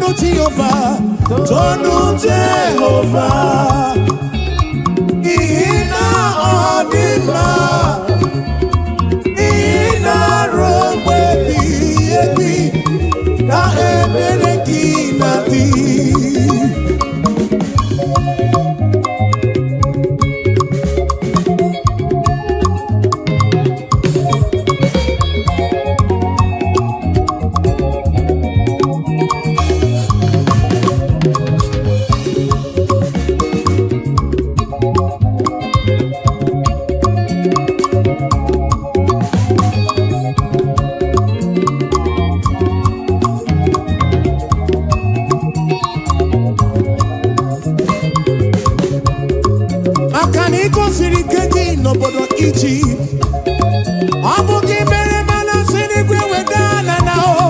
Tonu Jehova, tonu Jehova, n'ihi na ọ dị mma, n'ihi na ruo mgbe ebighị ebi ka ebere gị na-adị. Maka na ị gosiri ike gị n'obodo Ijipt, ọ bụ gị mere mana si n'igwe weda ala na o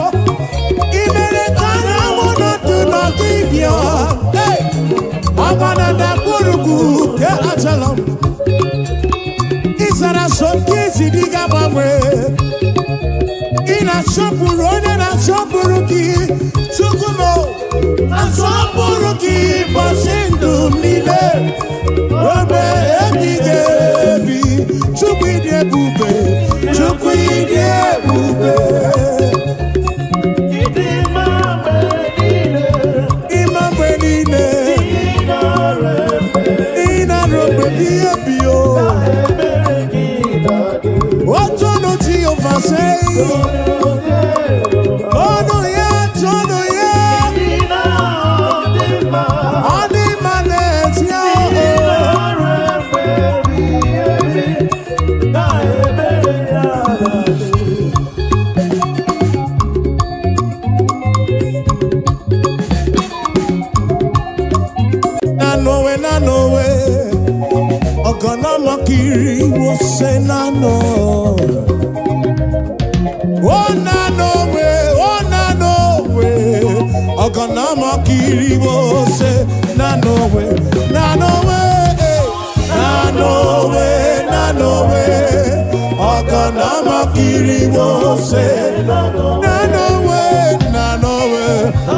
ị mere ka anyanwụ nọdụ n'ọdụ ibia ọgba na ndagwurugwu nke Ajalọm. Ị zara so nke isi dị ga-agbanwe. Ị na-asọpụrụ onye na-asọpụrụ gị. Chukwu m, asọpụrụ gị ụbọchị ndụ m niile ruo ebighị ebi. Chukwu, ịdị ebube, Chukwu, ịdị ebube. Ịdị mma mgbe niile. Ịma mgbe niile. Ị nara efe. Ị na-arụ mgbe ebighị ebi o. Ebere gị na-adị. Otonu Jehova sei. Tonu ya, tonu ya. Ị na-adị mma. Ọ dị mma n'ezie Ị o. nara efe ebighị ebi, na ebere ya na-adị. Nanowe, nanowe, ọgọnọmọkiri wose nano. O nanowe, o nanowe, ọgọnọmọkiri wose nanowe, nanowe, eh, nanowe, nanowe, ọgọnọmọkiri wose nanowe, nanowe,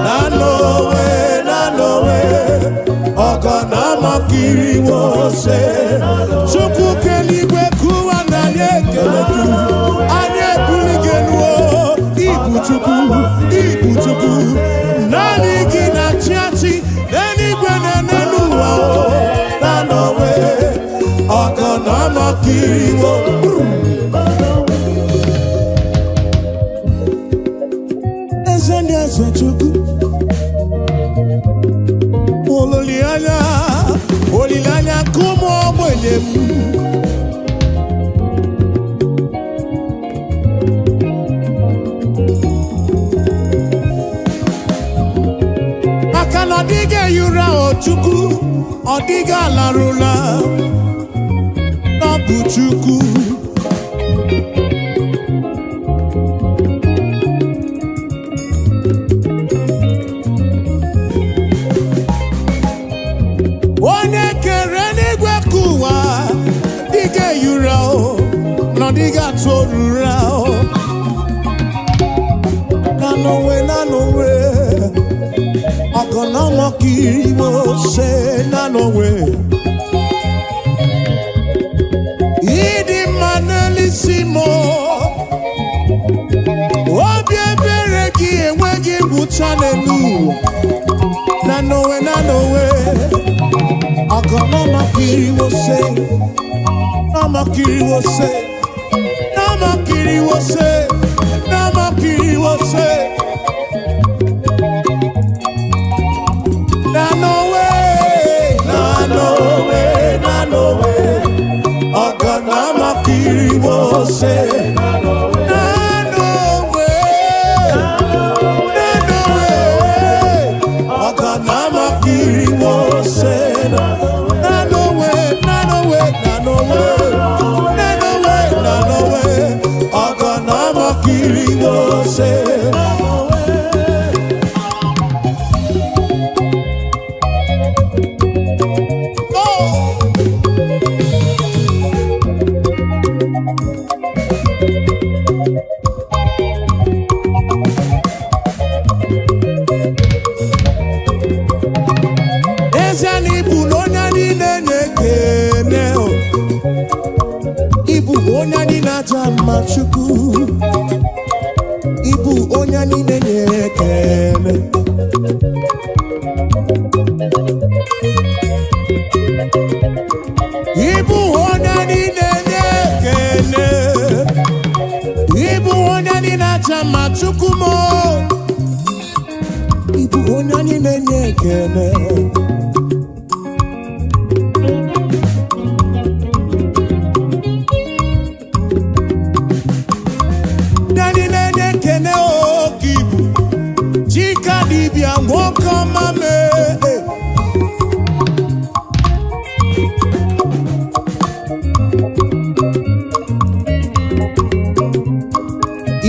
nanowe, nanowe, ọgọnọmọkiri wose. Chukwu keligwe kụwa na anyị ekele gị, anyị ebuli gị elu o. Ibu Chukwu, ibu Chukwu, naanị gị na-achị achị n'eluigwe na n'elu ụwa o. Nanowe, ọgọnọmọkiri wo. Eze ndị eze, Chukwu, olileanya, olileanya nke ụmụ ogbenye m. Maka na ọ dịghị ehi ụra o Chukwu, ọ dịghị alarụla n'ọ bụ Chukwu. Onye kere n'igwe ka ụwa dịghị ehi ụra o, na ọ dịghị atụ ụra o. Nanowe, nanowe, ọgọnọmọkiri mo ṣe nanowe. Ịdị mma n'elisi m o. Obi ebere gị enweghị ngwụcha n'elu ụwa. Nanowe, nanowe, ọgọnọmọkiri mo ṣe, nọmọkiri mo ṣe, nọmọkiri mo ṣe, nọmọkiri mo ṣe. Nanowe, nanowe, nanowe, ọgọnọmọkiri mo ṣe. Nanowe, nanowe, ọgọnọmọkiri mo ṣe. Nanowe, nanowe, nanowe, nanowe, nanowe, ọgọnọmọkiri mo ṣe. mma, Chukwu. Ịbụ onye anyị na-enye ekele. Ịbụ onye anyị na-enye ekele. Ịbụ onye anyị na-aja mma, Chukwu m. Ịbụ onye anyị na-enye ekele. Ndị anyị na-enye ekele oke ibu Chika dibịa, nwoke ọma mee.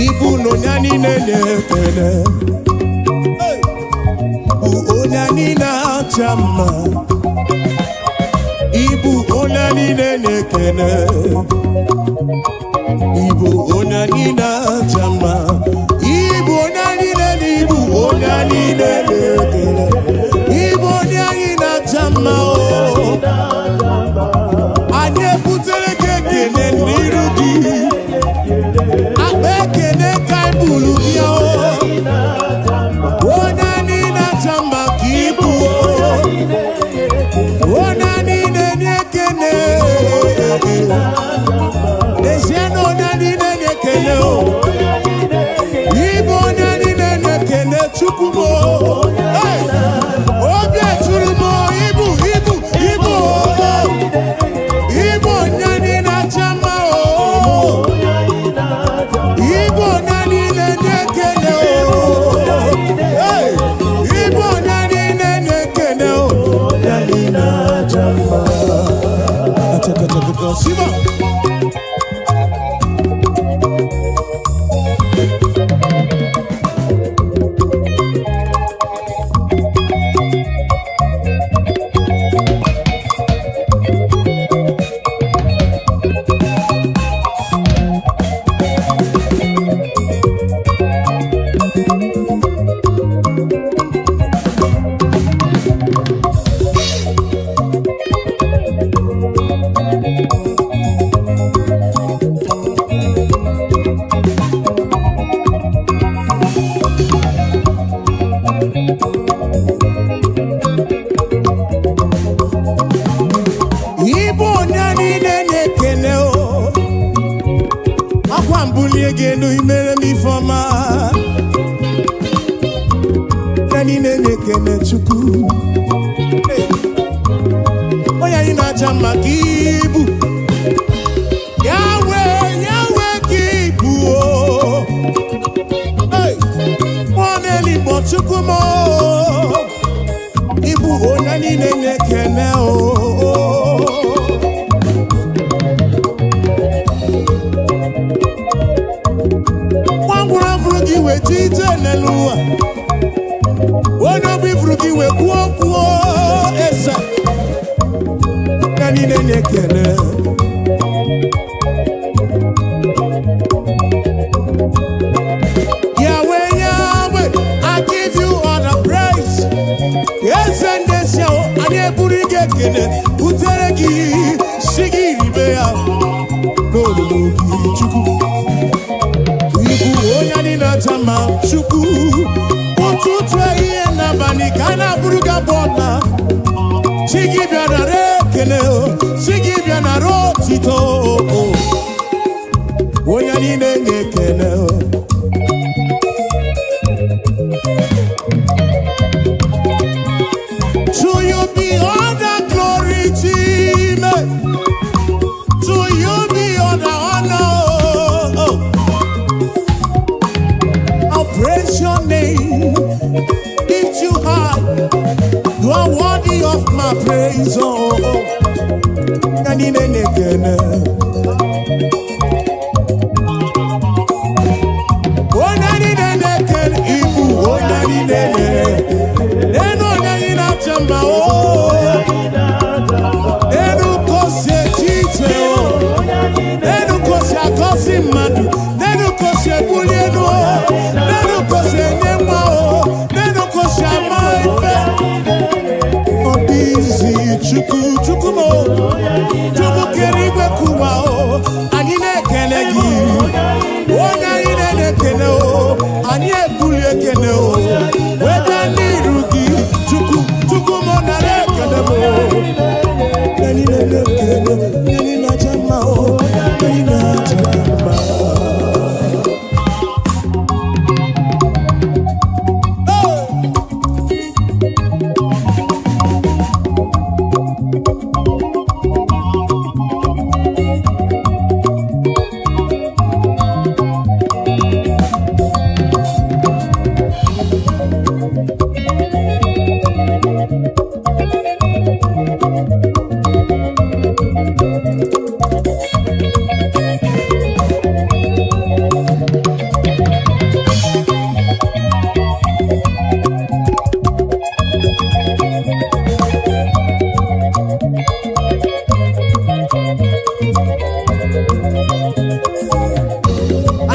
Ibu na onye anyị na-enye ekele. Hey! Bụ onye anyị na-acha mma. Ibu onye anyị na-enye ekele. Ibu onye anyị na-acha mma. Ibu onye anyị na-enye, ibu onye anyị na-enye ekele. Ibu onye anyị na-acha mma o. Anyị ebutere gị ekele n'iru gị. Akpa ekele ka anyị buru bịa o. Onye anyị na-acha mma ka ibu o. Onye anyị na-enye ekele. N'ezie na onye anyị na-enye ekele o. Ịbụ onye anyị na-enye ekele, Chukwu m o. Hey! Obi eturu m o, ibu ibu ibu o. Ịbụ onye anyị na-acha mma o. Ịbụ onye anyị na-enye ekele o. Hey! Ịbụ onye anyị na-enye ekele o. Onye anyị na-acha mma. Achakachakaka, Siba. Ịbụ onye anyị na-enye ekele o. Akwa mbulie gị elu, imere m ifeọma. Onye anyị na-enye ekele, Chukwu. Hey! Onye anyị na-aja mma ka ibu. Yahweh, Yahweh ka ibu o. Hey! Mmụọ na-eligbo, Chukwu m o. Ịbụ onye anyị na-enye ekele o. Nwa ngwụrụ afụrụ gị wee ji ije n'elu ụwa. Onye ọbụ ifuru gị wee kwuo kwuo eze. Ya niile na-ekele. Yahweh, Yahweh, I give you all the praise. Eze ndị esi ahụ, anyị eburu gị ekele butere gị, si gị ribe ya n'olulu gị, Chukwu. Ịbụ onye anyị na-aja mma, Chukwu. Ụtụtụ, ehihie n'abalị ka a na-abụrụ gị abụ ọma. Chi gị bịa nara ekele o, chi gị bịa nara otito o. Onye anyị na-enye ekele o. To you be all the glory, Chime. To you be all the honor. Oh. I'll praise your name, lift you high. You are worthy of my praise. Oh. Anyị na-enye ekele. Onye anyị na-enye ekele, ịbụ onye anyị na-enye. Enu onye anyị na-acha mma o. Enu ka o si eche iche o. Enu ka o si agọzi mmadụ. Enu ka o si ebuli elu o. Enu ka o si enye nwa o. Enu ka o si ama ife. Ọ dị izi, Chukwu, Chukwu m o. Chukwu kere igwe kụwa o. Anyị na-ekele gị.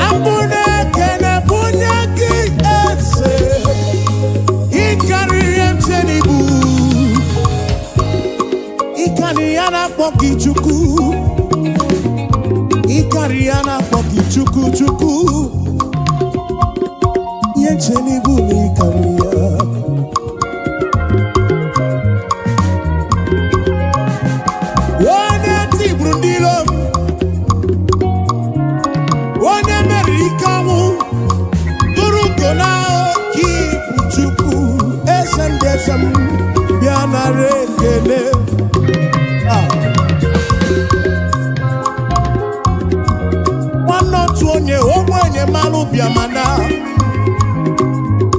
Abụ na-ekene bunye gị eze, ịkarịrị mche n'ibu, ịkarị ya na-akpọ gị Chukwu, ịkarị ya na-akpọ gị Chukwu Chukwu, ihe nche n'ibu na ịkarị ya. Onye tigburu ndị iro m, onye meriri ike ọnwụ, tụrụ ugo na oke ibu Chukwu, eze ndị eze m, bịa nara ekele. Ah. Nwanne otu onye ogbenye malụ bịa mana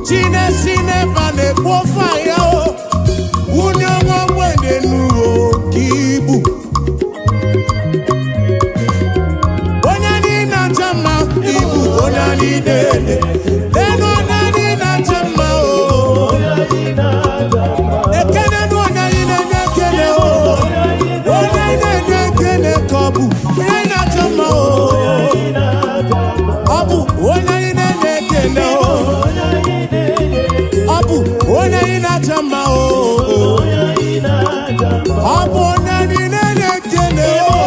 chinesi n'ebe a na-ekwu ofe ahịa o wunye nwa ogbenye n'uwe oke ibu. Onye anyị na-acha mma ibu, onye anyị na-ele elu, onye anyị na-acha mma o. Ekene nụ onye anyị na-enye ekele o, onye anyị na-enye ekele ka ọ bụ onye anyị na-acha mma o. Ọ bụ onye anyị na-enye ekele o, ọ bụ onye anyị na-acha mma o. Ọ bụ onye anyị na-enye ekele o,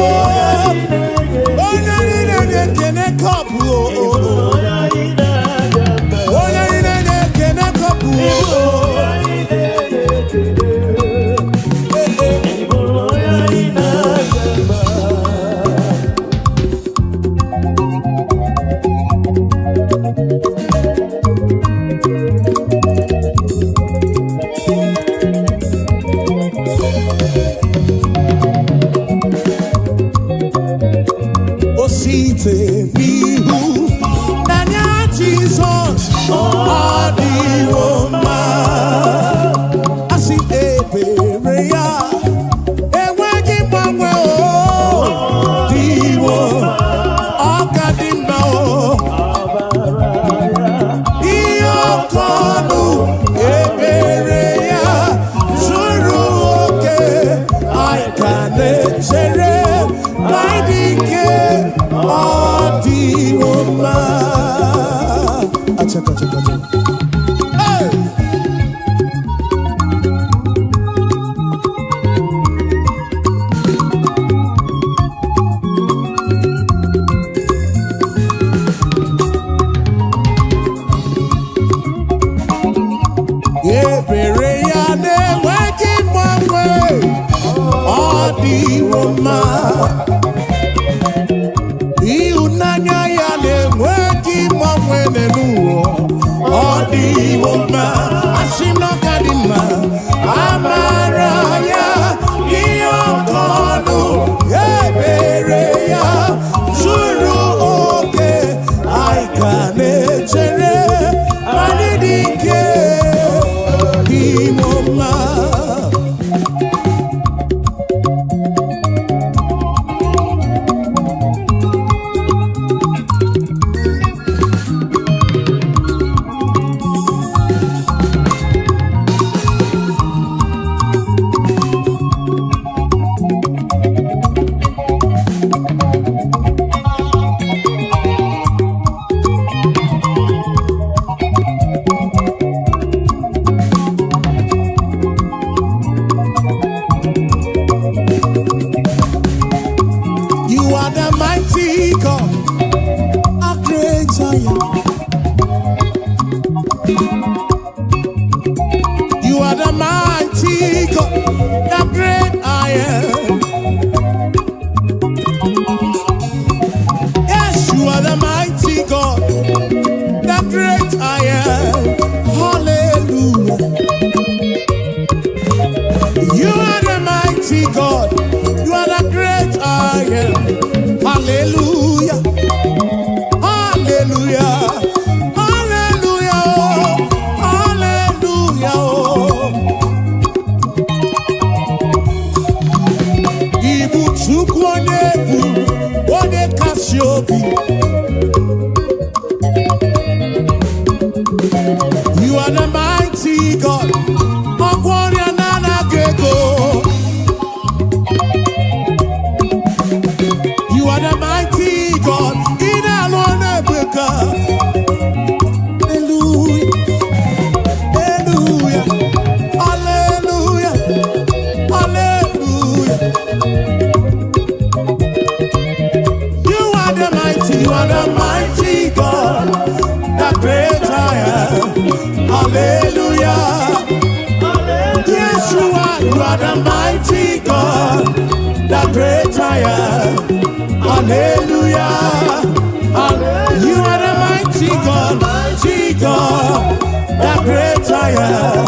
onye anyị na-enye ekele ka ọ bụ o. Onye anyị na-enye ekele ka ọ bụ o. O site n'ihu n'anya Jizọs, ọ dịwo mma. Asị ebere ya enweghị mgbanwe, o dịwo, ọ ka dị mma o. Ihe ọkọ ọnụ ebere ya zuru oke, anyị ka na-echere na ịdị ike, ọ dịwo mma. Achaka, achaka, achaka. Hey! Ebere ya na-enweghị mgbanwe, ọ dịwo mma. Ịhụnanya ya na-enweghị mgbanwe n'elu ụwa, ọ dịwo mma. Asị m na ọ ka dị mma. Amara ya ihe ọkọ ọnụ, ebere ya zuru oke, anyị ka na-echere anyị dị ike dịwo mma. You are the mighty God, a great I am. You are the mighty God, the great I am. Yes, you are the mighty God, the great I am. Hallelujah. You are the mighty God, you are the great I am. Hallelujah. Hallelujah. Hallelujah. Oh. Hallelujah. Oh. are the mighty God, the great I am. Hallelujah. You are the mighty God, the great I am.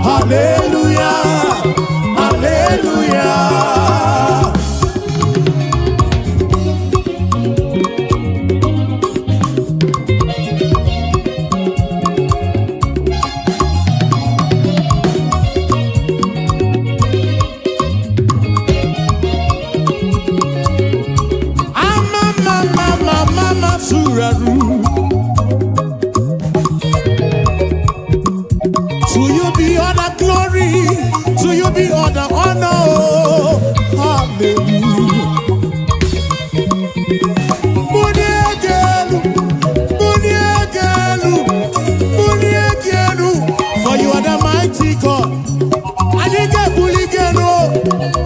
Hallelujah. Hallelujah. Ama mama mama suraru. To you be all the glory, to you be all the honor. Hallelujah. Muniegelu, muniegelu, muniegelu. For you are the mighty God. Anyị ga-ebuli gị elu,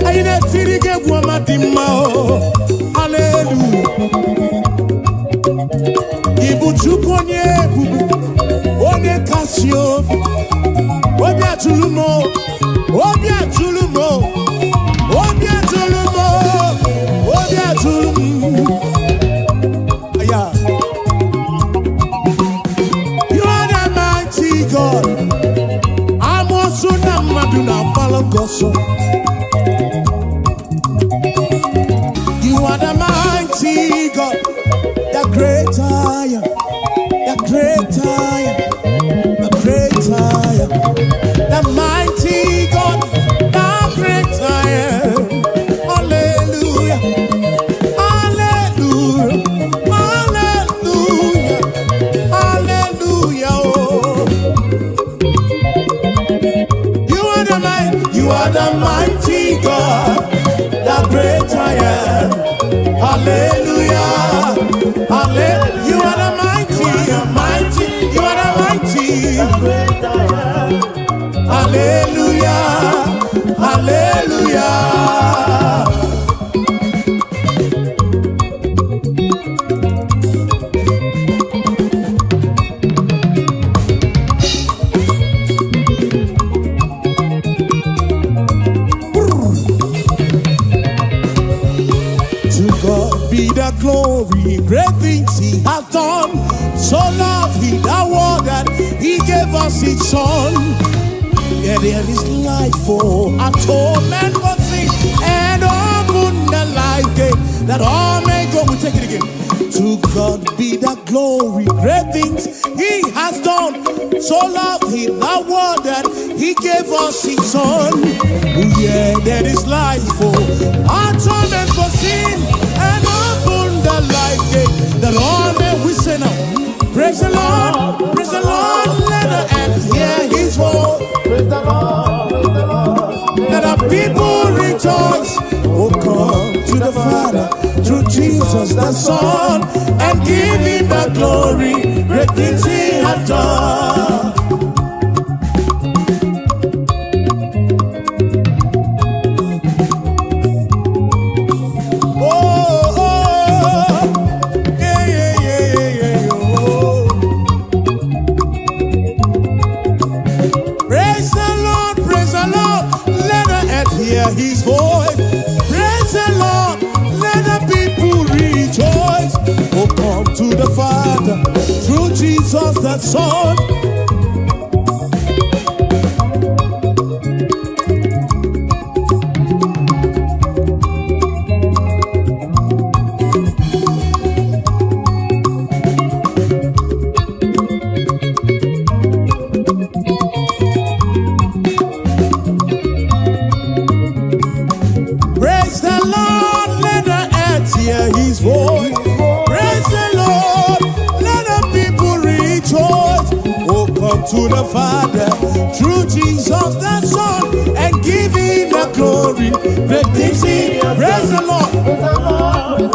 anyị na-etiri gị egwu ọma dị mma o. Hallelujah. Ị bụ Chukwu onye ebube, onye kasị obi. Obi atụrụ m o, obi atụrụ m o, obi atụrụ m o, obi atụrụ m. Yeah. You are the mighty God. Amoosu na mmadụ na-agbalụ gị ọsọ. You are the mighty God, the great I am, the great I am, the great I am, the mighty God, the great I am. Hallelujah, hallelujah, hallelujah, hallelujah. Oh. You are the mighty, you are the mighty God, the great I am. Hallelujah, hallelujah. You are the mighty, mighty, you are the mighty. Great I am. Hallelujah, hallelujah. To God be the glory, great things He hath done. So loved He the world that He gave us His Son. Yeah, there is life for atonement for sin and open the life gate that all may go. We take it again. To God be the glory, great things He has done. So loved He the world that He gave us His Son. Oh, yeah, there is life for atonement for sin and open the life gate that all may we say now. Praise the Lord, praise the Lord, let the earth hear His voice. Praise the Lord, praise the Lord. Let the people rejoice. Oh, come to the Father through Jesus the Son and give him the glory. Great things he hath done. Oh, yeah, oh. Praise the Lord, praise the Lord, let the earth hear his voice. Praise the Lord, let the people rejoice. Oh, come to the Father through Jesus the Son. Praise the Lord, let the earth hear his voice. Praise the Lord, let the people rejoice. Oh, come to the Father through Jesus the Son and give him the glory. Great things he. Praise the Lord, Praise the Lord,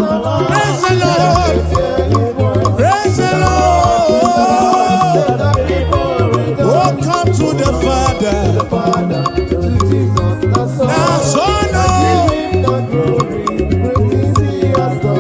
praise the Lord. praise the Lord, Hear his voice. praise the Lord. Let the people rejoice. Oh, come to the Father, The Father, through Jesus the Son. the Son. Oh. Give him the glory, great things he has done.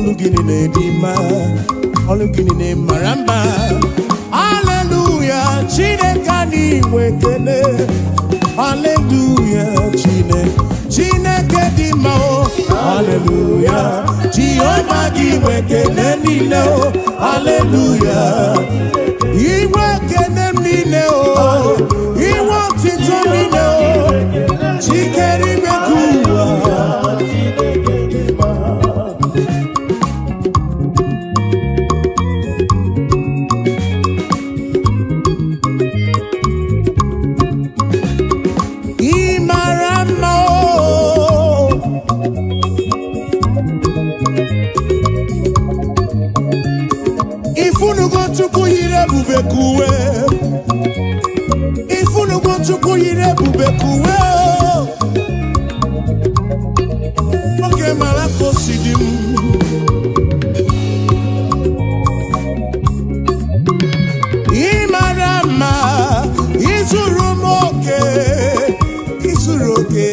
Ọlụ gị niile dị mma, ọlụ gị niile mara mma. Haleluya, Chineke anyị nwe ekele. Haleluya, Chineke, Chineke dị mma o. Haleluya, Jehova gị nwe ekele niile o. Haleluya, inwe ekele m niile o, inwe otito niile o, chikere igwe ka ụwa. Ị mara mma o. Ifunugo Chukwu yiri ebube ka uwe. Ifunugo Chukwu yiri ebube ka uwe o. Oge mara ka o si dị m. Ị mara mma, izuru m oke, izuru oke.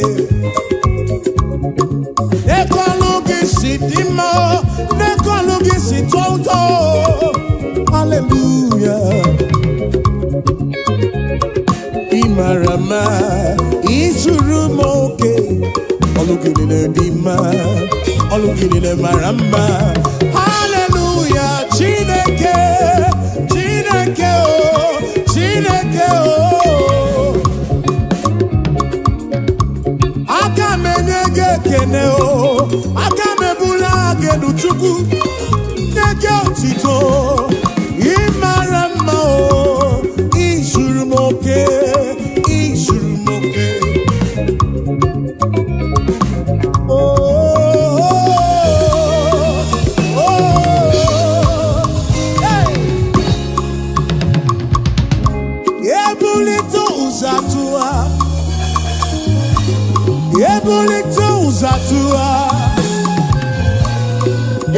N'ekọlụ gị si dị mma, n'ekọlụ gị si tọọ ụtọ. Hallelujah. Ị mara mma, izuru m oke. Ọlụ gị niile dị mma, ọlụ gị niile mara mma. Hallelujah, Chineke, Chineke o, Chineke o. Aka m enye gị ekene o, aka m ebula gị elu Chukwu, nye gị otito. Ị mara mma o, izuru m oke, izuru m oke. Oh, oh, oh, hey. Ebulite ụzọ atụwa, ebulite ụzọ atụwa,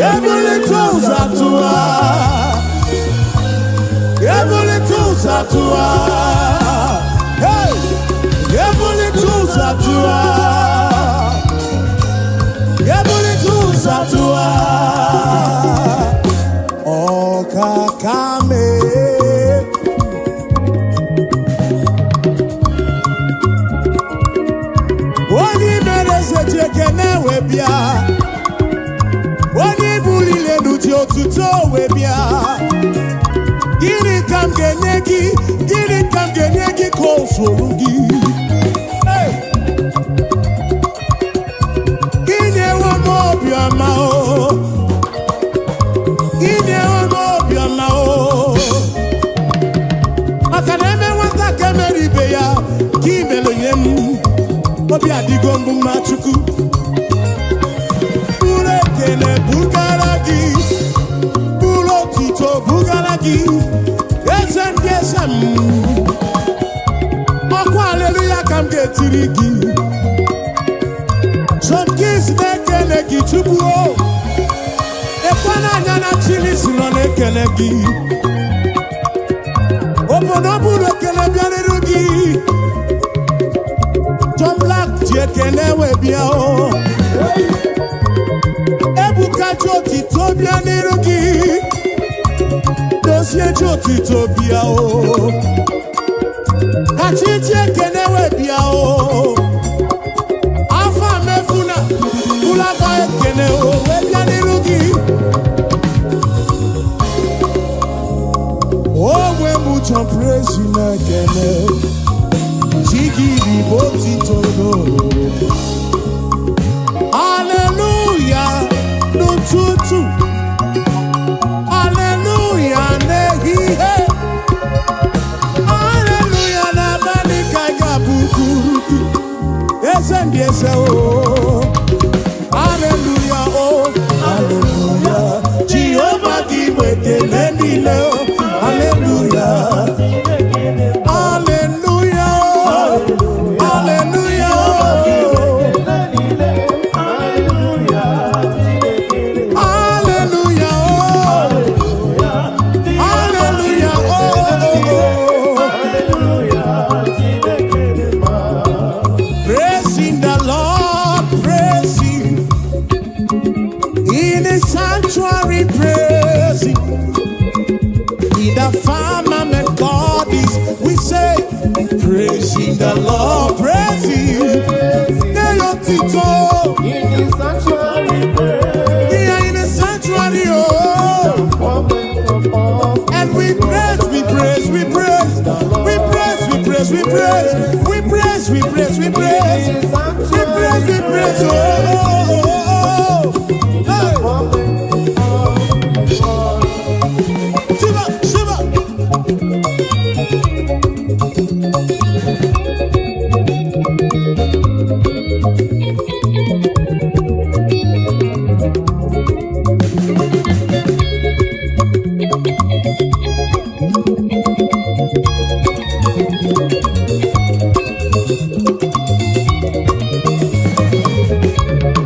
ebulite ụzọ atụwa, ebulite ụzọ atụwa, hey! Ebulite ụzọ atụwa, ebulite ụzọ atụwa, ọkaka mee. Onye mere eze ji ekene wee bịa, onye buliri elu ji otuto wee bịa. Gịnị ka m ga-enye gị? Gịnị ka m ga-enye gị ka o zuru gị? Hey! Inyewo m obiọma o, inyewo m obiọma o, maka na eme nwata ka emere ibe ya ka imere nye m. Obi adịgo mbụ mma Chukwu. Buru ekele bugara gị, buru otuto bugara gị, eze ndị eze m. Ọkwa aleluya ka m ga-etiri gị. John Kings na-ekele gị Chukwu o. Ekwe n'anya na Chili si nọ na-ekele gị. Obodo buru ekele bịarịrị gị. John Black ji ekele wee bịa o. Ebuka ji otito bịa n'iru gị. Dozie ji otito bịa o. Kachi ji ekele wee bịa o. Afọ mefuna ụlọakọ ekele o wee bịa n'iru gị. Onwe m John Praise na-ekele. Chigidi bụ otito n'olulu. Haleluya n'ụtụtụ, haleluya n'ehihie, haleluya n'abalị ka ị ga-abụ kwuru gị. Eze ndị eze o, haleluya o, haleluya. Jehova gị nwe ekele niile o, haleluya. Haleluya o, haleluya o. Hallelujah, oh. Hallelujah, oh, oh, oh. Praising the Lord. Sanctuary, praise Him. In the firmament, God is. We say, praising the Lord, praise Him. Nye ya otito. In the sanctuary, praise. Here in the sanctuary, oh. Moment of all. And we praise, we praise, we praise, we praise, we praise, we praise, we praise, we praise, we praise, we praise, we praise, oh, oh, oh, oh. Hey. Moment of all. Shiva, Shiva.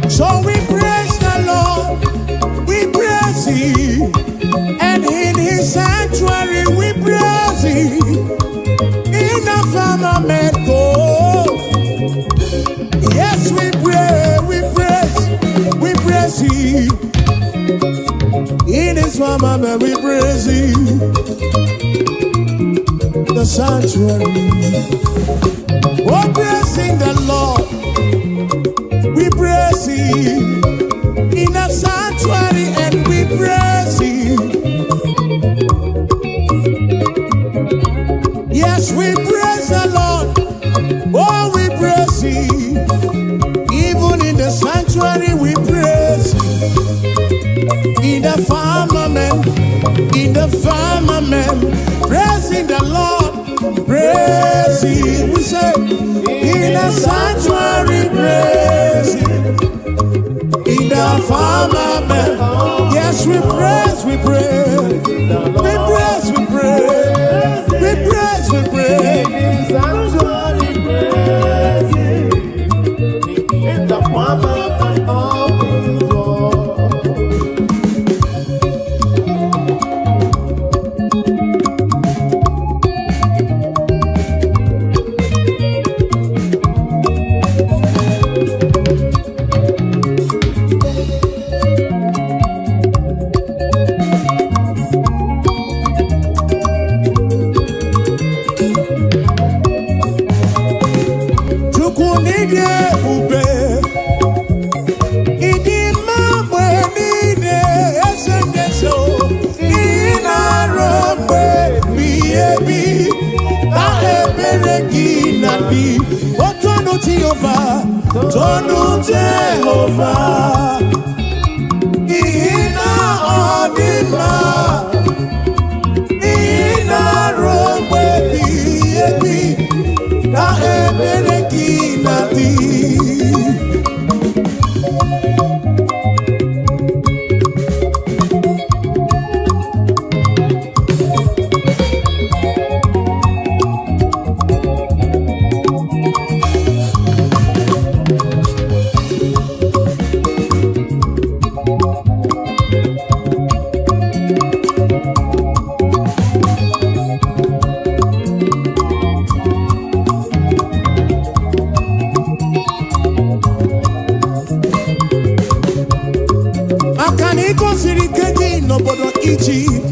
So we praise the Lord, we praise Him, and in His sanctuary we praise Him. In the firmament, oh, yes, we pray, we praise Him. In His firmament, we praise Him. The sanctuary, oh, praising the Lord, we praise Him. In the sanctuary, and we praise Him. Yes, we praise the Lord. Oh, we praise Him. Even in the sanctuary, we praise Him. In the firmament, in the firmament, praising the Lord, praise Him. We say, in the sanctuary, praise Him. In the firmament, yes, we praise, we praise, we praise, we praise, we praise, we praise. In the sanctuary, praise Him. In the firmament of His word. Chukwu n'ịdị ebube, ịdị mma mgbe niile, eze ndị eze o. Ị na-arụ mgbe ebighị ebi, na ebere gị na-adị. O tonu Jehova, tonu Jehova, n'ihi na ọ dị mma. Ị na-arụ mgbe ebighị ebi, na ebere gị na-adị. Maka na ị gosiri ike gị n'obodo Ijipt,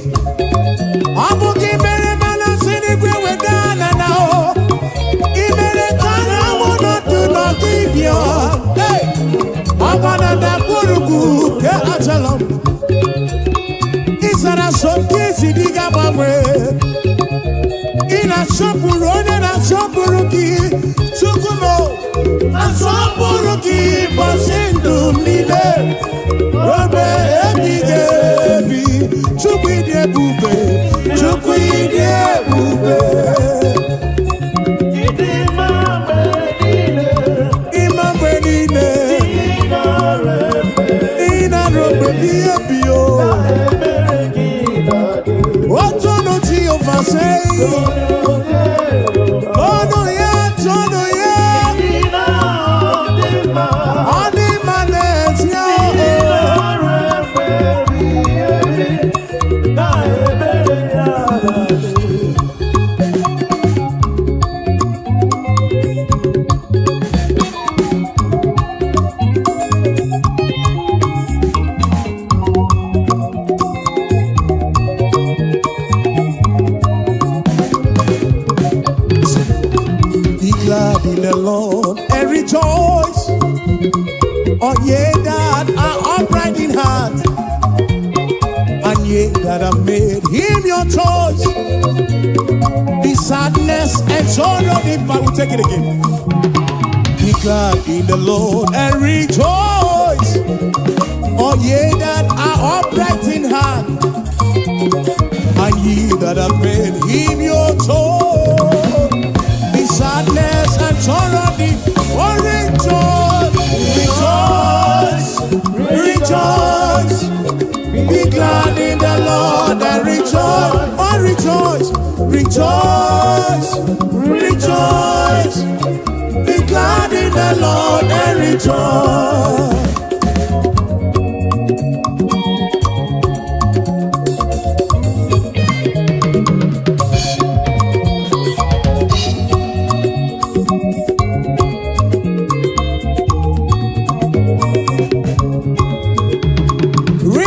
ọ bụ gị mere mana si n'igwe weda na na o ị mere ka anyanwụ nọdụ n'ọdịbịa. Hey! Ọgba na ndagwurugwu nke Ajalon, ị zara so nke isi dị ga-agbanwe. Ị na-asọpụrụ onye na-asọpụrụ gị. Chukwu m, asọpụrụ gị ụbọchị ndụ m niile ruo ebighị ebi. Chukwu, ịdị ebube, Chukwu, ịdị ebube. Ịdị mma mgbe niile. Ịma mgbe niile. Ị nara efe. Ị na-arụ mgbe ebighị ebi o. Ebere gị na-adị. Otonu Jehova sei. Tonu ya, tonu ya. Ị na-adị mma. Ọ dị mma n'ezie Ị o. nara efe ebighị ebi. Na ebere ya na-adị. ye that have made him your choice. The sadness and sorrow depart. We take it again. Be glad in the Lord and rejoice. All ye that are upright in heart, and ye that have made him your choice. The sadness and sorrow depart. Oh, rejoice, rejoice, rejoice. Be glad in the Lord and rejoice. Oh, rejoice, rejoice, rejoice. Be glad in the Lord and rejoice.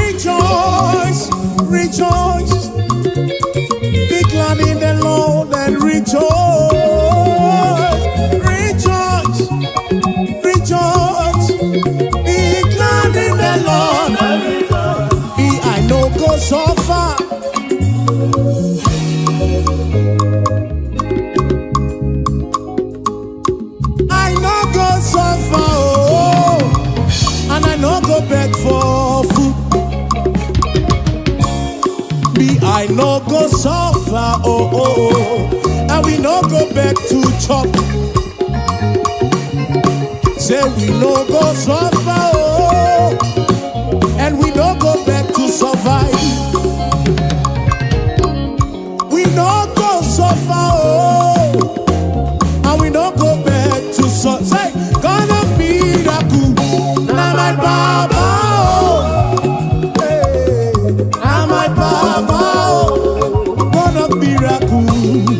Rejoice, rejoice. Be glad in the Lord and rejoice. Rejoice, rejoice. Be glad in the Lord. Be I no go suffer. I no go suffer, oh, and I no go beg for food. Me, I no go suffer, oh, and we no go back to chop. Say we no go suffer, oh, and we no go back to survive. We no go suffer, oh, and we no go back to suffer. Say, God of miracle, na my baba, oh, hey, na my baba, oh, God of miracle,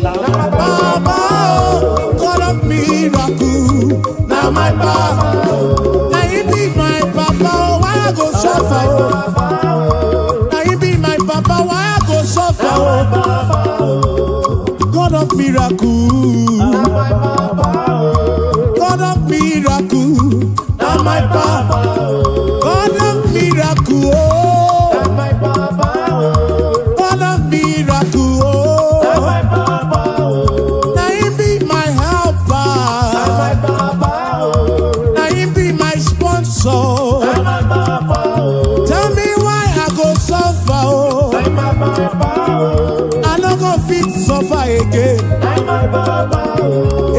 baba, oh, God of miracle, na my baba. Na he be my papa, oh, why I go suffer? Oh? Na he be my papa, why I go suffer? Oh? God of miracle, God of miracle, na my papa. God of miracle, oh, God of miracle, oh. Na him be my helper, na him be my sponsor. Tell me why I go suffer, oh. I no go fit suffer again.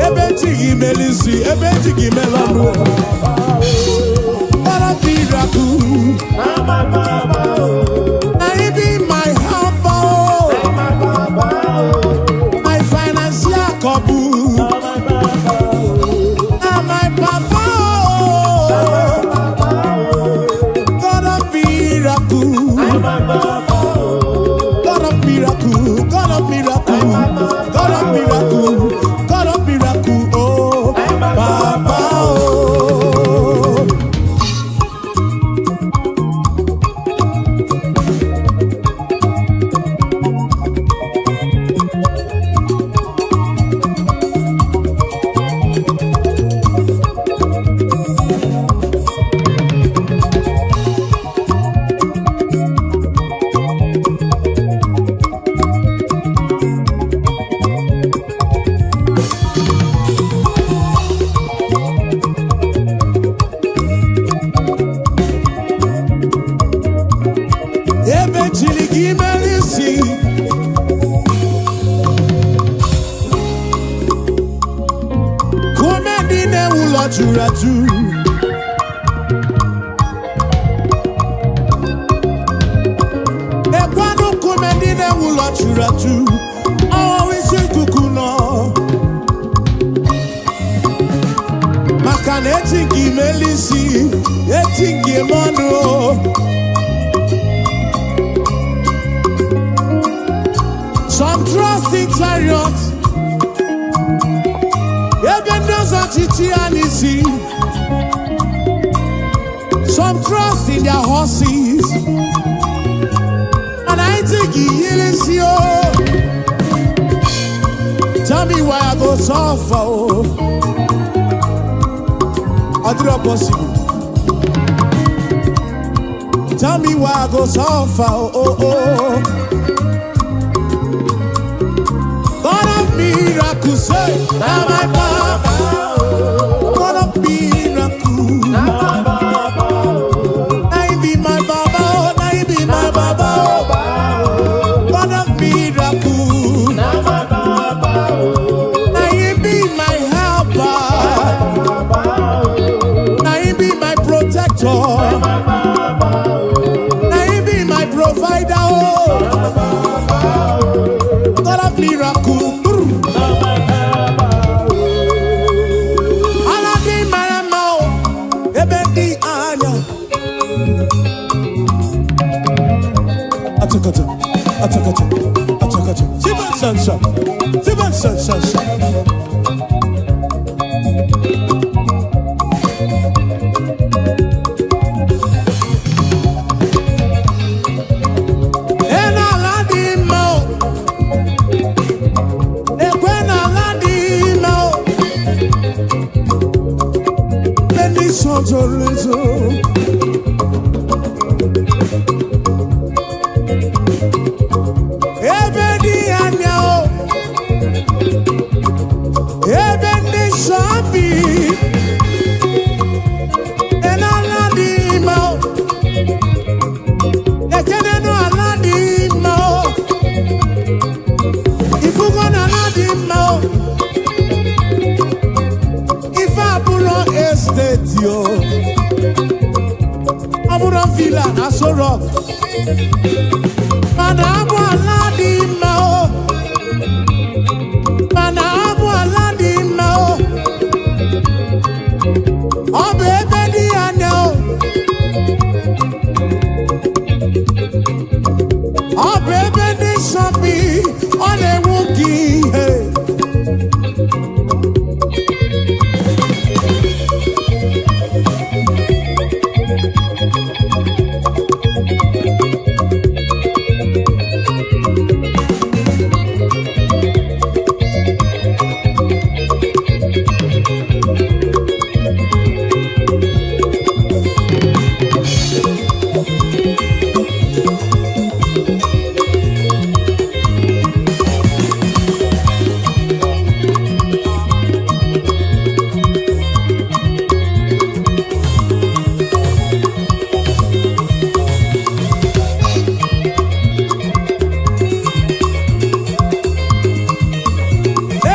Ebe chi gị melisi, ebe chi gị melọnụ. God of miracle, na him be my helper, oh. My financial couple, na my papa, oh. God of miracle, God of miracle, God of miracle, God of miracle, God of miracle, oh, Papa, oh. Ebe chiri gị mere isi, kume ndị na-ewu ụlọ juru ajụ. Ekwanụ nkume ndị na-ewu ụlọ juru ajụ, ọwụ isi ikuku nọ. Maka na eti nke imeli isi, eti nke ime ọnụ o. Some trust in chariots, ebe ndị ọzọ ọchịchị ha n'isi. Some trust in their horses, and I think he o. Tell me why I go suffer o. Ọ dịrọ possible. Tell me why I go suffer. Oh. God of miracles, say, now my Baba. God of miracles, now he be my Baba, oh, now he be my Baba, oh. God of miracles, now he be my helper, now he be my protector, now he be my provider, oh. God of miracles. Ala dị mara mma o, ebe dị anya. Achakacha, achakacha, achakacha. Sibansansa, sibansansansa. Ena ala dị mma o, ekwe na ala dị mma o. Ebe ndị nsọ zoro ezo. Ebe dị anya o, ebe ndị nsọ bi, ena ala dị mma o, ekenenu ala dị mma o, ifugo na ala dị mma o, ife abụrọ estate o, ọ bụrụ villa na Aso Rock, mana abụ ala dị mma o, mana abụ ala dị mma o, ọ bụ ebe dị anya o, ọ bụ ebe ndị nsọ bi, ọ na-enwu gị ihe.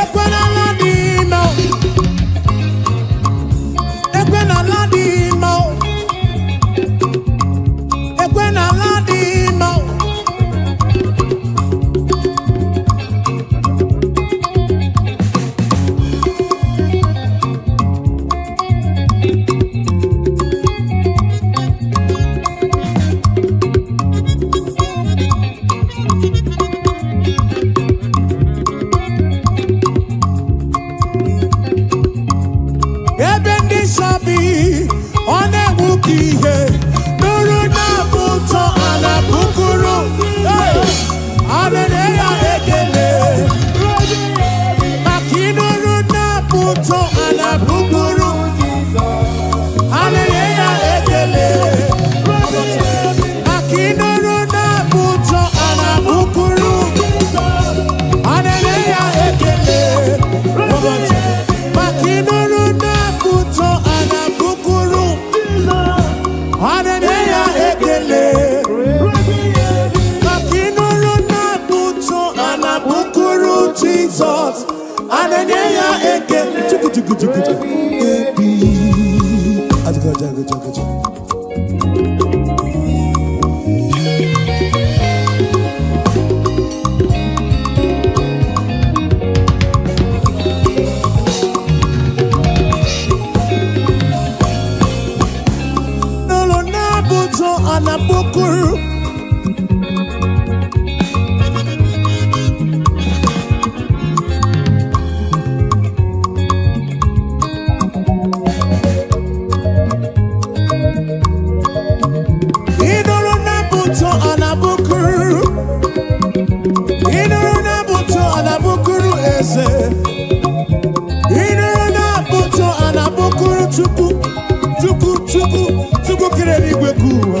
Ekwe n'ala dị mma o. Ekwe n'ala dị mma o. Ekwe n'ala dị mma o. Ebe ndị nsọ bi, ọ na-enwu ka ihe nụrụ na-abụ ụtọ ala bukuru. Hey! Alele ya ekele maka ịnụrụ na-abụ ụtọ ala bukuru. Alele ya ekele maka ịnụrụ na-abụ ụtọ ala bukuru. Alele ya ekele maka ịnụrụ na-abụ ụtọ ala bukuru. Alele ya ekele maka ịnụrụ na-abụ ụtọ ala bukuru Jizọs. Alele ya ekele chukwu chukwu chukwu chukwu ebi. Achakacha, achakacha. N'ụlọ na-abụ ụtọ ala bukuru. Ịnụrụ na-abụ ụtọ ala bukuru. Ịnụrụ na-abụ ụtọ ala bukuru eze. Ịnụrụ na-abụ ụtọ ala bukuru Chukwu. Chukwu, Chukwu, Chukwu kere eluigwe ka ụwa.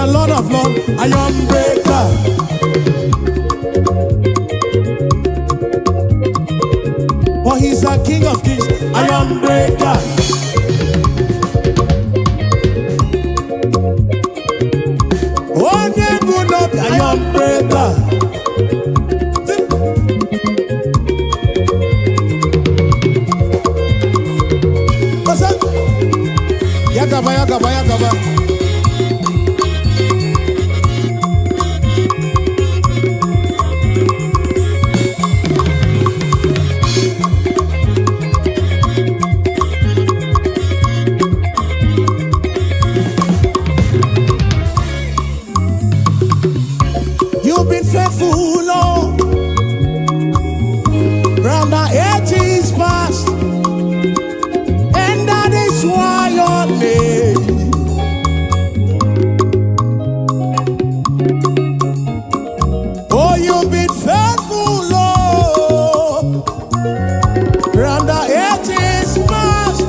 a Lord of Lords, Iron Breaker. For he's a King of Kings, Iron Breaker. Onye bụ n'obi, Iron Breaker. What's up? Yakaba, yakaba, yakaba. You've been faithful, Lord, from the ages past, and that is why your name. Oh, you've been faithful, Lord, from the ages past.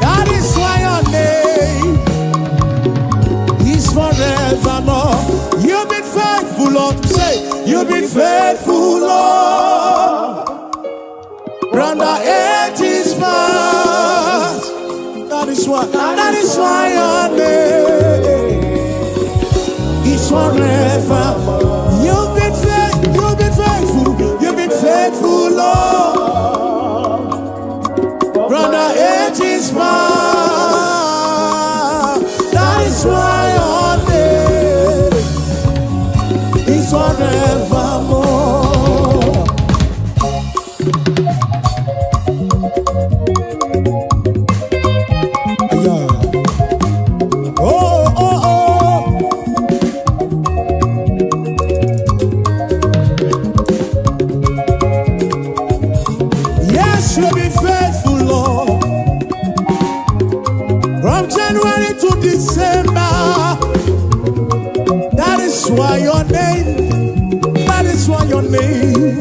That is why your name is forevermore. You've been faithful, Lord. Say, you've been faithful, Lord, from the ages past. That is why your name is forever. You've been faithful, you've been faithful, Lord. From the ages past. That is why your name is forevermore. Yeah. Oh. Yes, you've been faithful, Lord. From January to December. That is why your name, that is why your name.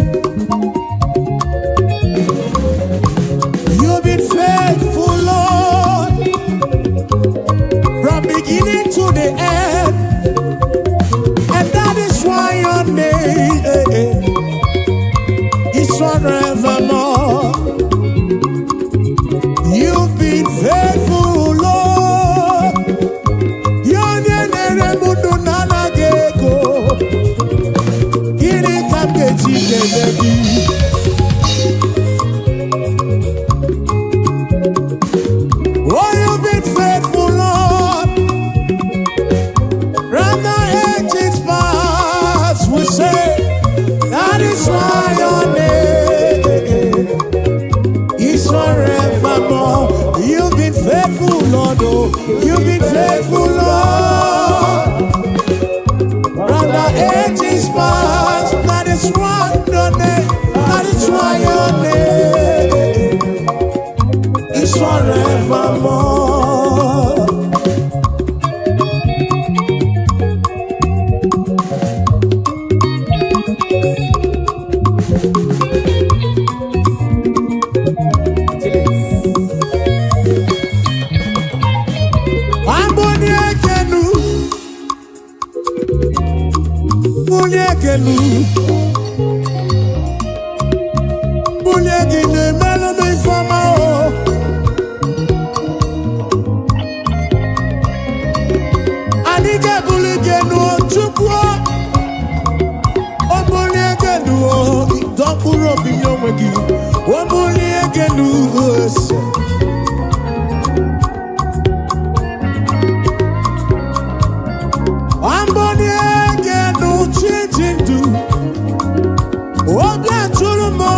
You've been faithful, Lord, from beginning to the end. And that is why your name is forevermore. You've been faithful, Lord. Onye na-ere m ndụ na-anaghị ego. Gịnị ka m ga-eji kelee gị? Oh, you've been faithful, Lord. From the ages past, we say, that is why your name is forevermore. You've been faithful, Lord. Oh, you've been faithful, Lord. From the ages past, that is why your name, that is why your name is forevermore. Chilis. Amboni ekenu, bulie ekenu, bulie gị na-emelụ m ifeọma o. Anyị ga-ebuli gị enu o, Chukwu o. O bulie gị enu o, dọkpụrụ obi nye onwe gị. O bulie gị enu ose. Amboni egenu chi ndụ, obi atụrụ m o.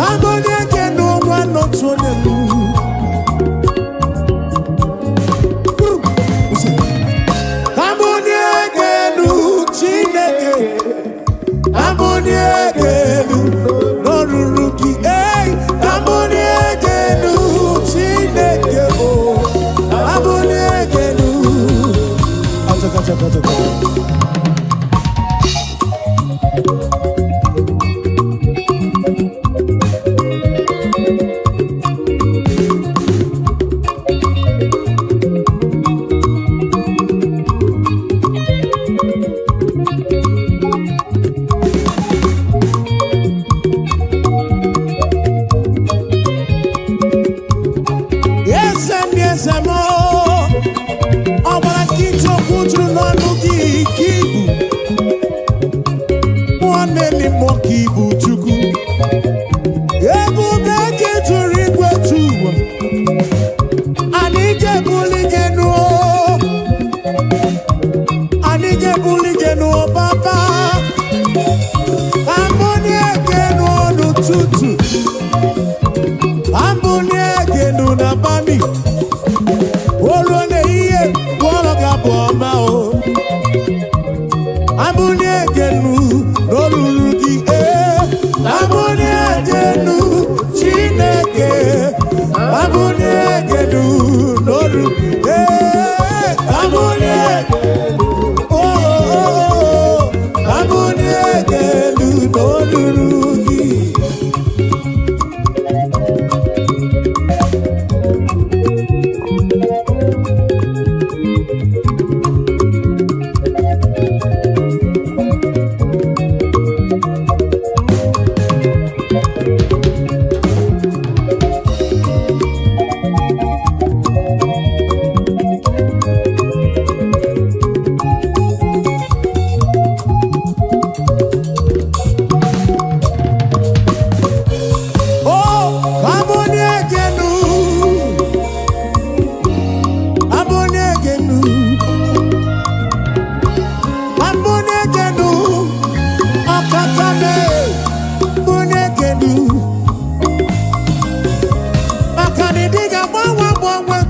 Amboni egenu nwa n'otu onye m. Kwụsị. Amboni egenu Chineke, amboni egenu n'ọrụrụ gị. Ei, amboni egenu Chineke o, amboni egenu. Achaka, achaka, achaka.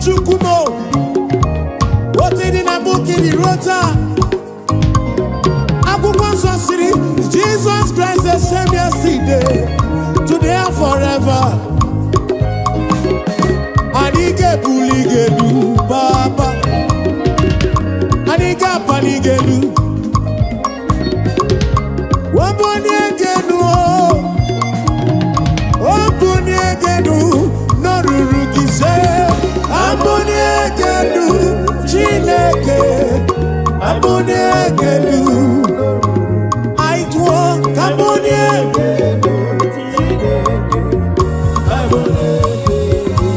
Chukwu m otu dị na mbụ kiri ruo taa. Akwụkwọ nsọ siri Jesus Christ the same yesterday, today and forever. Anyị ga-ebuli gị elu, Baba. Anyị ga-apali gị elu. Wabuni gị elu o. Obunie gị elu n'oruru gị se. Abunie gị elu, Chineke. Abunie gị elu. Anyị tụọ ka abunie. Chineke, abulie gị elu.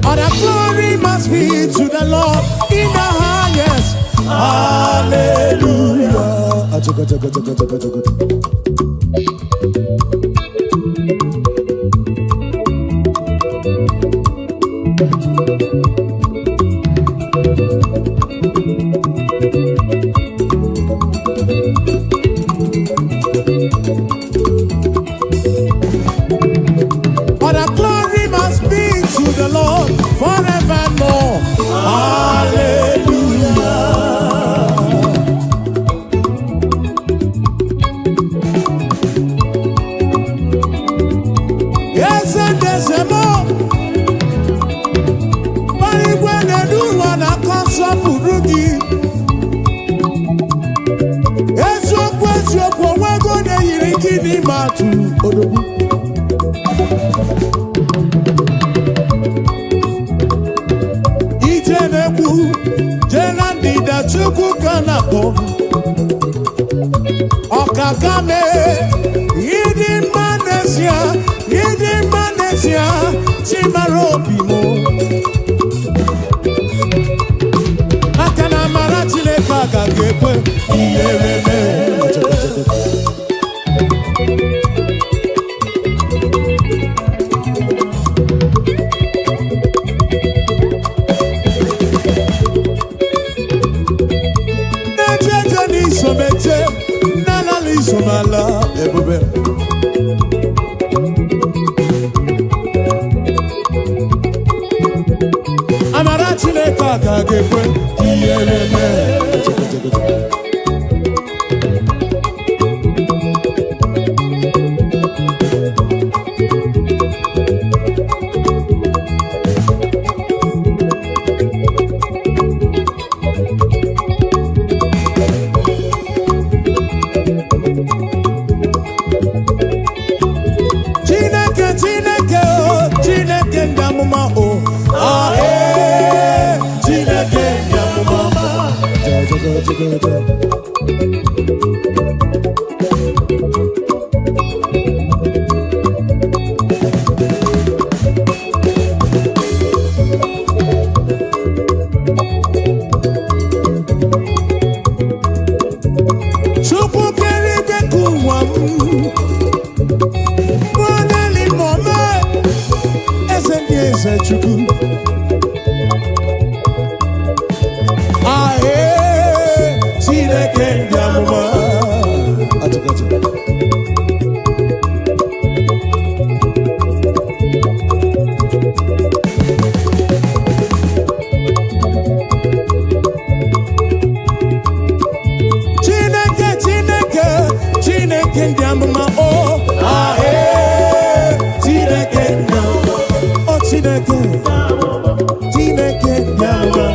All the glory must be to the Lord in the highest. Hallelujah. Achaga, chaga, chaga, chaga, chaga. All the glory must be to the Lord forevermore. Hallelujah. Yes, and there's a more. Igwe na-edu ụwa na-akọ nsọpụrụ gị. Eziokwu, eziokwu, onwego na-eyiri gị n'ime atụ odogwu. Ije na-ekwu jee na ndịda, Chukwu ka na-akpọ. Ọkaka mee, ịdị mma n'ezie, ịdị mma n'ezie, chimara obi m. Maka na amara Chineke agaghị ekwe ihere mee. Na-eje eje n'isomeje, na-alala isomala ebube. Amara Chineke agaghị ekwe ihere mee. Chineke, Chineke o, Chineke ndị amụma o, ah, ee, Chineke ndị amụma. Ja, ja, ja, ja, ja, ja. Chukwu kere igwe ka ụwa m nwaneli mọme, eze ndị eze, Chukwu. Ahee, Chineke ndị amụma. Atụkatụ. Chineke, Chineke, Chineke ndị amụma o, ahee, Chineke ndị amụma o, Chineke, Chineke ndị amụma,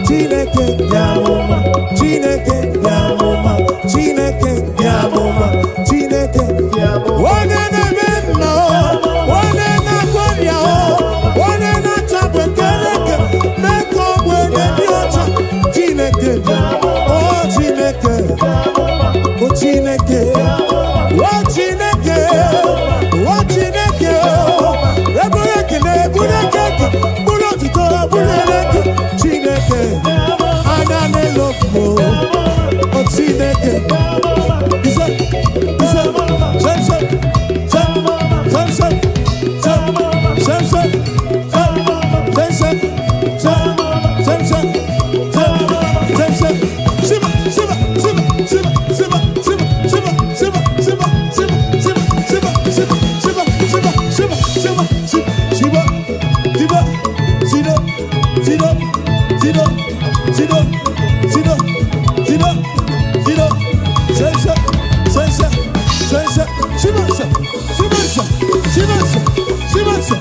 Chineke ndị amụma, Chineke ndị amụma, Chineke ndị amụma, Chineke onye na-eme mma o, onye na-agwọ ọrịa o, onye na-achapụ ekereke mee ka ogbenye dị ọcha. Chineke o, Chineke o, Chineke o, Chineke o, Chineke o, eburu ekele, eburu. Siba, siba, sido, sido, sido, sido, sido, sido, sido, sense, sense, sense, sibense, sibense, sibense, sibense,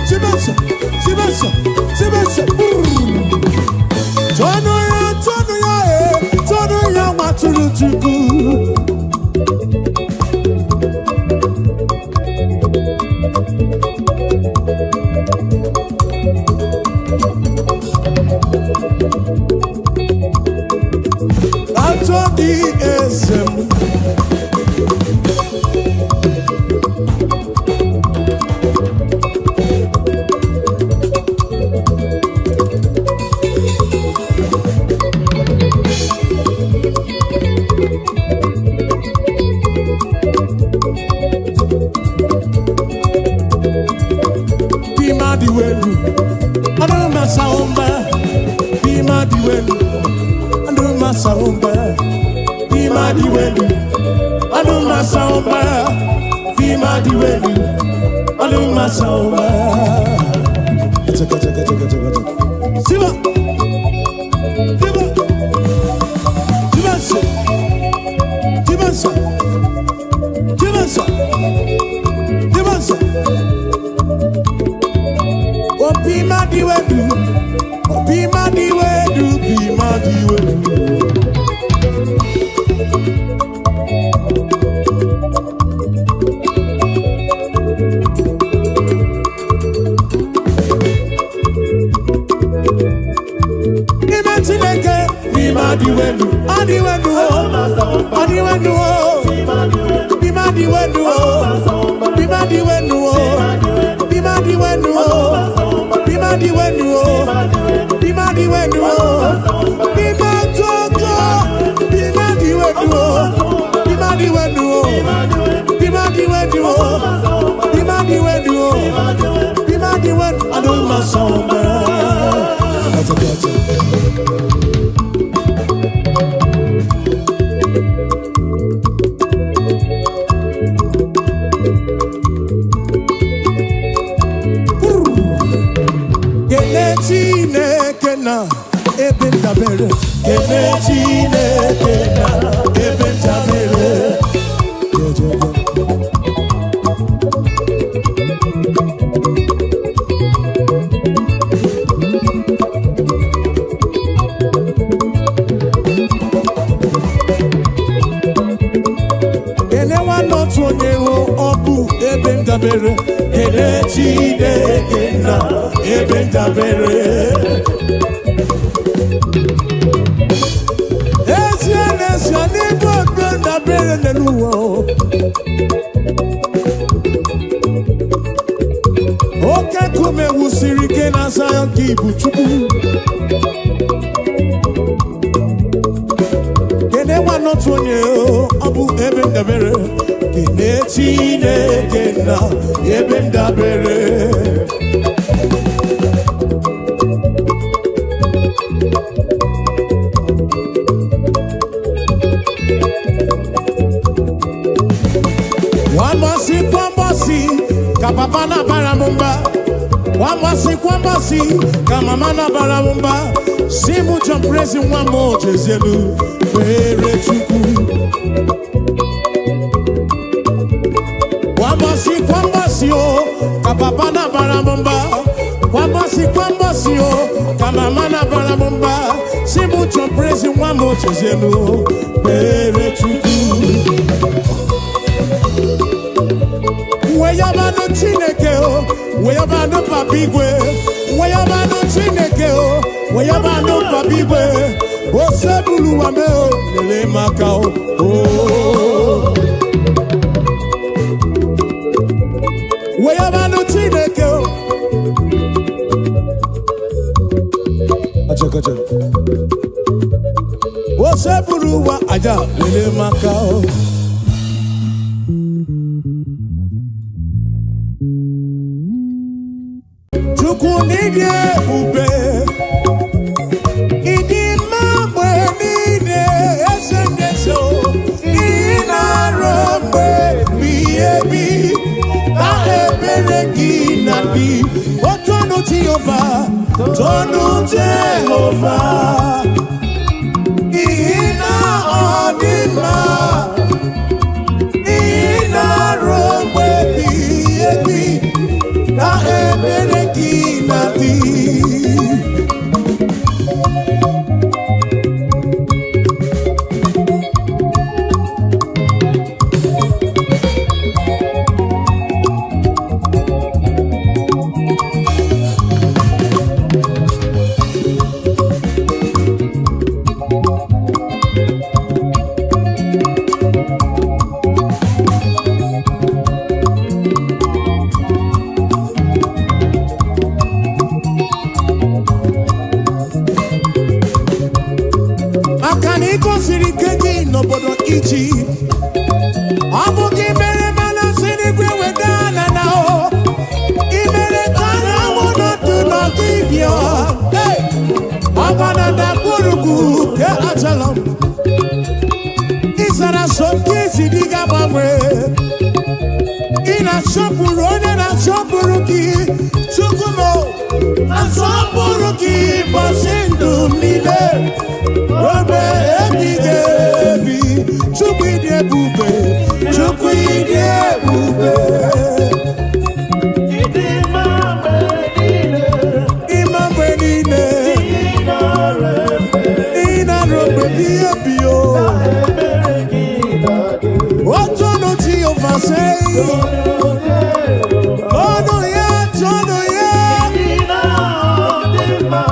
sibense, sibense, sibense. Brrr. Tọnụ ya, tọnụ ya, e, tọnụ ya, nwatụrụ Chukwu. Atọ dị eze m. Bima dị welu, ọdụ masa ụmba. Bima dị welu, ọdụ masa ụmba. Bima dị welu, ọdụ masa ụmba. Bima dị welu, ọdụ masa ụmba. Chaka, chaka, chaka, chaka, chaka. Siba! Siba! Siba nso! Siba nso! Siba nso! Siba nso! Obi ma di wedu, obi ma di wedu, bi ma di wedu. N'ime Chineke, n'ime adị wedu, adị wedu o, adị wedu o, bi ma di wedu o, bi ma di wedu o, bi ma di wedu o, bi ma di wedu o, bi ma di wedu o, bi ma jojo, bi ma di wedu o, bi ma di wedu o, bi ma di wedu o, bi ma di wedu o, bi ma di wedu. Aduma sọmba. Gotcha, gotcha. Kene Chineke na ebe ndabere. Kene Chineke na ebe ndabere. Jejeje. Kene nwanne otu onye hụ ọ bụ ebe ndabere. Kene Chineke na ebe ndabere. Ezie n'ezie n'ebe ebe ndabere n'elu ụwa o. Oke nkume wusiri ike na Zion ka ibu Chukwu. Kene nwanne otu onye o, ọ bụ ebe ndabere. Kene Chineke na ebe ndabere. Wambọsị kwambọsị ka papa na-abara m mba. Wambọsị kwambọsị ka mama na-abara m mba. Si mụ John Prezi nwa m ojezielu kpere Chukwu. Kwambọsị kwambọsị o ka papa na-abara m mba. Kwambọsị kwambọsị o ka mama na-abara m mba. Si mụ John Prezi nwa m ojezielu kpere Chukwu. Weyabanụ Chineke o, weyabanụ Papa Igwe, weyabanụ Chineke o, weyabanụ Papa Igwe, osebulu wame o, lele maka o. o. Weyabanụ Chineke o. Acha, acha. Osebulu wa aja, lele maka o. Chukwu n'ịdị ebube, ịdị mma mgbe niile, eze ndị eze o, ị na-arụ mgbe ebighị ebi, na ebere gị na ebi. Toonu Jehova, toonu Jehova, n'ihi na ọ dị mma, n'ihi na ruo mgbe ebighị ebi ka ebere gị na-adị. Maka na ị gosiri ike gị n'obodo Ijipt, ọ bụ gị mere mana si n'igwe weda ala na o ị mere ka anyanwụ nọdụ n'ọdụ ibia. Ọgba na ndagwurugwu nke Ajalọm, ị zara so nke isi dị ga-agbanwe. Ị na-asọpụrụ onye na-asọpụrụ gị. Chukwu m, asọpụrụ gị ụbọchị ndụ m niile ruo ebighị ebi. Chukwu, ịdị ebube, Chukwu, ịdị ebube. Ịdị mma mgbe niile. Ịma mgbe niile. Ị nara efe. Ị na-arụ mgbe ebighị ebi o. Ebere gị na-adị. Toonu Jehova, sei. Toonu ya, toonu ya. Ị na-adị mma.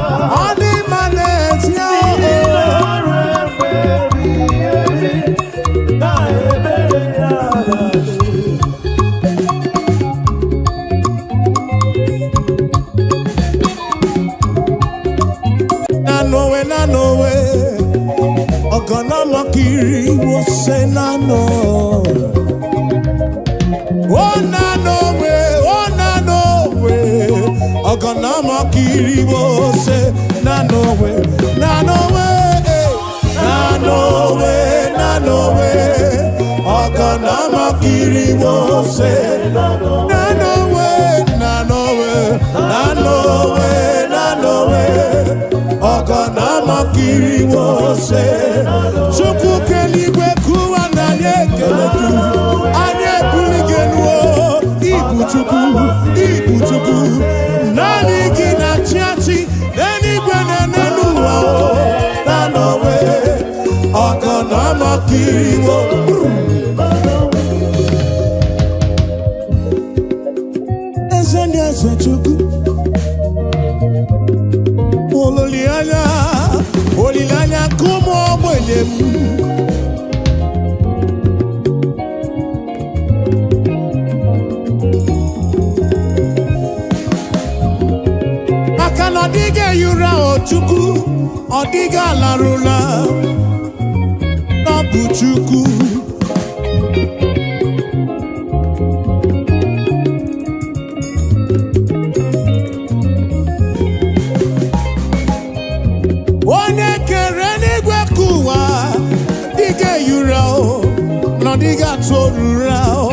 Ọ dị mma n'ezie. Ị nara efe ebighị ebi, na ebere ya na-adị. Nanowe, nanowe, ọgọnọmọkiri wose nano. O nanowe, o nanowe, ọgọnọmọkiri wose nanowe, nanowe, eh, nanowe, nanowe, ọgọnọmọkiri wose nanowe, nanowe, nanowe, nanowe, ọgọnọmọkiri wose. Chukwu keligwe kụwa na anyị ekele gị, anyị ebuli gị elu o. Ibu Chukwu, ibu Chukwu, naanị gị na-achị achị n'eluigwe na n'elu ụwa o. Nanowe, ọgọnọmọkiri wo. Eze ndị eze, Chukwu, olileanya, olileanya nke ụmụ ogbenye m. Maka na ọ dịghị ehi ụra o Chukwu, ọ dịghị alarụla na ọ bụ Chukwu. Onye kere n'igwe ka ụwa dịghị ehi ụra o, na ọ dịghị atụ ụra o.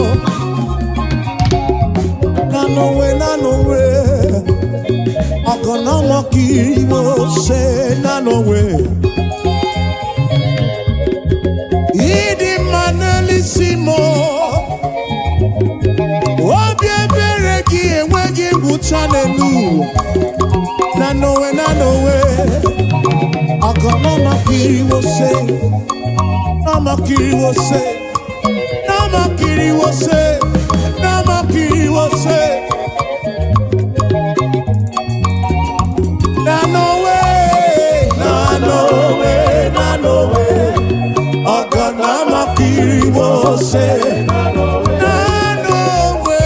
Na n'onwe, na n'onwe, ọgọnọmọkiri se na n'onwe. Ịdị mma n'elisi m o. Obi ebere gị enweghị ngwụcha n'elu ụwa. Na n'onwe, na n'onwe, ọgọnọmọkiri se namakiri wose, namakiri wose, namakiri wose. Nanowe, nanowe, nanowe, ọgọnọmọkiri wose. Nanowe,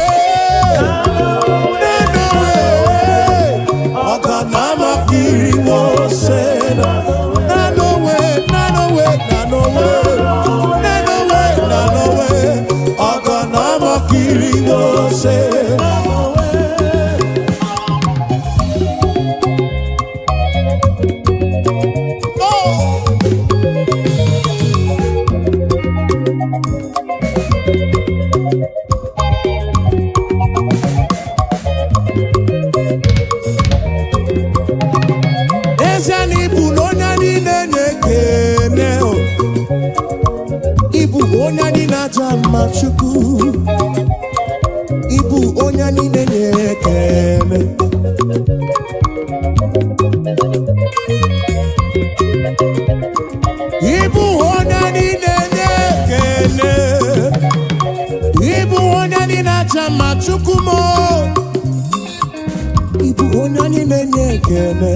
nanowe, ọgọnọmọkiri wose. Nanowe, nanowe, nanowe, nanowe, nanowe, ọgọnọmọkiri wose. Oh! mma, Chukwu. Ịbụ onye niile na-ekele. Ịbụ onye niile na-ekele. Ịbụ onye niile aja mma, Chukwu m. Ịbụ onye niile na-ekele.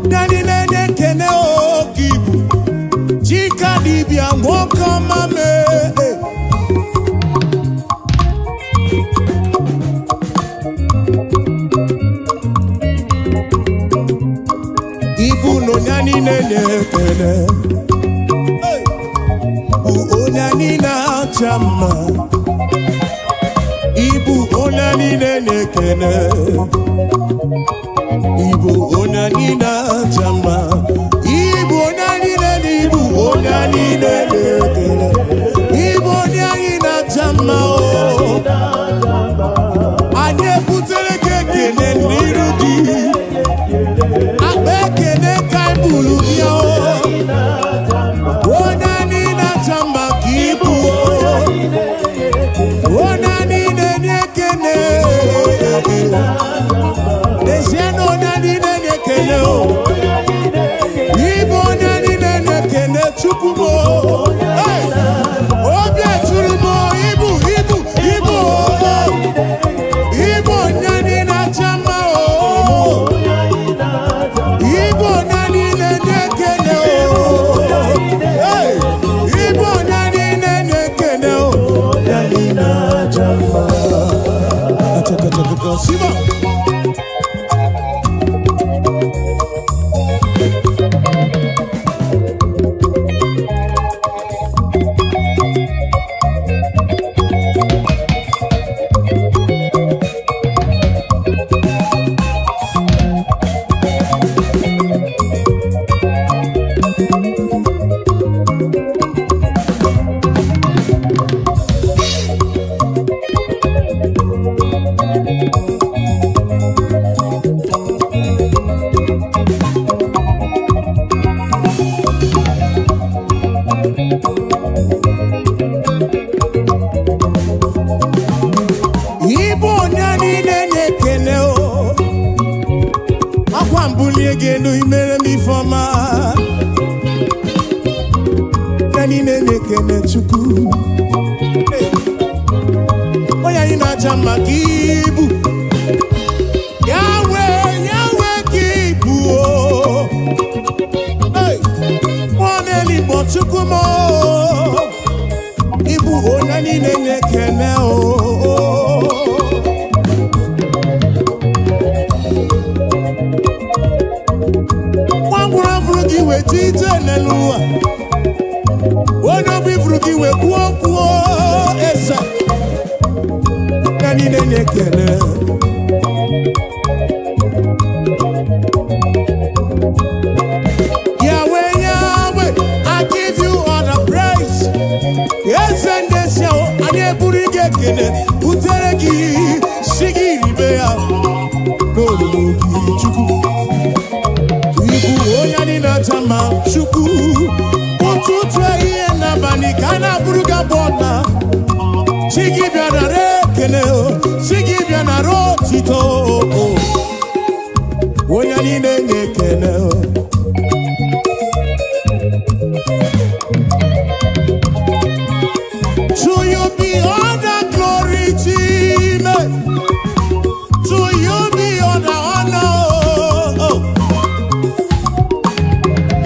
Onye niile na-ekele oge ibu Chika dibịa, nwoke ọma mee. Ibu na onye niile na-ekele. Hey! Bụ onye niile aja mma. Ibu onye niile na-ekele. Ibu onye niile aja mma. Ibu onye niile na ibu onye niile na-ekele. Ibu onye anyị na-aja mma o. Anyị ebutere gị ekele n'iru gị. Akpa ekele ka anyị buru bịa o. Onye niile aja mma ka ibu o. Onye niile na-ekele. N'ezie na onye niile na-ekele o. Ibu onye niile na-ekele, Chukwu m o. Hey! Obi eturu m o, ibu ibu ibu o. Ibu onye niile aja mma o. Ibu onye niile na-ekele o. Hey! Ibu onye niile na-ekele o. Onye niile aja mma. Achakachakaka, Siba. Ibu onye niile na-ekele o. Akwa mbulie gị elu, imere m ifeọma. Onye niile na-ekele Chukwu. Hey! Onye anyị na-aja mma ka ibu. Yahweh, Yahweh ka ibu o. Hey! Mmụọ na-eligbo, Chukwu m o. Ịbụ onye niile na-ekele o. Nwa ngwụrụ afụrụ gị wee ji ije n'elu ụwa. Onye obi furu gị wee kwuo okwu eze. Onye niile na-ekele. Yahweh, Yahweh, I give you all the praise. Eze ndị esi ahụ, anyị eburu gị ekele butere gị, si gị ribe ya n'olulu gị, Chukwu. Ibu onye anyị na-aja mma, Chukwu. Ụtụtụ, ehihie n'abalị ka a na-abụrụ gị abụ ọna. Chi gị bịa nara ekele o, chi gị bịa nara otito o. Onye niile na-ekele o. To you be all the glory, Chime. To you be all the honor. Oh.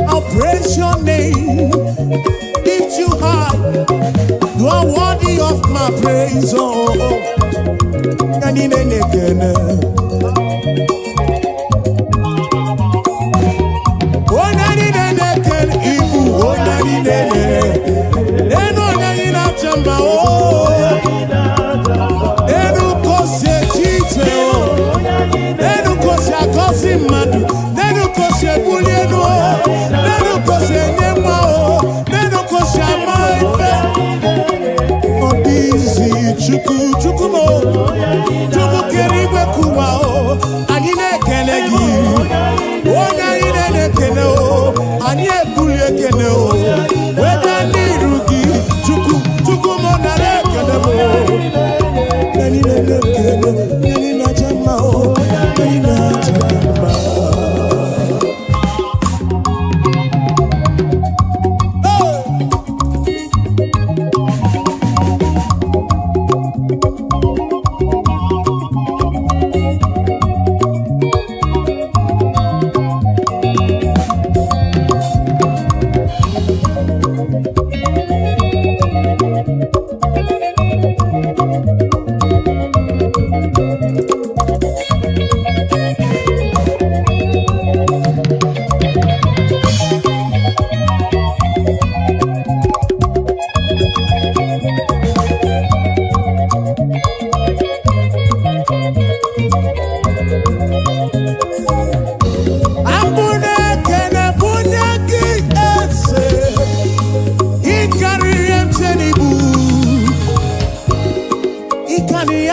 I'll praise your name, lift you high. You are worthy of my praise. Oh, oh. Onye niile na-ekele. Onye niile na-ekele, ibu onye niile na-ekele. Enu onye anyị na-acha mma o. Enu ka o si eche iche o. Enu ka o si agọzi mmadụ. Enu ka o si ebuli elu o. Enu ka o si enye nwa o. Enu ka o si ama ife. Ọ dị izi, Chukwu, Chukwu m o. Chukwu kere igwe kụwa o. Anyị na-ekele gị.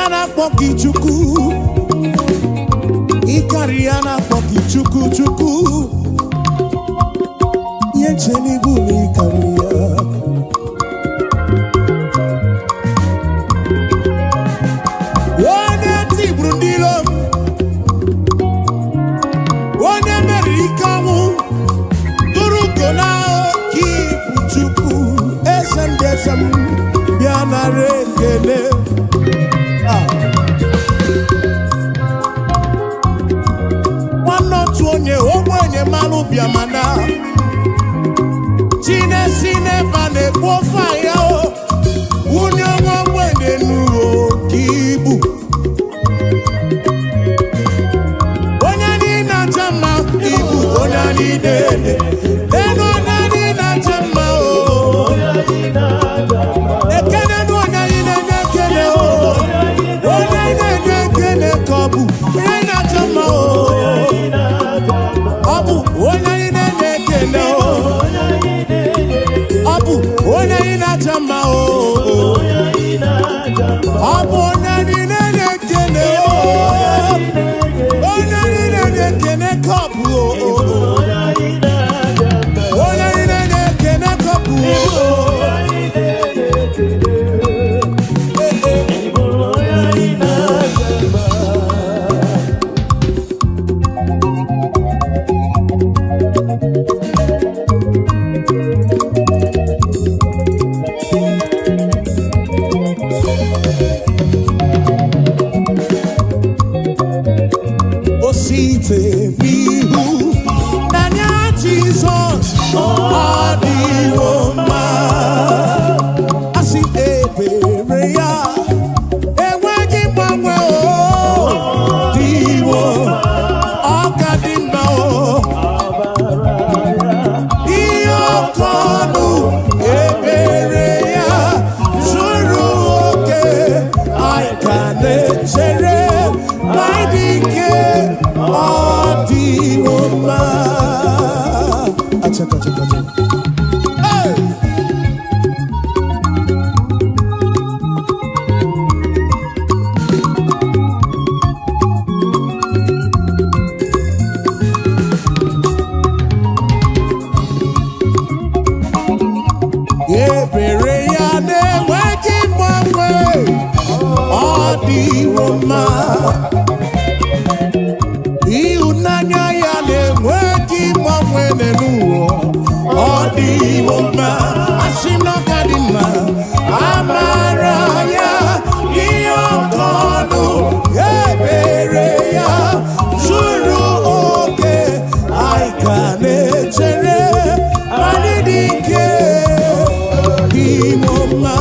Ya na-akpọ gị Chukwu. Ịkarị ya na-akpọ gị Chukwu, Chukwu. Ihe nche n'ibu na ịkarị ya. Onye tigburu ndị iro m, onye meriri ike ọnwụ, tụrụ ugo na oke ibu. Chukwu, eze ndị eze m, bịa nara ekele. Ah. Nwanne otu onye ogbenye mmanụ bịamana chinesi n'ebe a na-ekpu ofe ya o wunye nwa ogbenye n'uwe oke ibu. Onye anyị na-acha mma, ibu onye anyị na-ele elu, onye anyị na-acha mma o. Ekene nụ onye anyị na-enye ekele o. Onye anyị na-enye ekele ka ọ bụ onye anyị na-acha mma o. Ọ bụ onye anyị na-enye ekele o. Ọ bụ onye anyị na-acha mma o. Ọ bụ onye anyị na-enye ekele o. Onye anyị na-enye ekele ka ọ bụ o. Onye anyị na-enye ekele ka ọ bụ o. Eh, eh. O site n'ihu n'anya Jizọs, ọ dịwo mma. Asị ebere ya enweghị mgbanwe, o dịwo, ọ ka dị mma o. Ihe ọkọ ọnụ ebere ya zuru oke, anyị ka na-echere ma dị ike, ọ dịwo mma. Achaka, achaka, achaka. Hey! Ebere ya na-enweghị mgbanwe, ọ dịwo mma. Ịhụnanya ya na-enweghị mgbanwe n'elu ụwa, ọ dịwo mma. Asị m na ọ ka dị mma. Amara ya ihe ọkọ ọnụ, ebere ya zuru oke, anyị ka na-echere anyị dị ike, dịwo mma.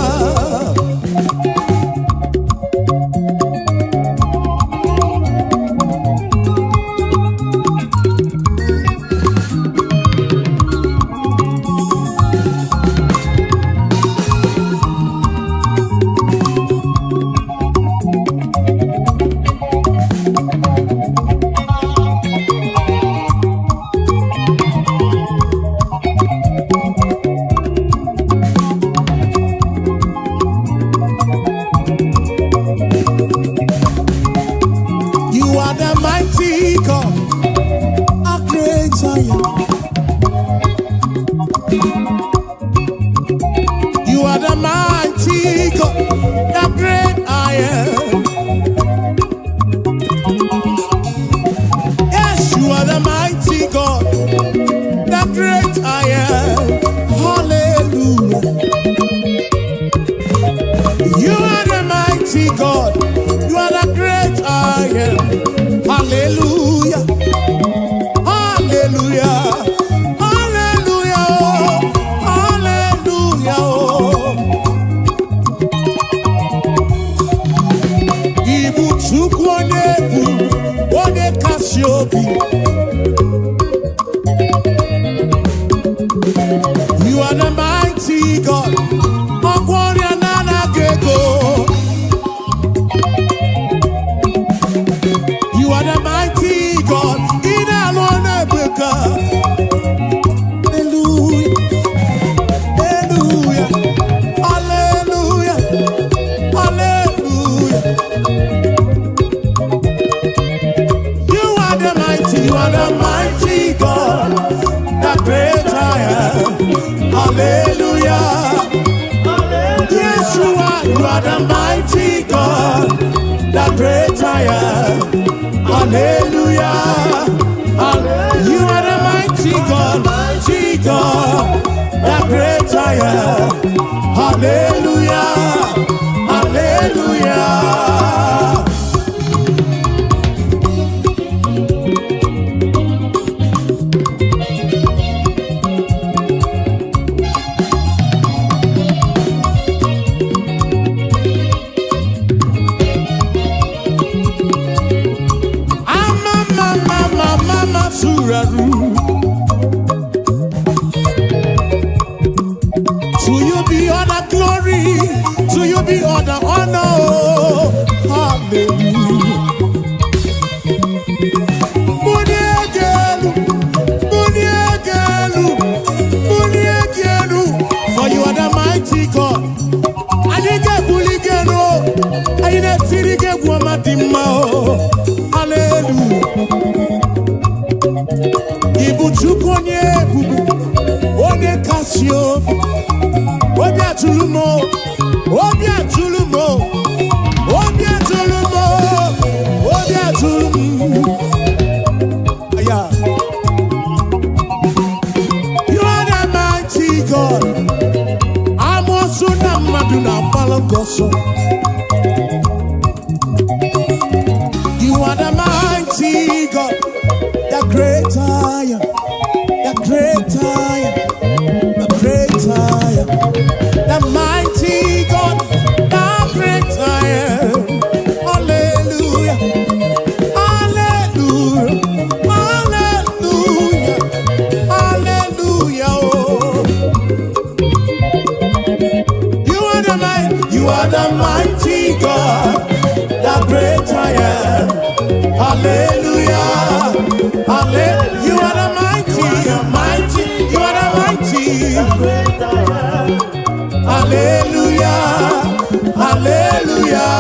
You are the mighty God, a great I am. You are the mighty God, the great I am. Yes, you are the mighty God, the great I am. Hallelujah. You are the mighty God, you are the great I am. Hallelujah. Hallelujah. Hallelujah. Oh. Hallelujah. Oh. Ibu Chukwu onye bụ onye kasị obi. You are the mighty God. Ọgwọ ọrịa na-anaghị ego. You are the mighty God. Ị na-alụ ọrụ ebube. Hallelujah. Hallelujah. Hallelujah. Hallelujah. Yeshua, you are the mighty God, the great I am. Hallelujah. You are the mighty God, the great I am. Hallelujah. Hallelujah. Ama mama mama suraru. To you be all the glory, to you be all the honor. Oh, hallelujah. Muniegelu, muniegelu, muniegelu. For you are the mighty God. Anyị ga-ebuli gị elu, anyị na-etiri gị egwu ọma dị mma o. Hallelujah. Ị bụ Chukwu onye ebube, onye kasị obi, obi atụrụ m o, obi atụrụ m o, obi atụrụ m o, obi atụrụ m. Aya. You are the mighty God. Amoosu na mmadụ na-agbalụ gị ọsọ. You are the mighty God, the great I am, the great I am, the great I am, the mighty God, the great I am. Hallelujah, hallelujah, hallelujah, hallelujah. Oh. You are the mighty God, the great I am. Hallelujah, hallelujah. You are the mighty, mighty, you are the mighty. Hallelujah, hallelujah.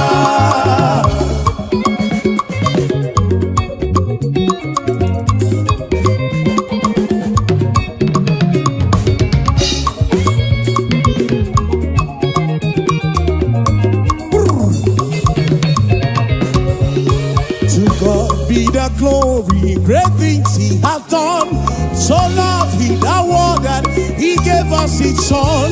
To God be the glory, great things He hath done. So loved He the world that He gave us His Son.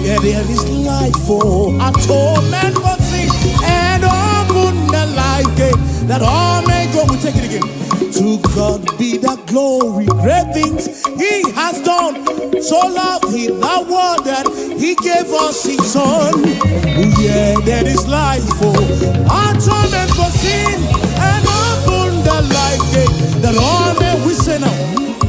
Yeah, there is life for atonement for sin and open the life gate that all may go. We take it again. To God be the glory, great things He has done. So loved He the world that He gave us His Son. Yeah, there is life for atonement for sin and open the life gate that all may we say now.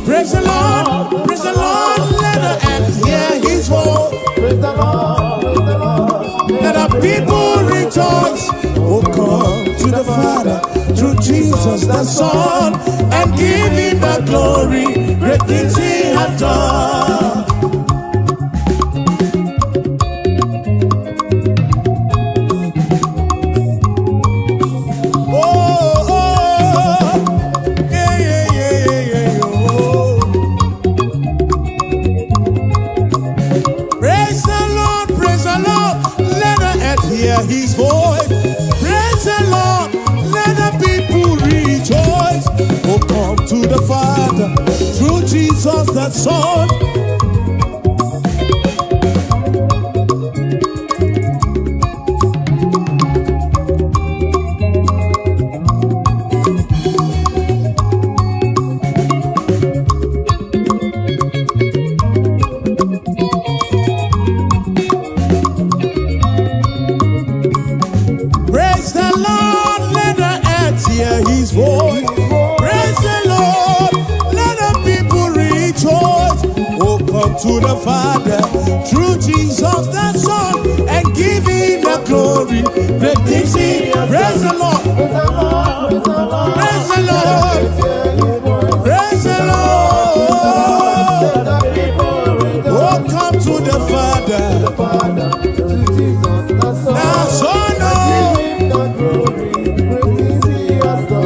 Praise the Lord, praise the Lord, let the earth hear His voice. Praise the Lord, praise the Lord. Let the people rejoice. Oh, come to the Father through Jesus the Son and give him the glory. Great things he hath done. Oh, yeah, oh. Praise the Lord, praise the Lord, let the earth hear his voice. Praise the Lord, let the people rejoice. Oh, come to the Father through Jesus the Son. Praise the Lord, let the earth hear his voice. Praise the Lord, let the people rejoice. Oh, come to the Father through Jesus the Son and give him the glory. Great things he. Praise the Lord, Praise the Lord, praise the Lord. praise the Lord, Hear his voice. praise the Lord. Let the people rejoice. Oh, come to the Father, The Father, through Jesus the Son. the Son. Oh. Give him the glory. Great things he has done.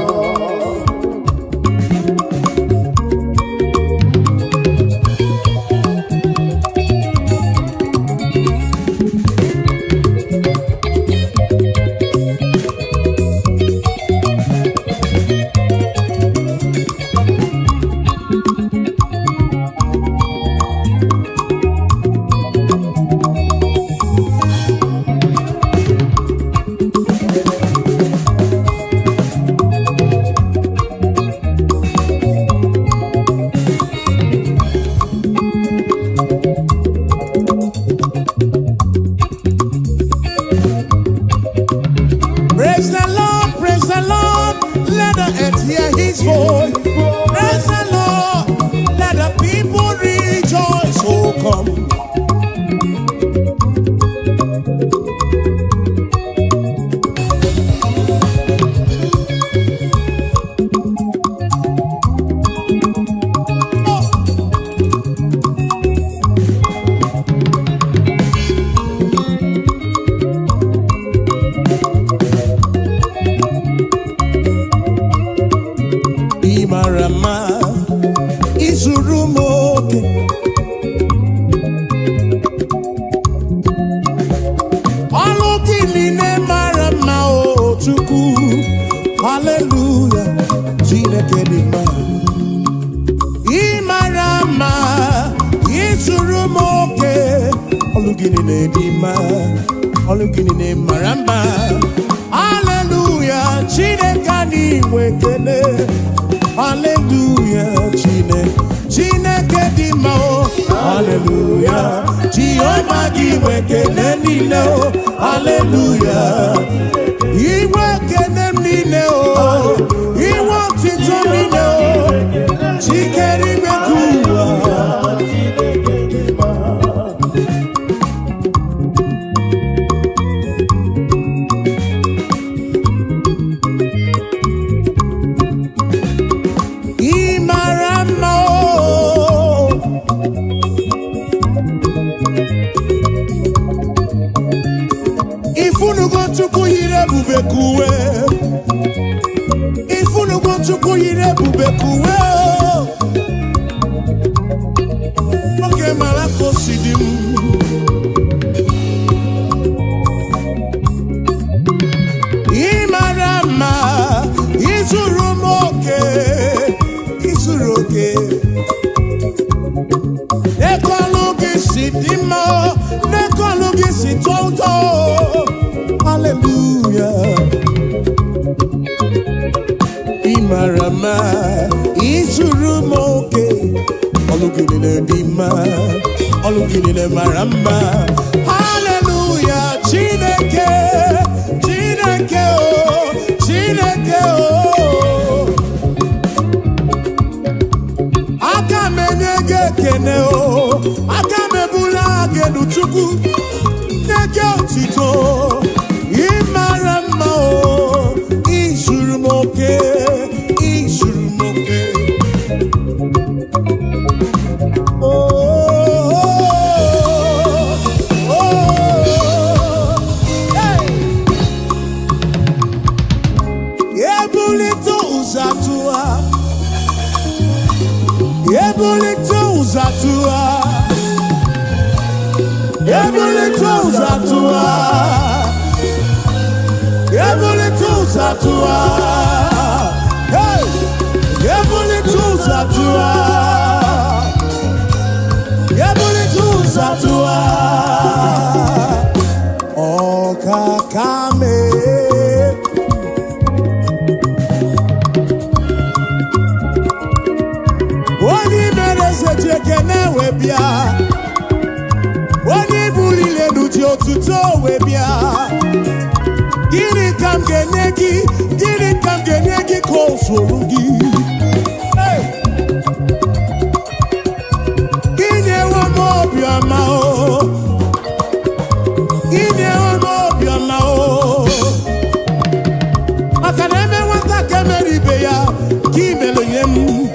Haleluya, Chineke dị mma. Ị mara mma, ịzụrụ m oke. Ọlụ gị niile dị mma, ọlụ gị niile mara mma. Haleluya, Chineke anyị nwe ekele. Haleluya, Chineke, Chineke dị mma o. Haleluya, Jehova, gị nwe ekele niile o. Haleluya, inwe ekele m niile o, inwe otito niile o. Chikere igwe ka ụwa. Chineke dị mma. Ị mara mma o. Ifunugo Chukwu yiri ebube ka uwe. Ifunugo Chukwu yiri ebube ka uwe o. Oge mara ka o si dị m. Ị mara mma, ịzụrụ m oke, ịzụrụ oke. N'ekọlụ gị si dị mma, n'ekọlụ gị si tọọ ụtọ. Hallelujah. Ị mara mma, ịzụrụ m oke. Ọlụ gị niile dị mma, ọlụ gị niile mara mma. Hallelujah, Chineke, Chineke o, Chineke o. Aka m enye gị ekene o, aka m ebula gị elu, Chukwu, nye gị otito. Ị mara mma o, izuru m oke, izuru m oke. Oh, oh, hey. Ebulite ụzọ atụwa, ebulite ụzọ atụwa, ebulite ụzọ atụwa, ebulite ụzọ atụwa. Hey! Ebulite ụzọ atụwa, ebulite ụzọ atụwa. Ọkaka mee. Onye mere eze ji ekene wee bịa, onye buliri elu ji otuto wee bịa. Gịnị ka m ga-enye gị? Gịnị ka m ga-enye gị ka o zuru gị? Hey! Inyewo m obiọma o, inyewo m obiọma o, maka na eme nwata ka emere ibe ya ka imere nye m.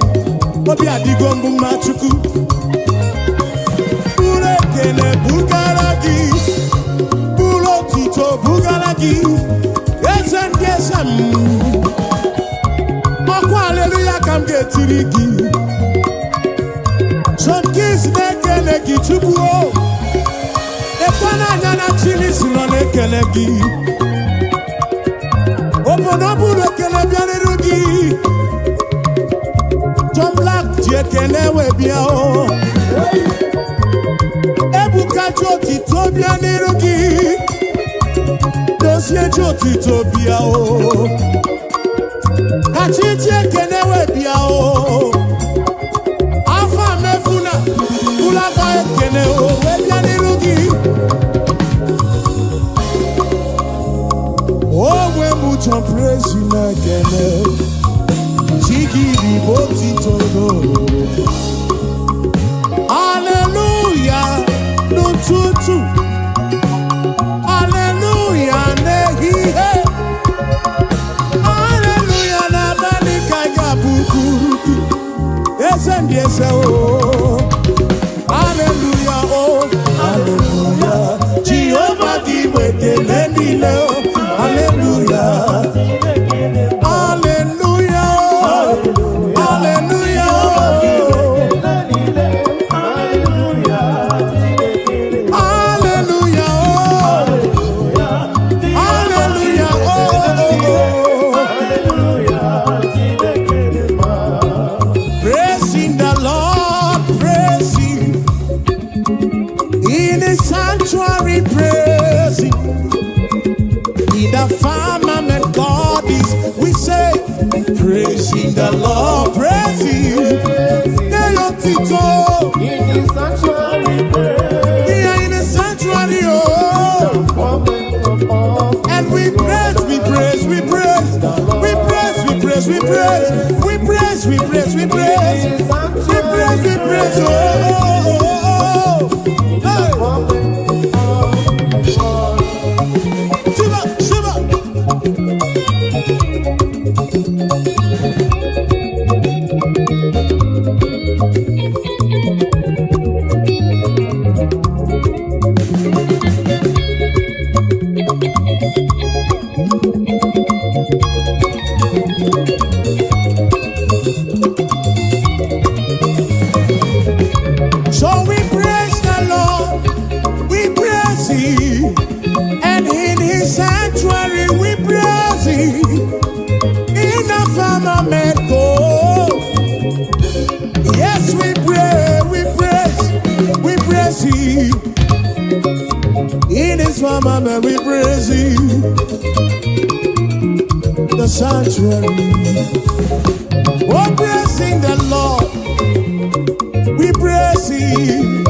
Obi adịgo mbụ mma. Chukwu, buru ekele bugara gị, buru otuto bugara gị, eze ndị eze m. Ọkwa aleluya ka m ga-etiri gị. John Keys na-ekele gị, Chukwu o. Ekwe n'anya na Chilisi nọ na-ekele gị. Obodo buru ekele bịarịrị gị. John Black ji ekele wee bịa o. Ebuka ji otito bịa n'iru gị. Dozie ji otito bịa o. Kachi ji ekele wee bịa o. Afọ mefuna ụlọakpa ekele o wee bịa n'iru gị. Onwe m John Praise na-ekele Chigiri bụ otito n'olulu. Haleluya n'ụtụtụ, haleluya n'ehihie, haleluya n'abalị ka ị ga-abụkuru gị, eze ndị eze o. Haleluya o, haleluya, Jehova, gị nwe ekele niile o. Haleluya, haleluya o, haleluya o. Hallelujah, oh. Hallelujah, oh, oh, oh. sanctuary, praise Him. In the firmament, God is. We say, praising the Lord, praise Him. Nye ya otito. In the sanctuary, praise. Here in the sanctuary, oh. Moment of all. And we praise, we praise, we praise, we praise, we praise, we praise, we praise, we praise, we praise, we praise, we praise, oh, oh, oh, oh. Hey. Moment of all. Shiva, Shiva. So we praise the Lord, we praise Him, and in His sanctuary we praise Him. In the firmament, oh, yes, we pray, we praise, we praise Him. In His firmament, we praise Him. The sanctuary, oh, praising the Lord, we praise Him.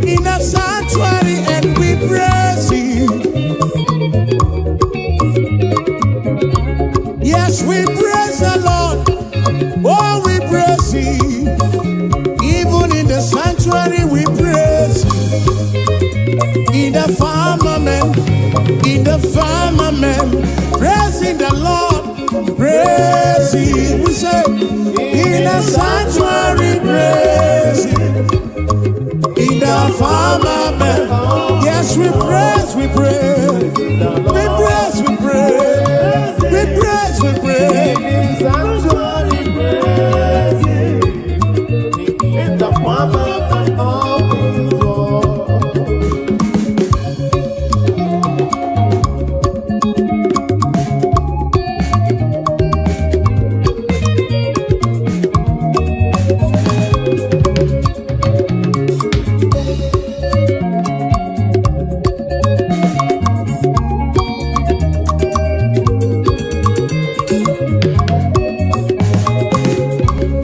In the sanctuary, and we praise Him. Yes, we praise the Lord. Oh, we praise Him. Even in the sanctuary, we praise Him. In the firmament, praising the Lord, praise Him. We say, in the sanctuary, praise Him. In the firmament, yes, we praise, we praise, we praise, we praise, we praise, we praise. In the sanctuary, praise Him. In the firmament of His word.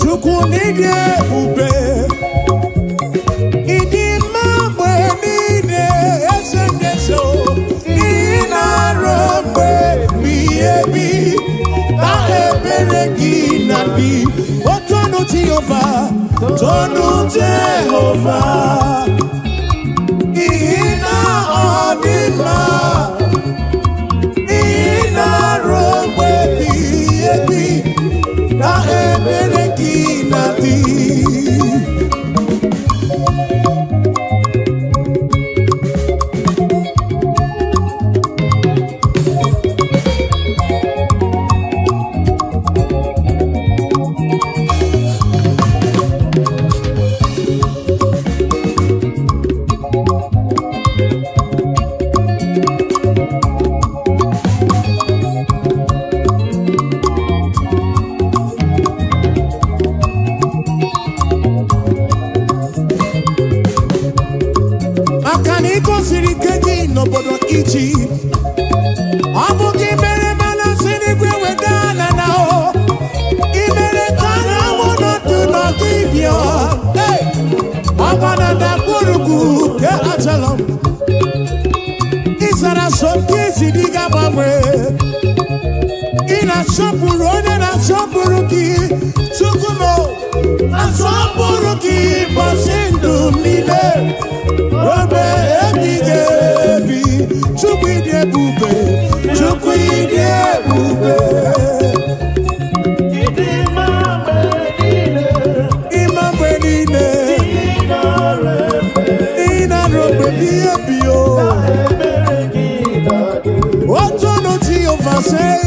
Chukwu n'ịdị ebube, ịdị mma mgbe niile, eze ndị eze o. Ị na-arụ mgbe ebighị ebi, na ebere gị na-adị. O tonu Jehova, tonu Jehova, n'ihi na ọ dị mma. Ị na-arụ mgbe ebighị ebi, na ebere gị na-adị. Maka na ị gosiri ike gị n'obodo Ijipt, ọ bụ gị mere mana si n'igwe weda na na o ị mere ka anyanwụ nọdụ n'ọdịbịa. Hey! Ọgba na ndagwurugwu nke Ajalon, ị zara so nke isi dị ga-agbanwe. Ị na-asọpụrụ onye na-asọpụrụ gị. Chukwu m, asọpụrụ gị ụbọchị ndụ m niile, obe ebighị ebi. Chukwu, ịdị ebube, Chukwu, ịdị ebube. Ịdị mma mgbe niile. Ịma mgbe niile. Ị nara efe. Ị na-arụ mgbe ebighị ebi o. Ebere gị na-adị. Otonu Jehova sei.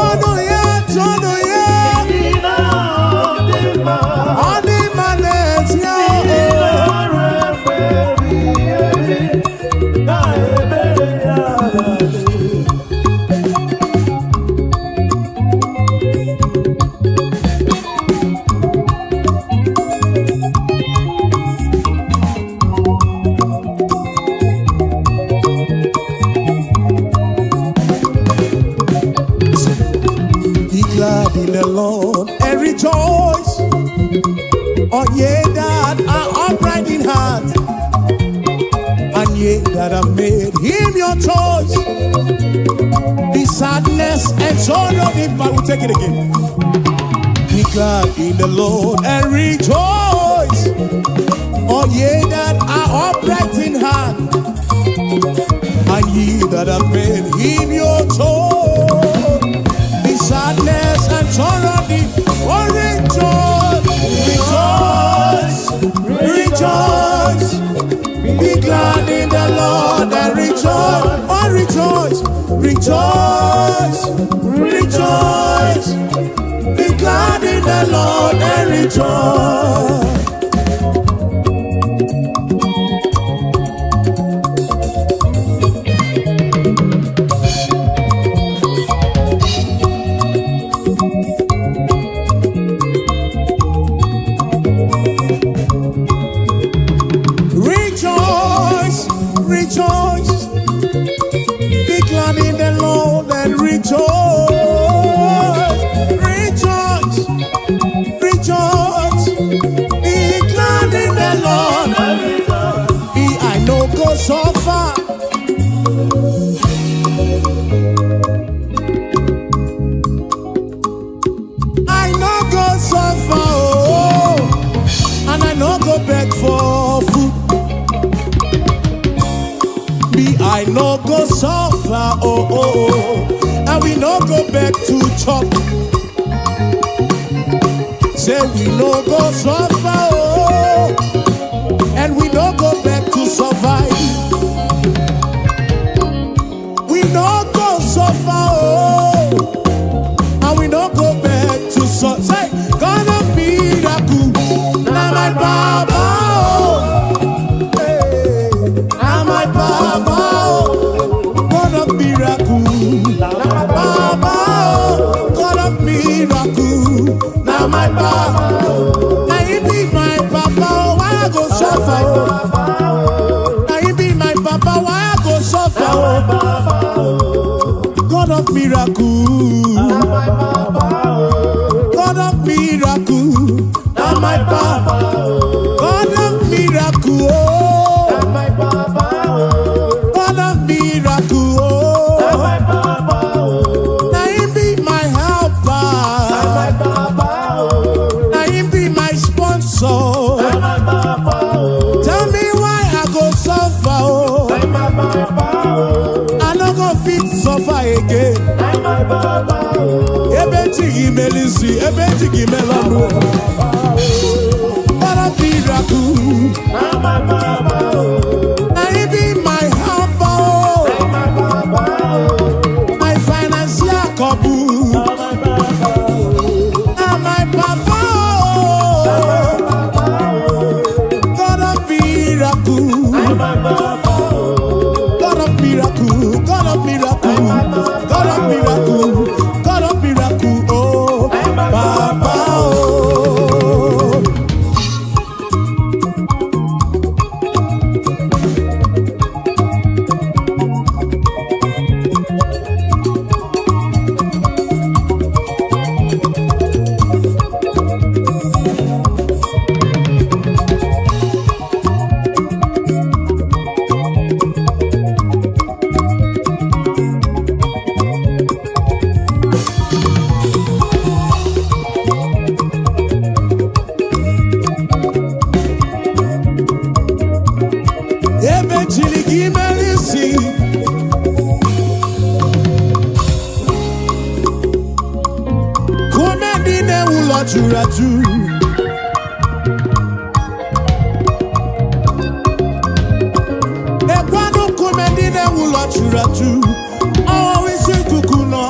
Ọnụ ya, tonu ya. Ị na-adị mma. Ọ dị mma n'ezie Ị o. nara efe. ye that have made him your choice. The sadness and sorrow, if I will take it again. Be glad in the Lord and rejoice. All ye that are upright in heart, and ye that have made him your choice. The sadness and sorrow, the oh, rejoice, rejoice, rejoice. Be glad in the Lord and rejoice, oh, rejoice, rejoice, rejoice. Be glad in the Lord and rejoice. Rejoice, rejoice. Be glad in the Lord and rejoice. Rejoice, rejoice. Be glad in the Lord. Be I no go suffer. I no go suffer. Oh, and I no go beg for food. Me, I no go suffer, oh, and we no go back to chop. Say we no go suffer, oh, and we no go back to survive. We no go suffer, oh, and we no go back to suffer. Say, gonna be miracle, na my baba, oh, hey, na my baba, oh, God of miracle, baba, oh, God of miracle, na my baba, na he be my papa, oh, why I go suffer, oh? Na he be my papa, why I go suffer, oh? God of miracle, God of miracle, na my papa, God of miracle, oh, God of miracle, oh. Na him be my helper, na him be my sponsor. Tell me why I go suffer, oh. I no go fit suffer again. Ebe chi gị mere isi, ebe chi gị mere ọnụ. God of miracle, na him be my helper, oh. My financial couple, na my papa, oh. God of miracle, God of miracle, God of miracle, God of miracle, God of miracle, oh, Papa, oh. Ebe chiri gị mere isi, kume ndị na-ewu ụlọ juru ajụ. Ekwanụ nkume ndị na-ewu ụlọ juru ajụ, ọwụwa isi ikuku nọ.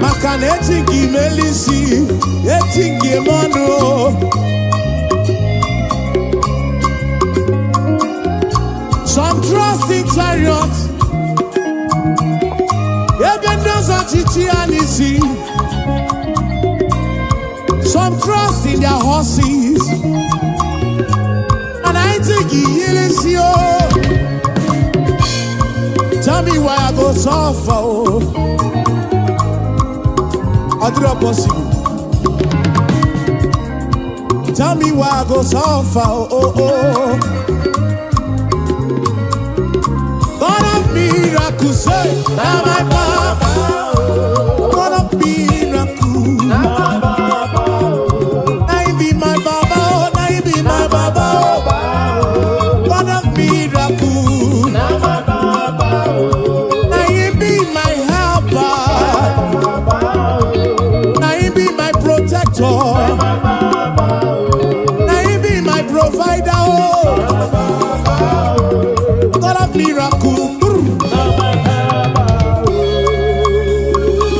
Maka na eti gị mere isi, eti gị eme ọnụ. Some trust in chariots, ebe ndị ọzọ chichi ya n'isi. Some trust in their horses, and I think he isi o. Tell me why I go suffer o. Ọ dịrọ possible. Tell me why I go suffer. Oh. God of miracles, say, now my papa. God of miracles, now he be my baba, oh, now he be my baba, oh. God of miracles, now he be my helper, now he be my protector, now he be my provider, oh. God of miracle.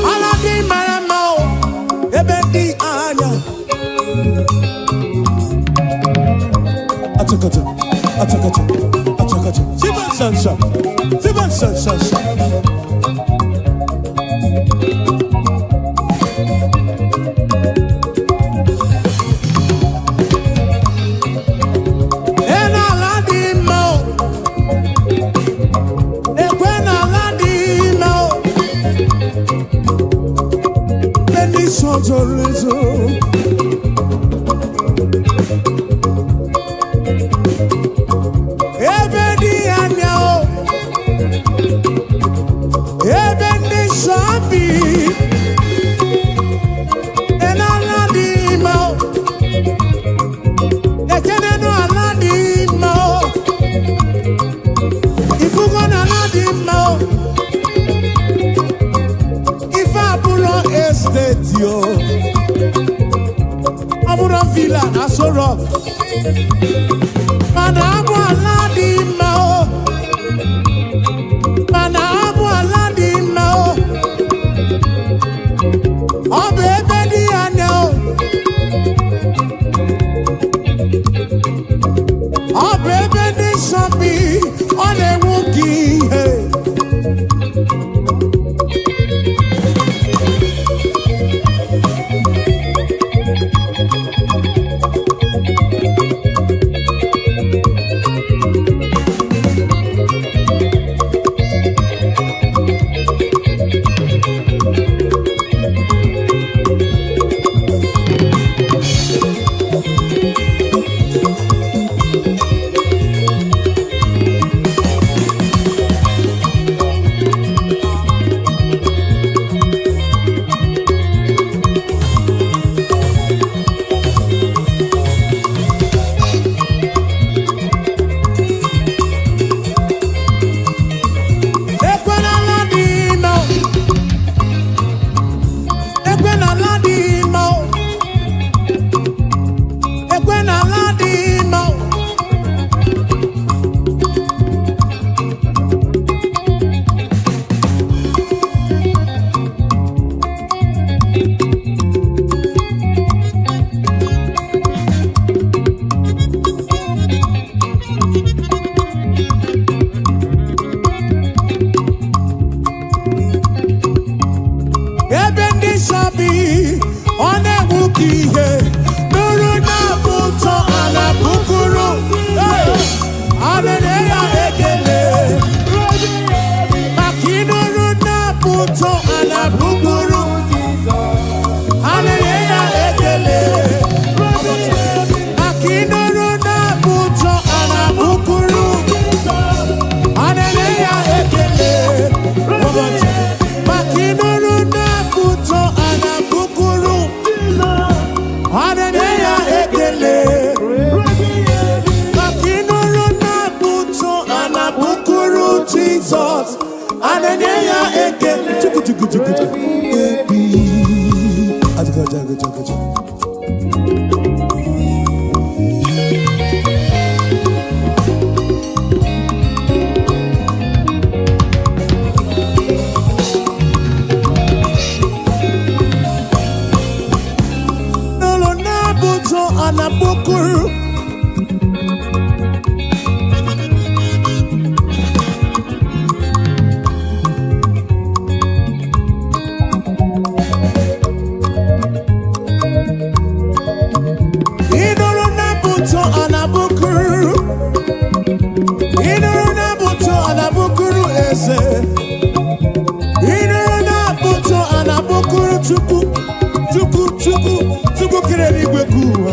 Ala dị mara mma o, ebe dị anya. Achakacha, achakacha, achakacha. Sibansansa, sibansansansa. Ena ala dị mma o, ekwe na ala dị mma o. Ebe ndị nsọ zoro ezo. Ebe dị anya o, ebe ndị nsọ bi, ena ala dị mma o, ekenenu ala dị mma o, ifugo na ala dị mma o, ife abụrọ esteti o, ọ bụrụ villa na Aso Rock, mana abụ ala dị mma o, mana abụ ala dị mma o, ọ bụ ebe dị anya o, ọ bụ ebe ndị nsọ bi, ọ na-enwu ka ihe. Ekwe n'ala dị mma o, ekwe n'ala dị mma o, ekwe n'ala dị mma o. Ebe ndị nsọ bi, ọ na-enwu ka ihe nụrụ na-abụ ụtọ ala bukuru. Hey! A na-enye ya ekele maka ịnụrụ na-abụ ụtọ ala bukuru. A na-enye ya ekele maka ịnụrụ na-abụ ụtọ ala bukuru. A na-enye ya ekele maka ịnụrụ na-abụ ụtọ ala bukuru. A na-enye ya ekele maka ịnụrụ na-abụ ụtọ ala bukuru Jizọs. A na-enye ya ekele. Chuku chuku chuku chuku. Ebi. Ajụjụ, ajụjụ, ajụjụ. N'ụlọ na-abụ ụtọ ala bukuru. Ịnụrụ na-abụ ụtọ ala bukuru. Ịnụrụ na-abụ ụtọ ala bukuru eze. Ịnụrụ na-abụ ụtọ ala bukuru Chukwu. Chukwu, Chukwu, Chukwu kere eluigwe ka ụwa.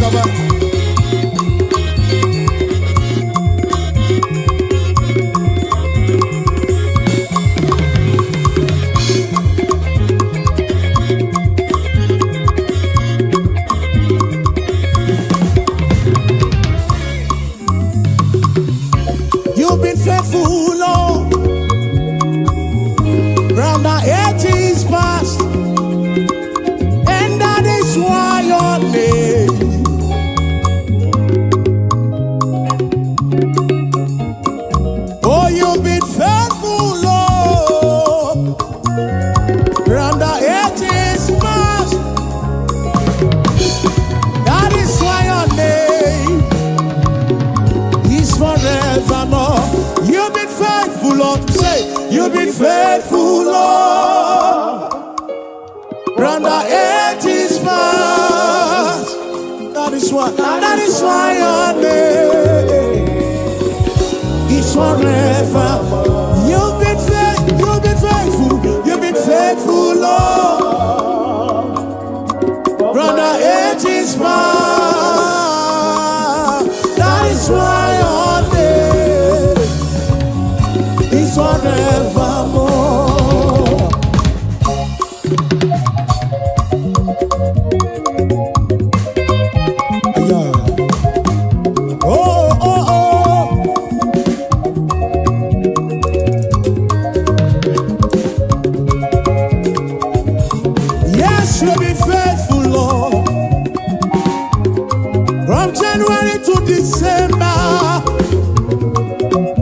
Gaba. You've been faithful, Lord, from the ages past, and that is why your name. Oh, you've been faithful, Lord, from the ages past. That is why your name is forevermore. You've been faithful, Lord. Say, you've been faithful, Lord, from the ages past. That is why your name is forever. You've been faithful, you've been faithful, Lord, from the ages past. That is why your name is forevermore. Yeah. Oh. Yes, you've been faithful, Lord. From January to December.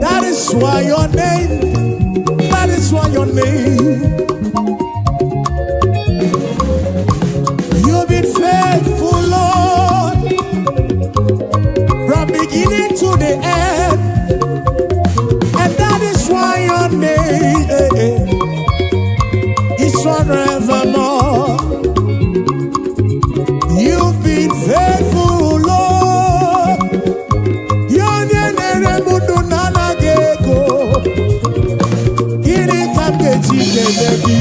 That is why your name, that is why your name. You've been faithful, Lord, from beginning to the end. And that is why your name is forevermore. You've been faithful, Lord. Onye na-ere m ndụ na-anaghị ego. Gịnị ka m ga-eji kelee gị?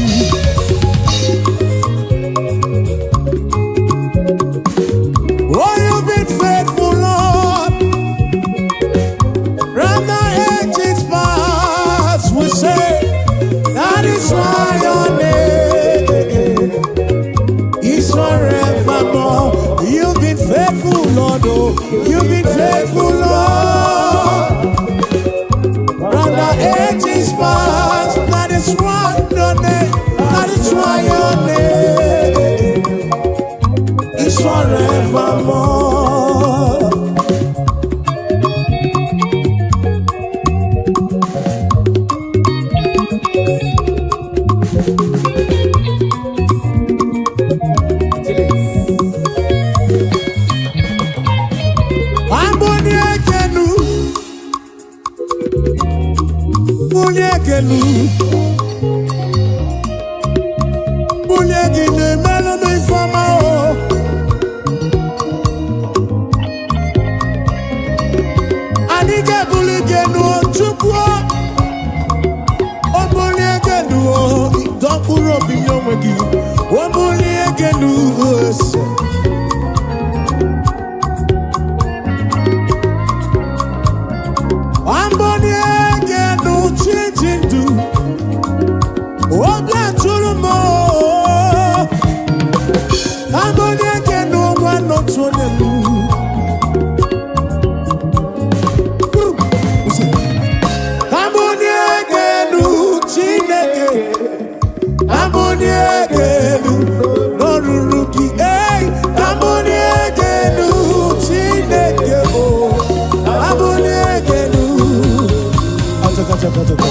Oh, you've been faithful, Lord. From the ages past, we say, that is why your name is forevermore. You've been faithful, Lord. Oh, you've been faithful, Lord. From the ages past, that is why your name, that is why your name is forevermore. Please. Amboni ekenu, bulie ekenu, bulie gị na-emelụ m ifeọma o. Anyị ga-ebuli gị enu o, Chukwu o. O bulie gị enu o, dọ mkpụrụ obi nye onwe gị. O bulie gị enu ese. Amboni egenu chichi ndụ, obi atụrụ m o. Amboni egenu nwa n'otu onye m. Amboni egenu Chineke, amboni egenu n'oruru gị. Ei, amboni egenu Chineke o, amboni egenu. Achaka, achaka, achaka.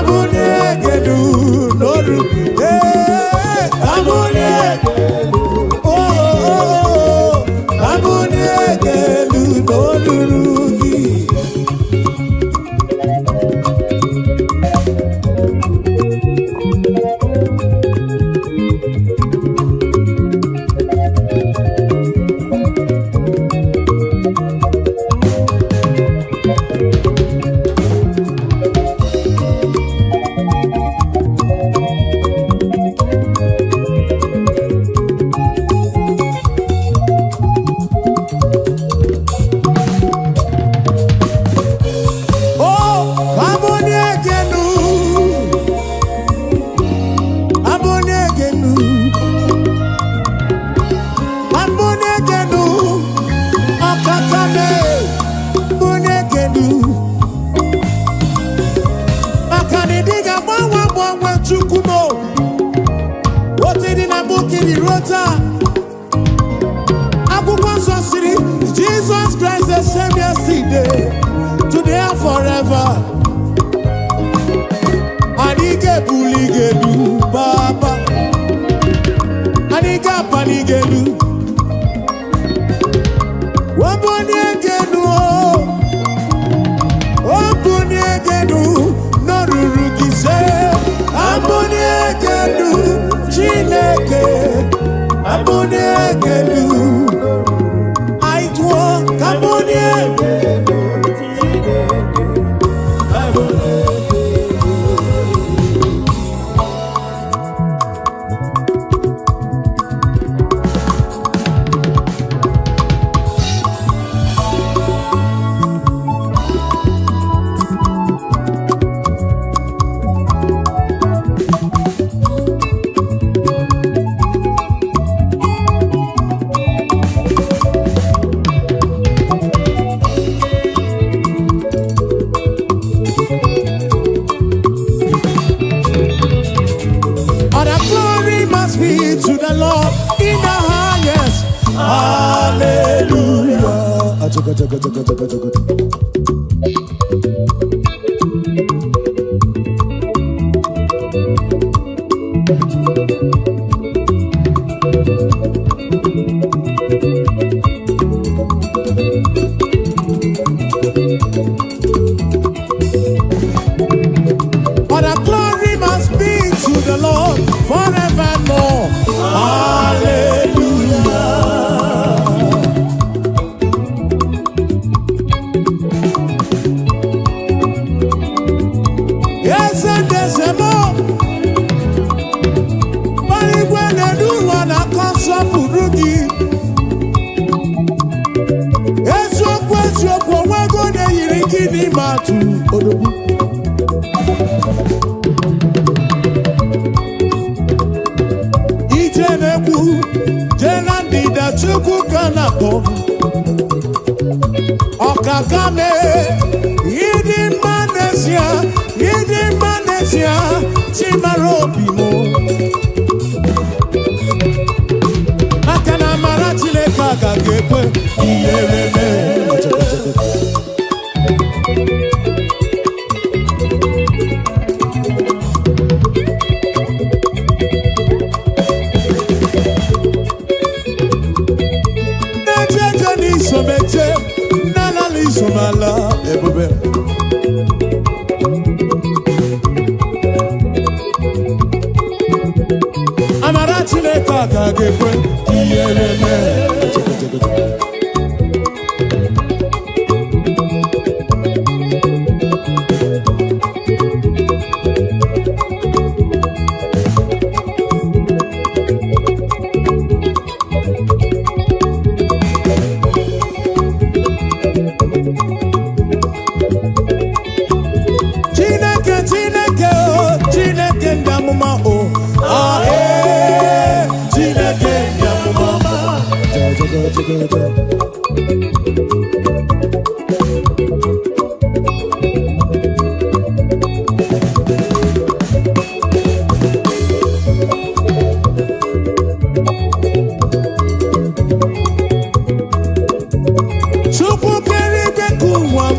Kabulie gelu n'olu. Ee, kabulie. Oh, oh, oh, kabulie gelu n'olulu gị. Oh, kabulie gelu. Kabulie gelu. Kabulie gelu. Ọkaka me. Bulie gelu. Maka na ịdị ga-agbanwe agbanwe, Chukwu m o. Otu dị na mbụ kiri ruo taa. Akwụkwọ nsọ siri, Jesus Christ the same yesterday, today and forever. Anyị ga-ebuli gị elu, Papa. Anyị ga-apali gị elu. Webulie gị elu o. Obulie gị elu n'oruru gị se. Abulie gị elu, Chineke. Abulie gị elu. Anyị tụọ ka bulie. Chineke, abulie gị elu. All the glory must be to the Lord in the highest. Hallelujah. Achoka, choka, choka, choka, choka. All the glory must be to the Lord forevermore. Hallelujah. Yes, and there's a more. Igwe na-edu ụwa na-akọ nsọpụrụ gị. Eziokwu, eziokwu, onwego na-eyiri gị n'ime atụ odogwu. Ije na-ekwu jee na ndịda, Chukwu ka na-akpọ. Ọkaka mee, ịdị mma n'ezie, ịdị mma n'ezie, Chimara obi m. Maka na amara Chineke agaghị ekwe ihere mee. Na-eje eje n'isomeje, na-alala isomala ebube. Amara Chineke agaghị ekwe ihere mee. Chineke, Chineke o, Chineke ndị amụma o. Ah, ee, Chineke ndị amụma. Chukwu kere igwe ka ụwa m.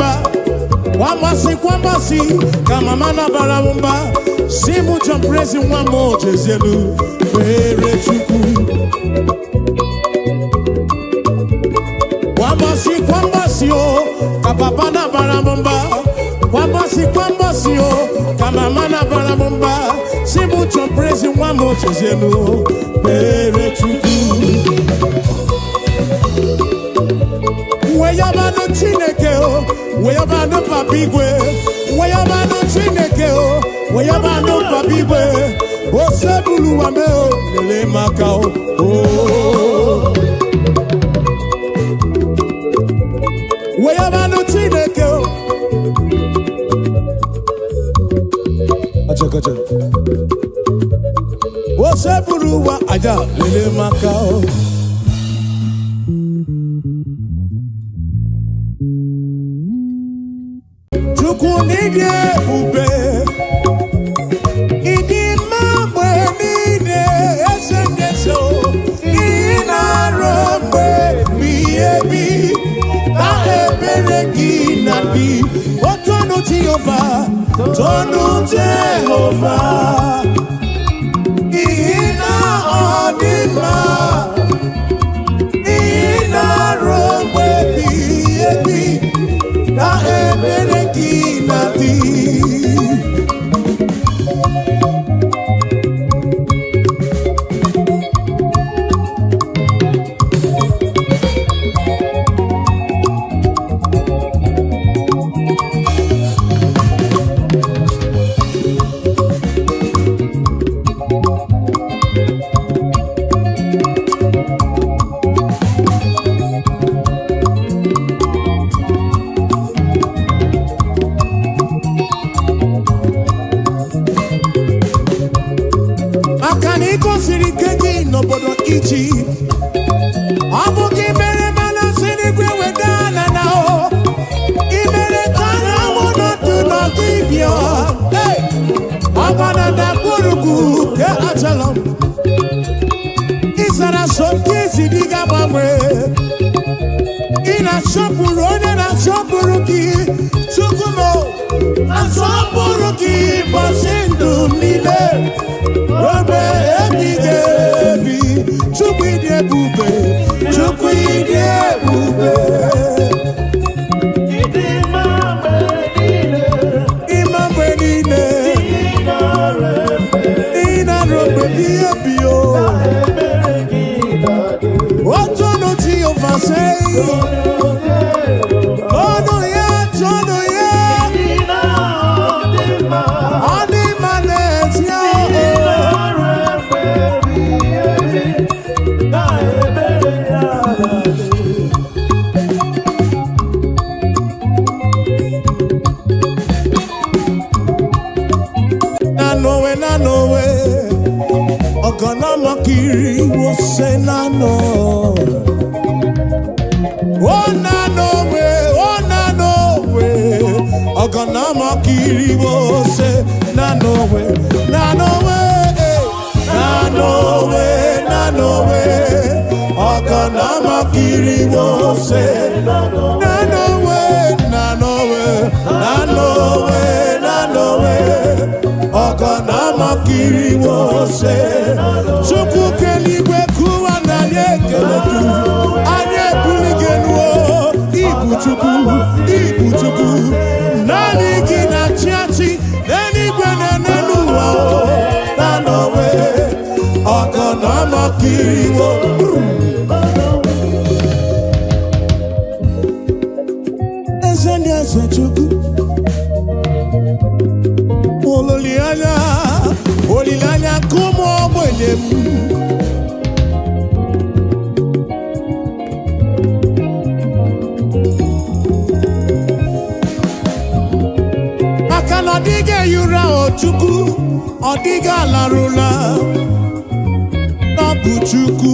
mba. Kwambasị kwambasị ka mama na-abara m mba, si mụ John Prezi nwa m, ojezielu kpere Chukwu. Kwambasị kwambasị o ka papa na-abara m mba, kwambasị kwambasị o ka mama na-abara m mba, si mụ John Prezi nwa m, ojezielu kpere Chukwu. Weyabanụ Chineke o, weyabanụ Papa igwe, weyabanụ Chineke o, weyabanụ Papa igwe, osebuluwa me o, lele maka o o. Weyabanụ Chineke o. Achakacha. Osebuluwa aja, lele maka o. Chukwu n'ịdị ebube, ịdị mma mgbe niile, eze ndị eze o, ị na-arụ mgbe ebighị ebi na ebere gị na dị otu ọnụ. Jehova, tọnụ Jehova, n'ihi na ọ dị mma, ị na-arụ mgbe ebighị ebi na ebere gị na dị. Maka na ị gosiri ike gị n'obodo Ijipt, ọ bụ gị mere mana si n'igwe weda ala na o ị mere ka anyanwụ nọdụ n'ọdụ ibia. Ọgba na ndagwurugwu ke achala m ịzara so nke ezi dị ga-agbanwe. Ị na-asọpụrụ onye na-asọpụrụ gị. Chukwu m, asọpụrụ gị bọsị ndụ m niile ruo ebighị ebi. Chukwu, ịdị ebube, Chukwu, ịdị ebube. Ịdị mma mgbe niile. Ịma mgbe niile. Ị nara efe. Ị na-arụ mgbe ebighị ebi o. Ebere gị na-adị. Otu ọnụ Jehova sei. Ọnụ ya, tọnụ ya. Ị na-adị mma. Ọ dị mma n'ezie. Ị nara efe ebighị ebi, na ebere ya na-adị. Nanowe, nanowe, ọ̀gànàmọ́kiri wo ṣe nánà. Ó nanowe, ó nanowe, ọ̀gànàmọ́kiri wo ṣe nanowe, nanowe, eh, nanowe, nanowe, ọ̀gànàmọ́kiri wo ṣe nanowe, nanowe, nanowe, nanowe, ọ̀gànàmọ́kiri wo ṣe. Chukwu keligwe kụwa na anyị ekele gị, anyị ebuli gị elu o. Ibu Chukwu, ibu Chukwu, naanị gị na-achị achị n'eluigwe na n'elu ụwa o. Nanowe, ọ̀gànàmọ́kiri wo. Eze ndị eze, Chukwu, olileanya, olileanya nke ụmụ ogbenye m. Maka na ọ dịghị ehi ụra o Chukwu, ọ dịghị alarụla n'ọbụ Chukwu.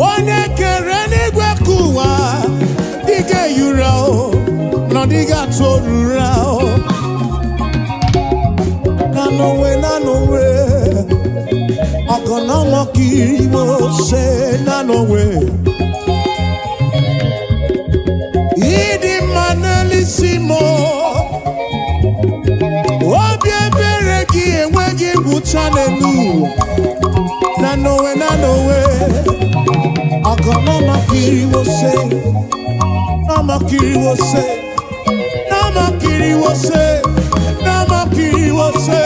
Onye kere n'igwe ka ụwa dịghị ehi ụra o, na ọ dịghị atụ ụra o. Na n'onwe, na n'onwe. Ọganamakiriwose na n'onwe. Ịdị mma n'elisi m, obi ebere gị enweghị ngwụcha n'elu ụwa. Na n'onwe, na n'onwe. Ọganamakiriwose, namakiriwose, namakiriwose, namakiriwose.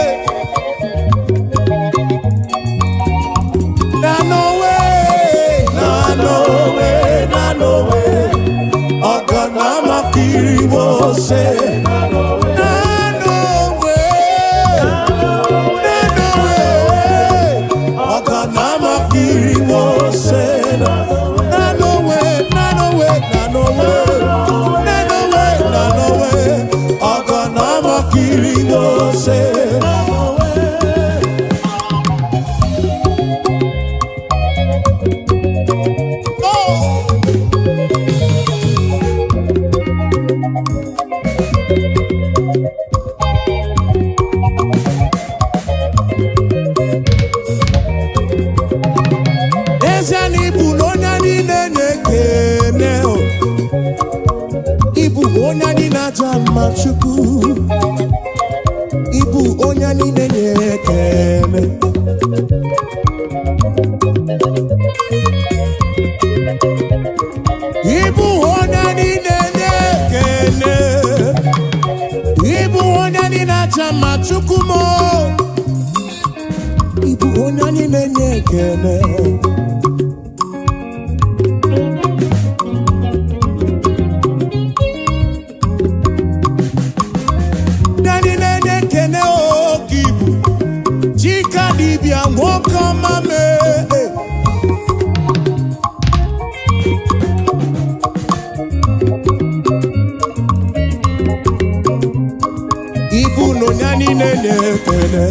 Na n'onwe, na n'onwe, na n'onwe. Ọganamakiriwose. Na n'onwe, na n'onwe. Ọganamakiriwose. Na n'onwe, na n'onwe, na n'onwe. Na n'onwe, na n'onwe. Ọganamakiriwose. Oh! N'ezie na ịbụ na onye niile na-ekene o. Ịbụ onye anyị na-aja mma, Chukwu. Ịbụ onye niile na-ekene. Ịbụ onye niile na-ekene. Ịbụ onye anyị na-aja mma, Chukwu m o. Ịbụ onye niile na-ekene. Ndị niile na-ekene oke ibu Chika dibịa, nwoke ọma mee. Ibu na onye niile na-ekene.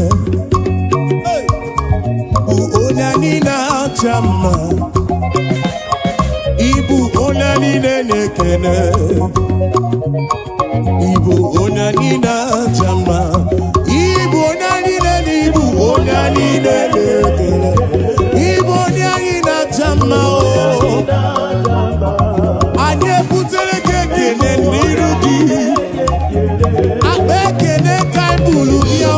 Hey! Bụ onye niile acha mma. Ibu onye niile na-ekene. Ibu onye niile acha mma. Ibu onye niile na ibu onye niile na-ekene. Ibu onye anyị na-acha mma o. Anyị ebutere gị ekene n'iru gị. Akpa ekene ka anyị buru bịa o.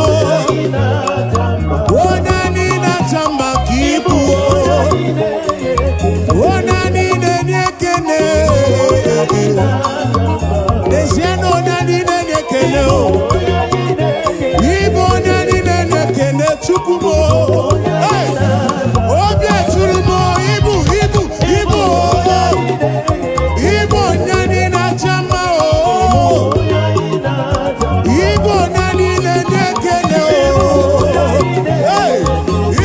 Onye niile acha mma ka ibu o. Onye niile na-ekene. N'ezie na onye niile na-ekene o. Ịbụ onye niile na-ekene, Chukwu m o. Hey! Obi eturu m o, ibu, ibu, ibu o. Ịbụ onye niile acha mma o. Ịbụ onye niile na-ekene o. Hey!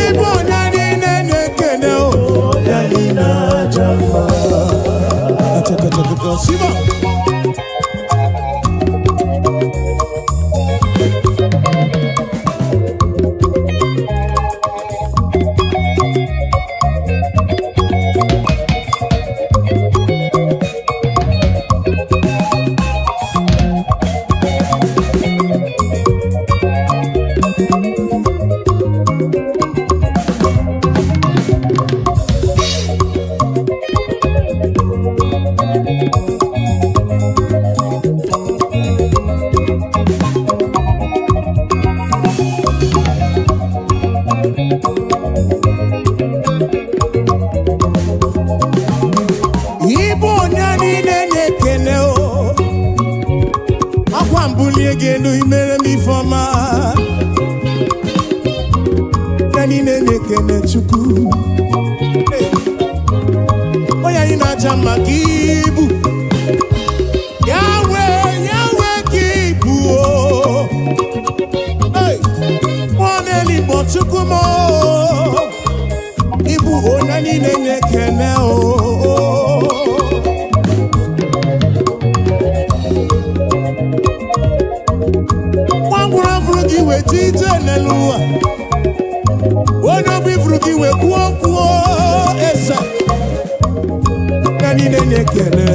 Ịbụ onye niile na-ekene o. Onye niile acha mma. Achakachakaka, Siba. Ịbụ onye niile na-ekene o. Akwa mbulie gị elu, imere m ifeọma. Onye niile na-ekene Chukwu. Hey! Onye anyị na-aja mma ka ibu. Yahweh, Yahweh ka ibu o. Hey! Mmụọ na-eligbo, Chukwu m o. Ịbụ onye niile na-ekene o. Nwa ngwụrụ fụrụ gị wee ji ije n'elu ụwa. Onye obi fụrụ gị wee kwuo okwu esa. Onye niile na-ekene.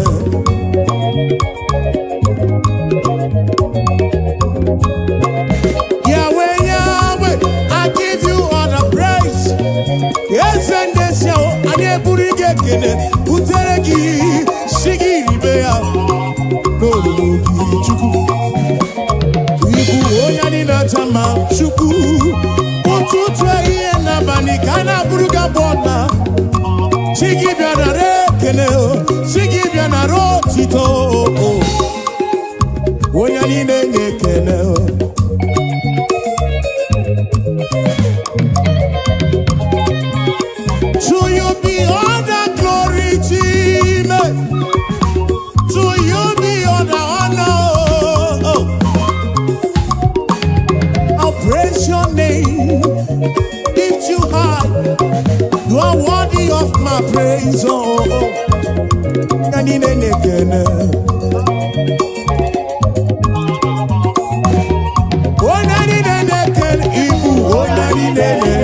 Yahweh, Yahweh, I give you all the praise. Yes. ekele butere gị, si gị ribe ya n'olulu gị. Chukwu, ịbụ onye anyị na-acha mma. Chukwu, ụtụtụ, ehihie n'abalị ka a na-abụrụ gị abụọ na chi gị bịa nara ekele o, chi gị bịa nara otito o. Onye anyị na-enye ekele o. To you be all the glory, Chime. To you be all the honor. Oh. I'll praise your name, lift you high. You are worthy of my praise. Oh, oh. Anyị na-enye ekele. Onye anyị na-enye ekele, ịbụ onye anyị na-enye.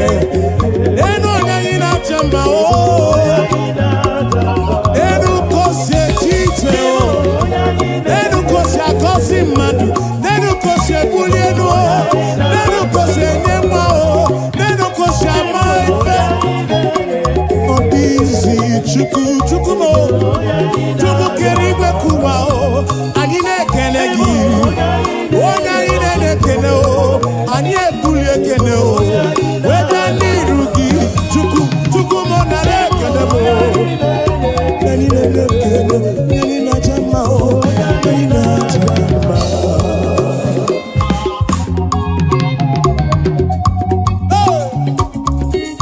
Enu onye anyị na-acha mma, oh. Enu ka o si eche iche, oh. Enu ka o si agọzi mmadụ. Nenu ka o si ebuli elu, o. Nenu ka o si enye nwa, o. Nenu ka o si ama ife. Ọ dị izi. Chukwu, Chukwu m o. Chukwu kere igwe kụwa o. Anyị na-ekele gị. Onye anyị na-ekele o. Anyị ebuli ekele o. Weta n'iru gị. Chukwu, Chukwu m, nara ekele m o. Anyị na-ekele, anyị na-aja mma o. Anyị na-aja mma. Hey!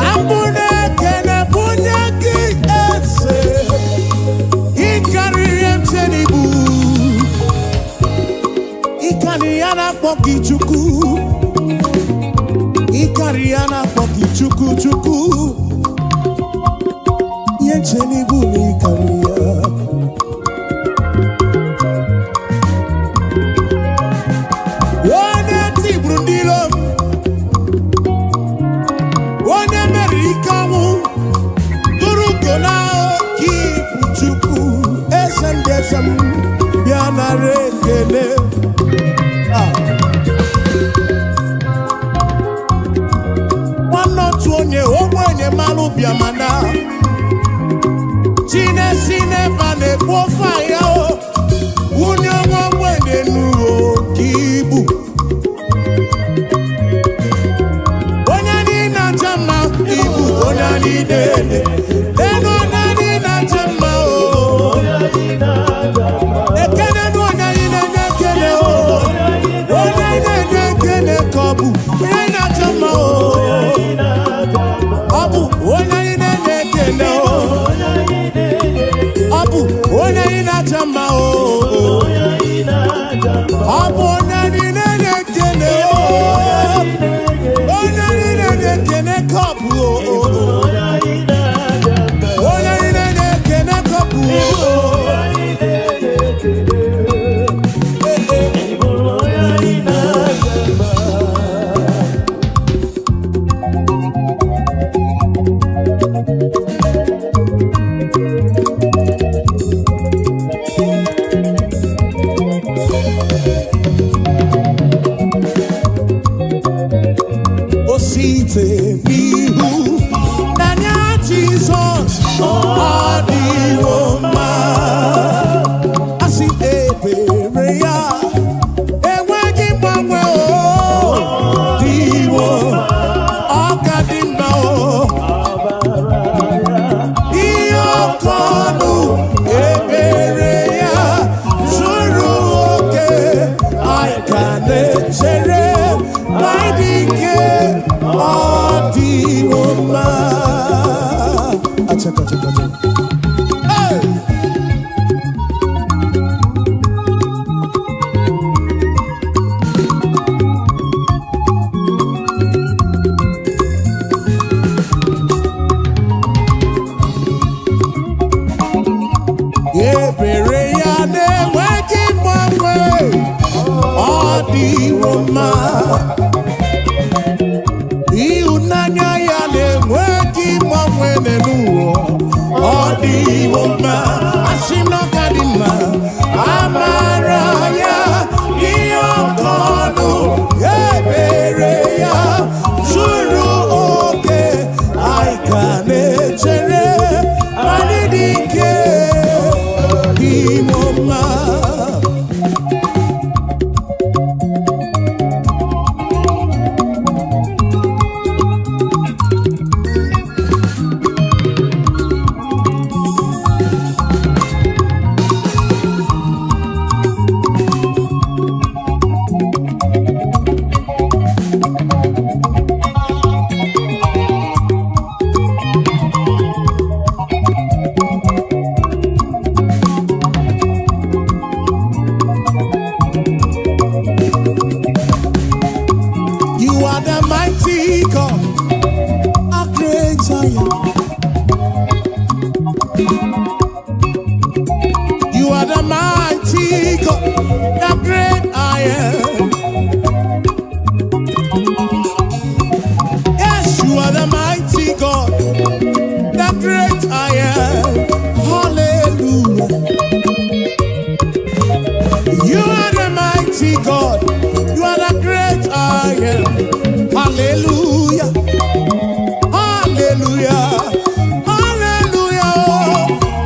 Abụ na-ekele bunye gị, eze. Ịkarịrị mche n'ibu, ịkarị ya na-akpọ gị Chukwu, ịkarị ya na-akpọ gị Chukwu. Chukwu, ihe nche n'ibu na ịkarị ya. Onye tigburu ndị iro m, onye meriri ike ọnwụ, tụrụ ugo na oke ibu. Chukwu, eze ndị eze m, bịa nara ekele. Ah. Nwanne otu onye ogbenye malụ bịamana chinesi n'ebe a na-ekpu ofe ya o, wunye nwa ogbenye nuo ka ibu. Onye anyị na-acha mma, ibu onye anyị na-ele enu, onye anyị na-acha mma o. Ekene nụ onye anyị na-enye ekele o. Onye anyị na-enye ekele ka ọ bụ onye anyị na-acha mma o. Ọ bụ onye anyị na-enye ekele o. Ọ bụ Ebere ya na-enweghị mgbanwe, ọ dịwo mma. Ịhụnanya ya na-enweghị mgbanwe n'ụwa, ọ dịwo mma. Asị m na ọ ka dị mma. Amara ya dị oke ọnụ, ebere ya zuru oke. Anyị ka na-echere anyị dị ike dịwo mma. You are the mighty God, a great I am. You are the mighty God, the great I am. Yes, you are the mighty God, the great I am. Hallelujah. You are the mighty God, you are the great I am. Hallelujah. Hallelujah. Hallelujah.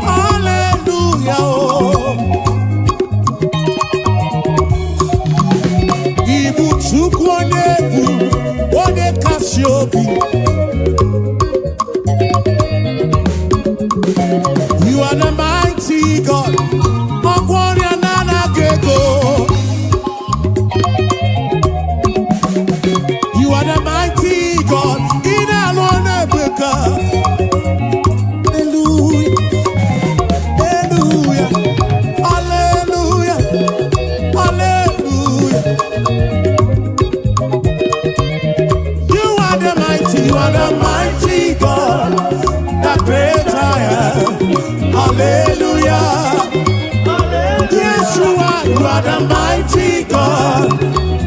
Hallelujah. Ibu Chukwu onye bụ onye kasị obi. You are the mighty God. Ọgwọ ọrịa na-anaghị ego. You are the mighty God. Ị na-alụ ọrụ ebube. Hallelujah. Hallelujah. Hallelujah. Hallelujah. You are the mighty, you are the mighty God, the great I am. Hallelujah. Yes, you are the mighty God,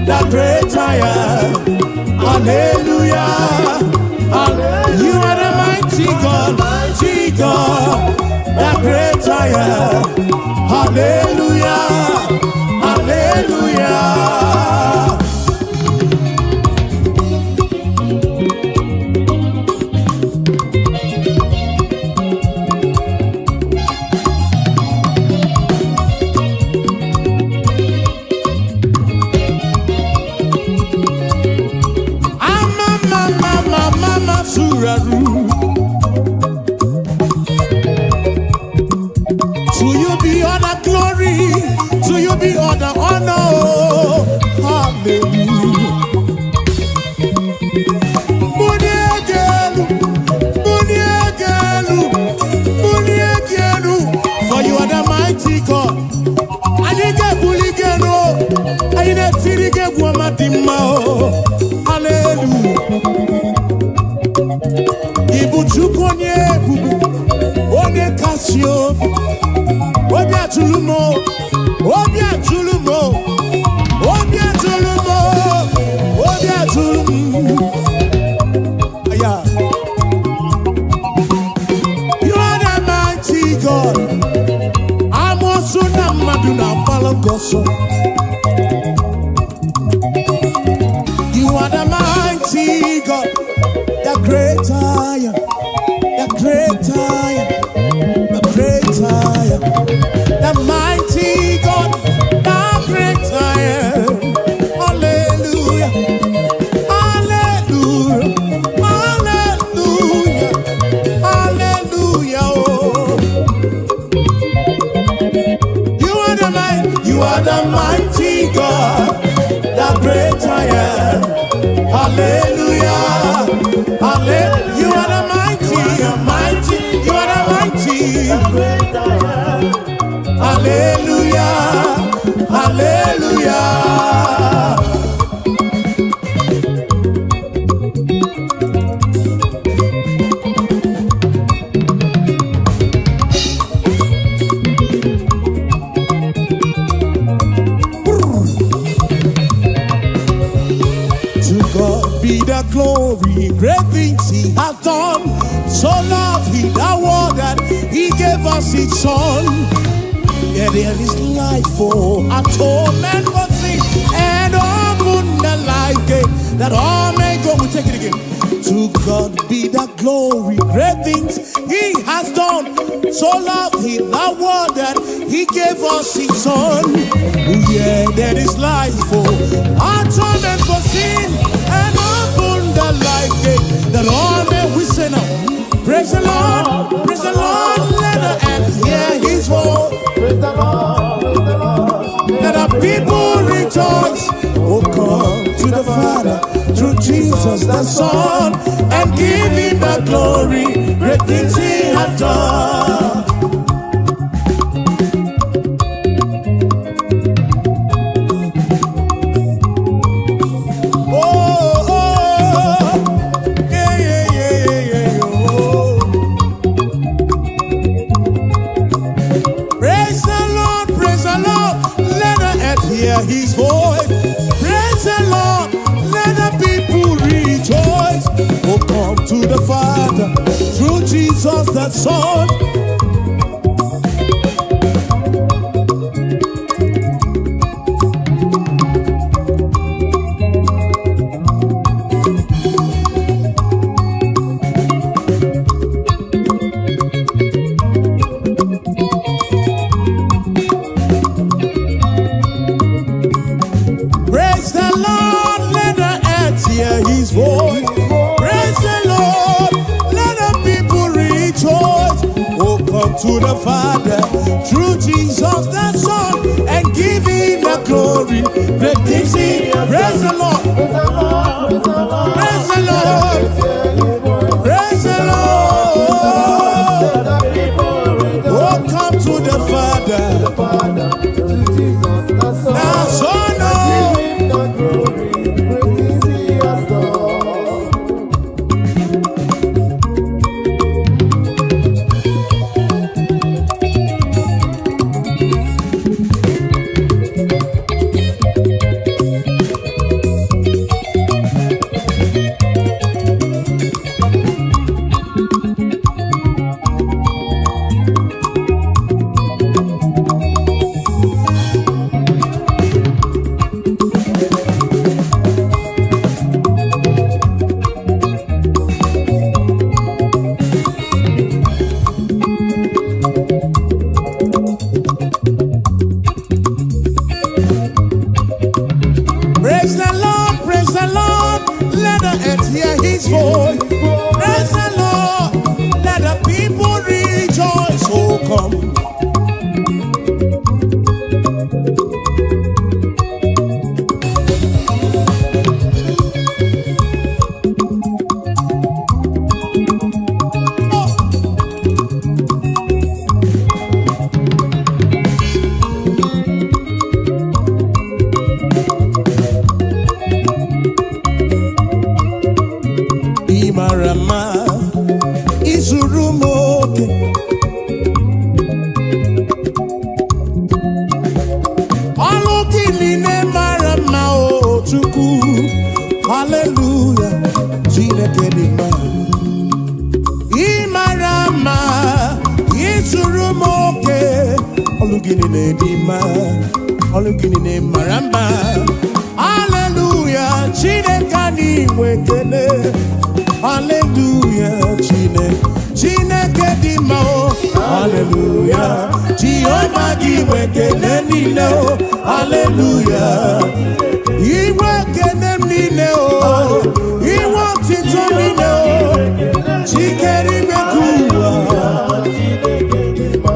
the great I am. Hallelujah. You are the mighty God, the great I am. Hallelujah. Hallelujah. Ama mama mama suraru. To you be all the glory, to you be all the honor. Hallelujah. Muniegelu, muniegelu, muniegelu. For you are the mighty God. Anyị ga-ebuli gị elu, anyị na-etiri gị egwu ọma dị mma o. Hallelujah. Ị bụ Chukwu onye ebube, onye kasị obi. Obi atụrụ m o, obi atụrụ m o, obi atụrụ m o, obi atụrụ m. Yeah. You are the mighty God. Amoosu na mmadụ na-agbalụ gị ọsọ. You are the mighty God, the great I am, the great I am, the great I am, the mighty God, the great I am. Hallelujah, hallelujah, hallelujah, hallelujah. Oh. You are the mighty, you are the mighty God, the great I am. Hallelujah, hallelujah. You are the mighty, mighty, you are the mighty. Hallelujah, hallelujah. us His Son. Yeah, there is life for atonement for sin and open the life gate that all may go. We take it again. To God be the glory, great things He has done. So loved He the world that He gave us His Son. Oh, yeah, there is life for atonement for sin and open the life gate that all may we say now. Praise the Lord, praise the Lord, let the earth hear His voice. Praise the Lord, praise the Lord. Let the people rejoice. Oh, come to the Father through Jesus the Son and give him the glory. Great things he hath done. Oh, yeah, oh. Praise the Lord, praise the Lord, let the earth hear his voice. Praise the Lord, let the people rejoice. Oh, come to the Father through Jesus the Son. Praise the Lord, let the earth hear his voice. Praise the Lord, let the people rejoice. Oh, come to the Father through Jesus the Son and give him the glory. Great things he. Praise the Lord. Praise the Lord, praise the Lord. Praise the Lord. Hear his voice. Praise the Lord. Let the people rejoice. Oh, come to the Father. The Father, through Jesus the Son. The Son, oh. Give him the glory. Great things he has done. Praise the Lord, praise the Lord, let the earth hear his voice. Praise the Lord, let the people rejoice. Oh, come. Oh. Ị mara mma, izuru m oke. Ọlụ gị niile mara mma o Chukwu. Haleluya, Chineke dị mma. Ị mara mma, izuru m oke. Ọlụ gị niile dị mma, ọlụ gị niile mara mma. Haleluya, Chineke anyị nwe ekele. Haleluya, Chineke, Chineke dị mma o. Haleluya, Jehova gị nwe ekele niile o. Haleluya. Iwe ekele m niile o. Iwe otito niile o. Chikere ime ka ụwa. Chineke dị mma.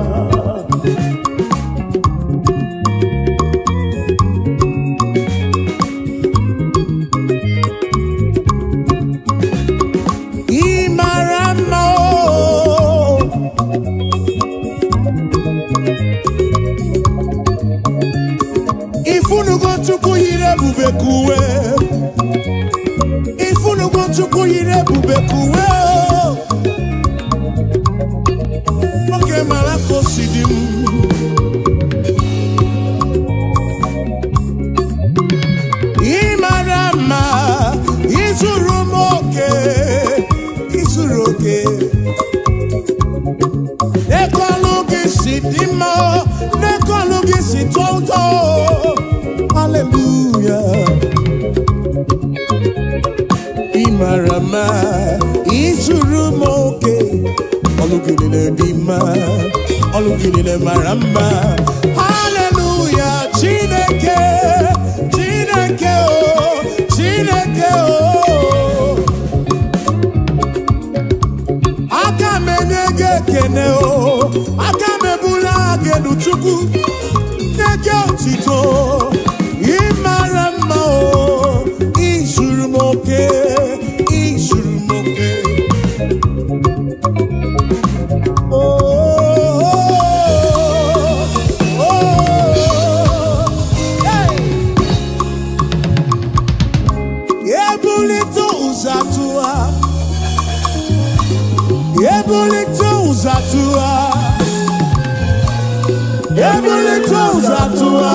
Ị mara mma o. Ifunugo Chukwu yiri ebube ka uwe. Ifunugo Chukwu yiri ebube ka uwe o. Nwoke mara ka o si dị m. Ị mara mma, izuru m oke, izuru oke. Ekọlụ gị tọọ ụtọ. Haleluya. Ị mara mma, izuru m oke. Ọlụ gị niile dị mma, ọlụ gị niile mara mma. Haleluya, Chineke, Chineke o, Chineke o. Aka m enye gị ekene o, aka m ebula gị elu, Chukwu, nye gị otito. Ị mara mma o, izuru m oke, izuru m oke. Oh, oh, hey. Ebulite ụzọ atụwa, ebulite ụzọ atụwa, ebulite ụzọ atụwa,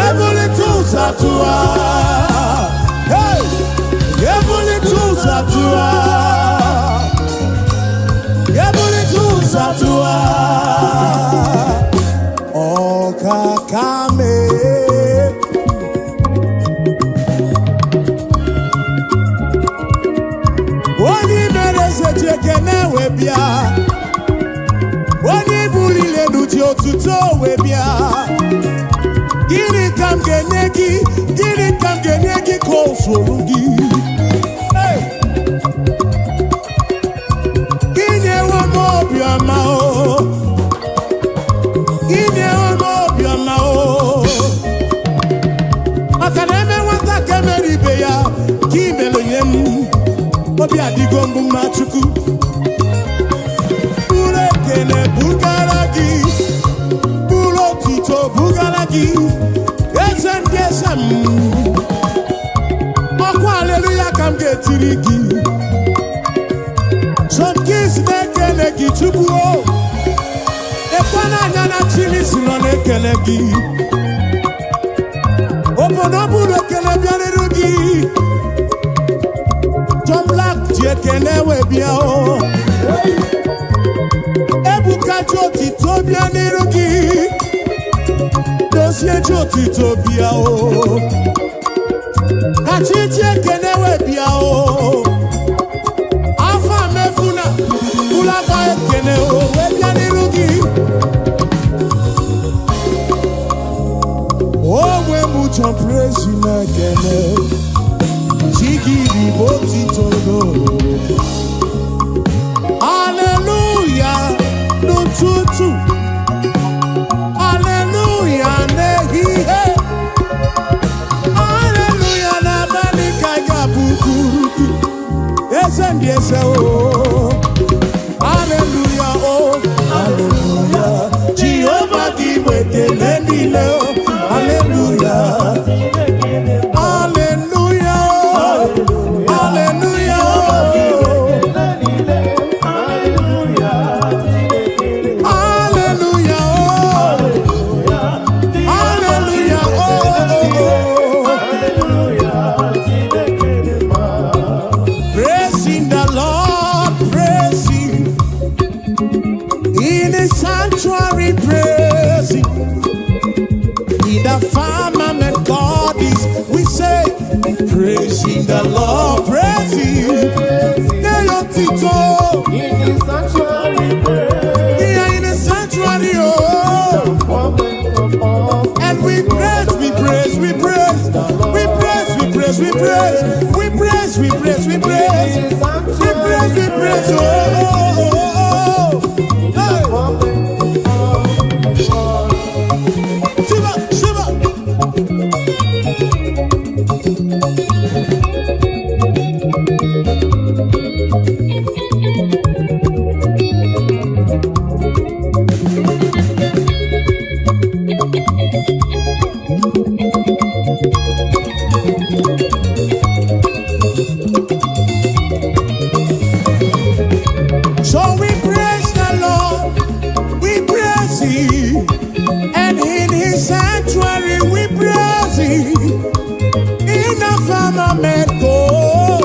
ebulite ụzọ atụwa. Hey! Ebulite ụzọ atụwa, ebulite ụzọ atụwa. Ọkaka mee. Onye mere eze ji ekene wee bịa, onye buliri elu ji otuto wee bịa. Gịnị ka m ga-enye gị? Gịnị ka m ga-enye gị ka o zuru gị? Hey! Inyewo m obiọma o, inyewo m obiọma o, maka na eme nwata ka emere ibe ya ka imere nye m. Obi adịgo mbụ mma. Chukwu, bụrụ ekele bugara gị, bụrụ otuto bugara gị, eze ndị eze m. Ọkwa aleluya ka m ga-etiri gị. John Keys na-ekele gị, Chukwu o. Ekwe n'anya na Chilisi nọ na-ekele gị. Obodo bụrụ ekele bịarịrị gị. John Black ji ekele wee bịa o. Ebuka ji otito bịa n'iru gị. Dozie ji otito bịa o. Kachi ji ekele wee bịa o. Afa mefuna ụlọakpa ekele o wee bịa n'iru gị. Onwe m John Praise na-ekele chi gị bụ otito n'ororo. Haleluya n'ụtụtụ, haleluya n'ehihie, haleluya n'abalị ka ị ga-abụ kwuru gị, eze ndị eze o. Haleluya o, haleluya. Jehova, gị bụ ekele niile o. Haleluya, haleluya o, haleluya o. Haleluya o, haleluya o. Praising the Lord, praise Him in His sanctuary, praise Him in the firmament. God is, we say, praising the Lord, praise Him. Tito, In the sanctuary, praise. here in the sanctuary, oh. Moment of And we praise, we praise, we praise, we praise, we praise, we praise, we praise, we praise, we praise, we praise, we praise, oh, oh, oh, oh. Hey. Shiva, Shiva. So we praise the Lord, we praise Him, and in His sanctuary we praise Him. In the firmament, oh,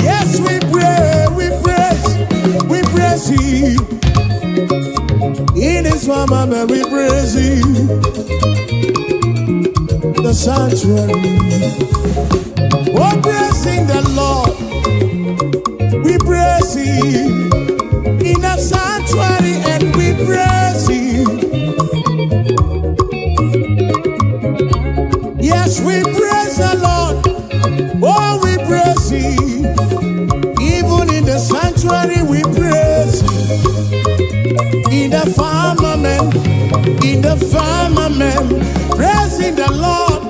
yes, we pray, we praise Him. Firmament we praise Him. The sanctuary. Oh, praising the Lord. We praise Him in the sanctuary and we praise Him. Yes, we praise the Lord. Oh, we praise Him. Even in the sanctuary, we praise Him. In the firmament, praising the Lord,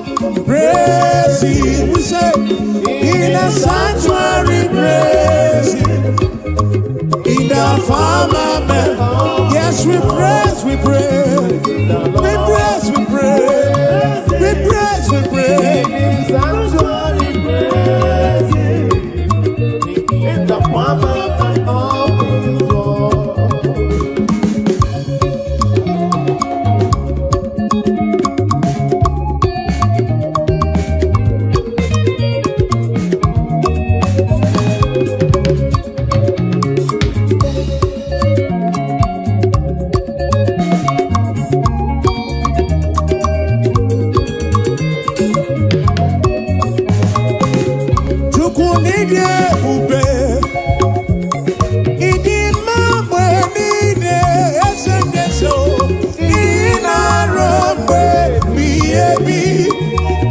praise Him. We say, in the sanctuary, praise Him. In the firmament, yes, we praise, we praise, we praise, we praise, we praise, we praise. Sanctuary praise Him. In the firmament of His word. Chukwu n'ịdị ebube, ịdị mma mgbe niile, eze ndị eze o. Ị na-arụ mgbe ebighị ebi,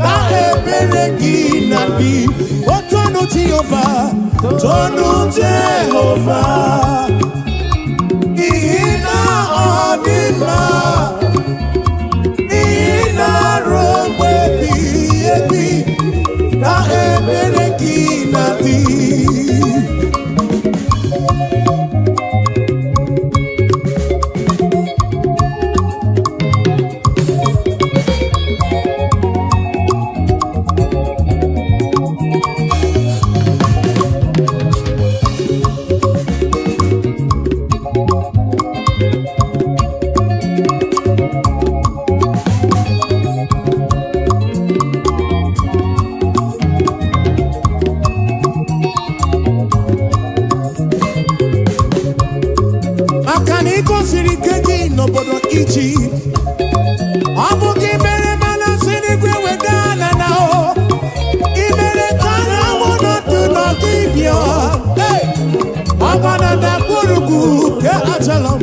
na ebere gị na-adị. O tonu Jehova, tonu Jehova, n'ihi na ọ dị mma. Ị na-arụ mgbe ebighị ebi, na ebere gị na-adị. Maka na ị gosiri ike gị n'obodo Ijipt. Ọ bụ gị mere mana si n'igwe weda na na o. Ị mere ka anyanwụ nọdụ n'ọdịbịa. Hey! Ọgba na ndagwurugwu nke Ajalon.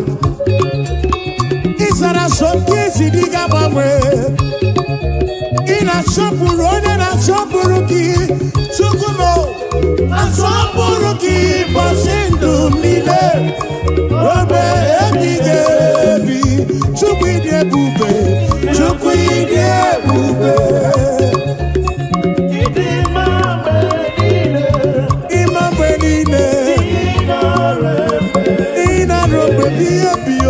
Ị zara so nke isi dị ga-agbanwe. Ị na-asọpụrụ onye na-asọpụrụ gị. Chukwu m o, na-asọpụrụ gị ụbọchị ndụ m niile. Obe ebighị ebi, Chukwu ịdị ebube, Chukwu ịdị ebube. Ịdị mma mgbe niile, Ịma mgbe niile, ị nara efe, ị na-arụ mgbe ebighị ebi o.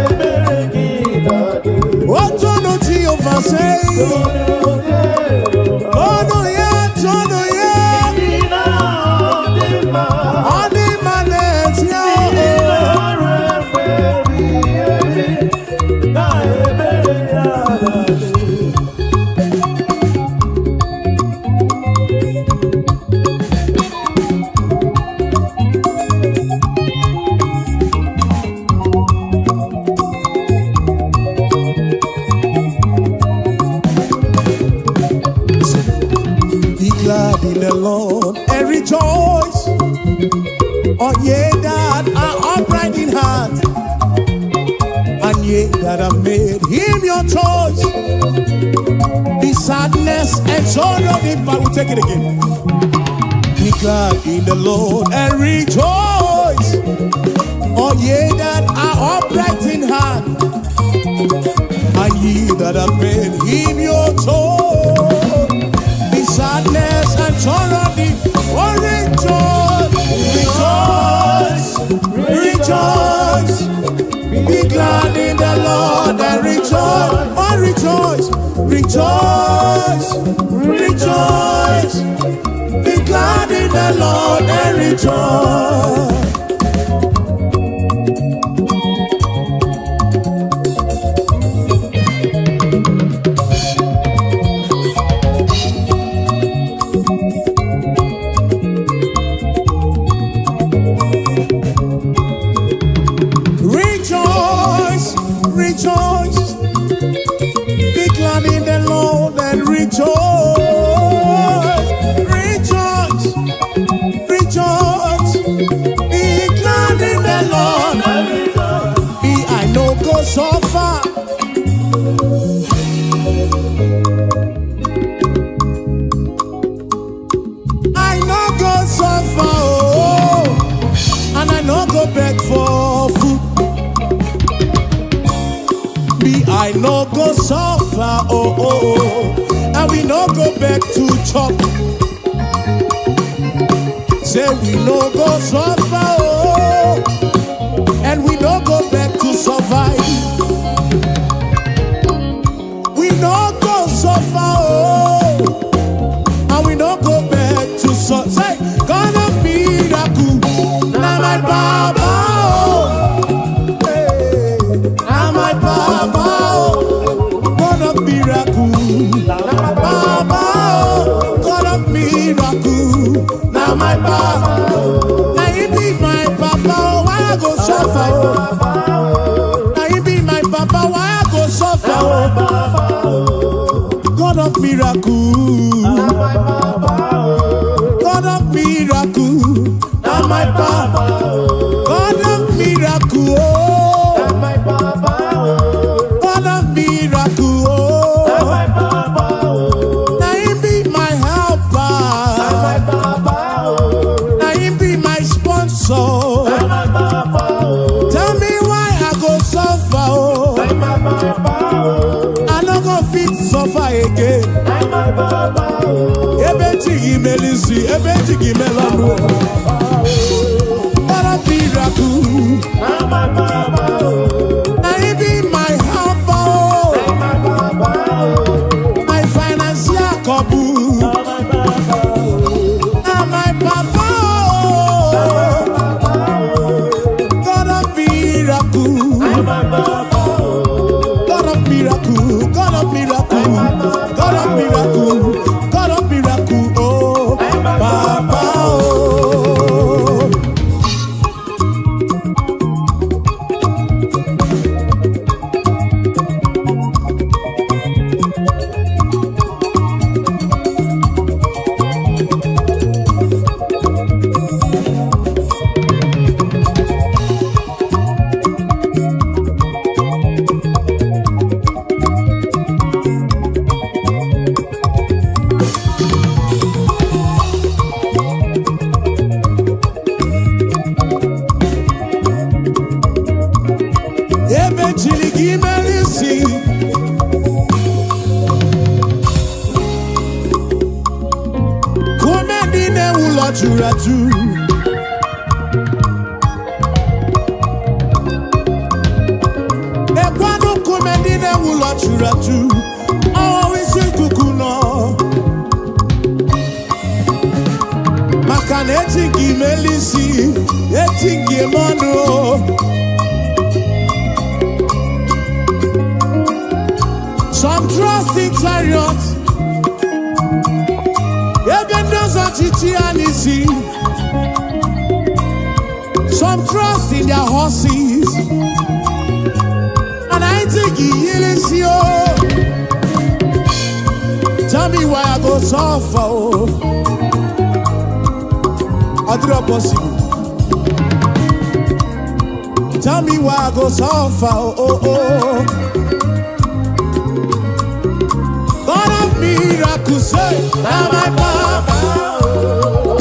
ebere gị na-adị. Tonu Jehova say, tonu ya, tonu ya, Ị na-adị mma, ọ dị mma n'ezie ị o. nara efe ebighị ebi, na ebere ya na-adị. Be glad in the Lord and rejoice, all ye that are upright in heart, and ye that have made him your choice. The sadness and sorrow depart. We take it again. Be glad in the Lord and rejoice, all ye that are upright in heart, and ye that have made him your choice. The sadness and sorrow depart. Oh, rejoice, rejoice, rejoice. Be glad in the Lord and rejoice. Oh, rejoice, rejoice, rejoice. Be glad in the Lord and rejoice. Rejoice, Rejoice, rejoice, rejoice. Be glad in the Lord. Me, I no go suffer. I no go suffer, oh, and I no go beg for food. Me, I no go suffer, oh, and we no go beg to chop. Say we no go suffer, oh, and we no go beg to survive. We no go suffer, oh, and we no go beg to suffer. Say, God of miracle, na my baba, oh, hey, na my baba, oh, God of miracle, baba, oh, God of miracle, na my baba. Na he be my papa, oh, why I go suffer? Oh? Na he be my papa, why I go suffer? Oh? God of miracle. God of miracle, na my papa. God of miracle, oh. God of miracle, oh. Na him be my helper. Na him be my sponsor. Tell me why I go suffer, oh. I no go fit suffer again. Ebe chi gị mere isi, ebe chi gị mere ọnụ. God of miracle, na him be my helper, oh. My financial couple. Na my papa, oh. God of miracle, God of miracle, God of miracle, God of miracle, God of miracle, oh, Papa, oh. Ebe chiri gị mere isi. Kume ndị na-ewu ụlọ juru ajụ. Ekwanụ nkume ndị na-ewu ụlọ juru ajụ. Ọwụ isi ikuku nọ. Maka na eti nke imeli isi, eti nke ime ọnụ. Some trust in chariot. Ebe ndị ọzọ chichi ya n'isi. Some trust in their horses. And I think he isi o. Tell me why I go suffer o. Ọ dịrọ possible. Tell me why I go suffer oh, oh. God of miracles, say, na my papa.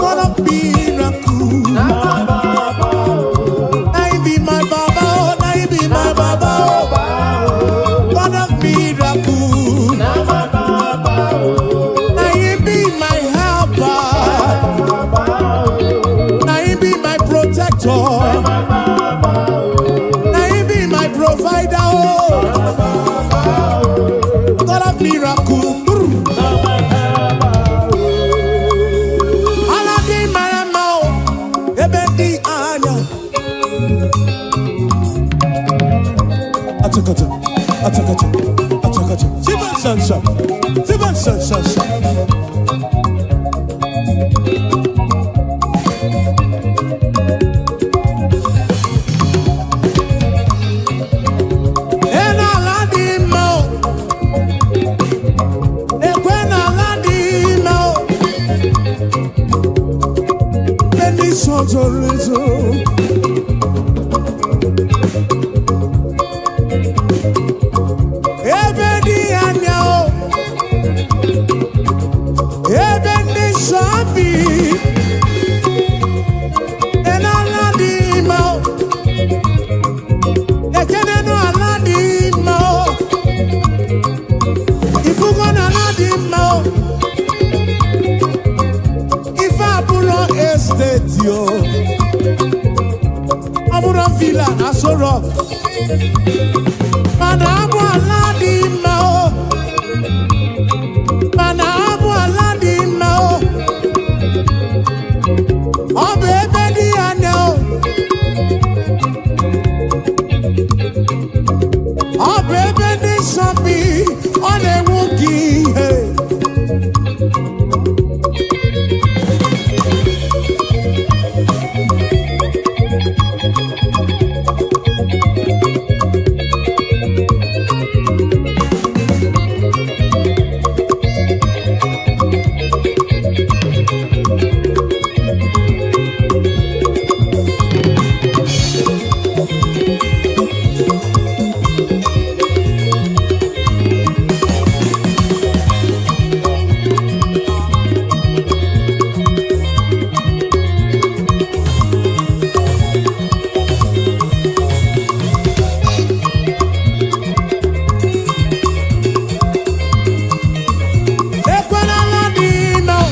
God of miracle. Na him be my baba, oh, na him be my baba, oh. God of miracle. Na him be my helper. Na him be my protector. Na him be my provider, oh. God of miracle. Brr. Ala dị mara mma o, ebe dị anya. Achakacha, achakacha, achakacha. Tiba sansa, tiba sansa. Ena ala dị mma o, ekwe na Mana abụ ala dị mma o. Mana abụ ala dị mma o. Ọ bụ ebe dị anya o. Ọ bụ ebe ndị nsọ bi, ọ na-enwu gị ihe. Ekwe n'ala dị mma o.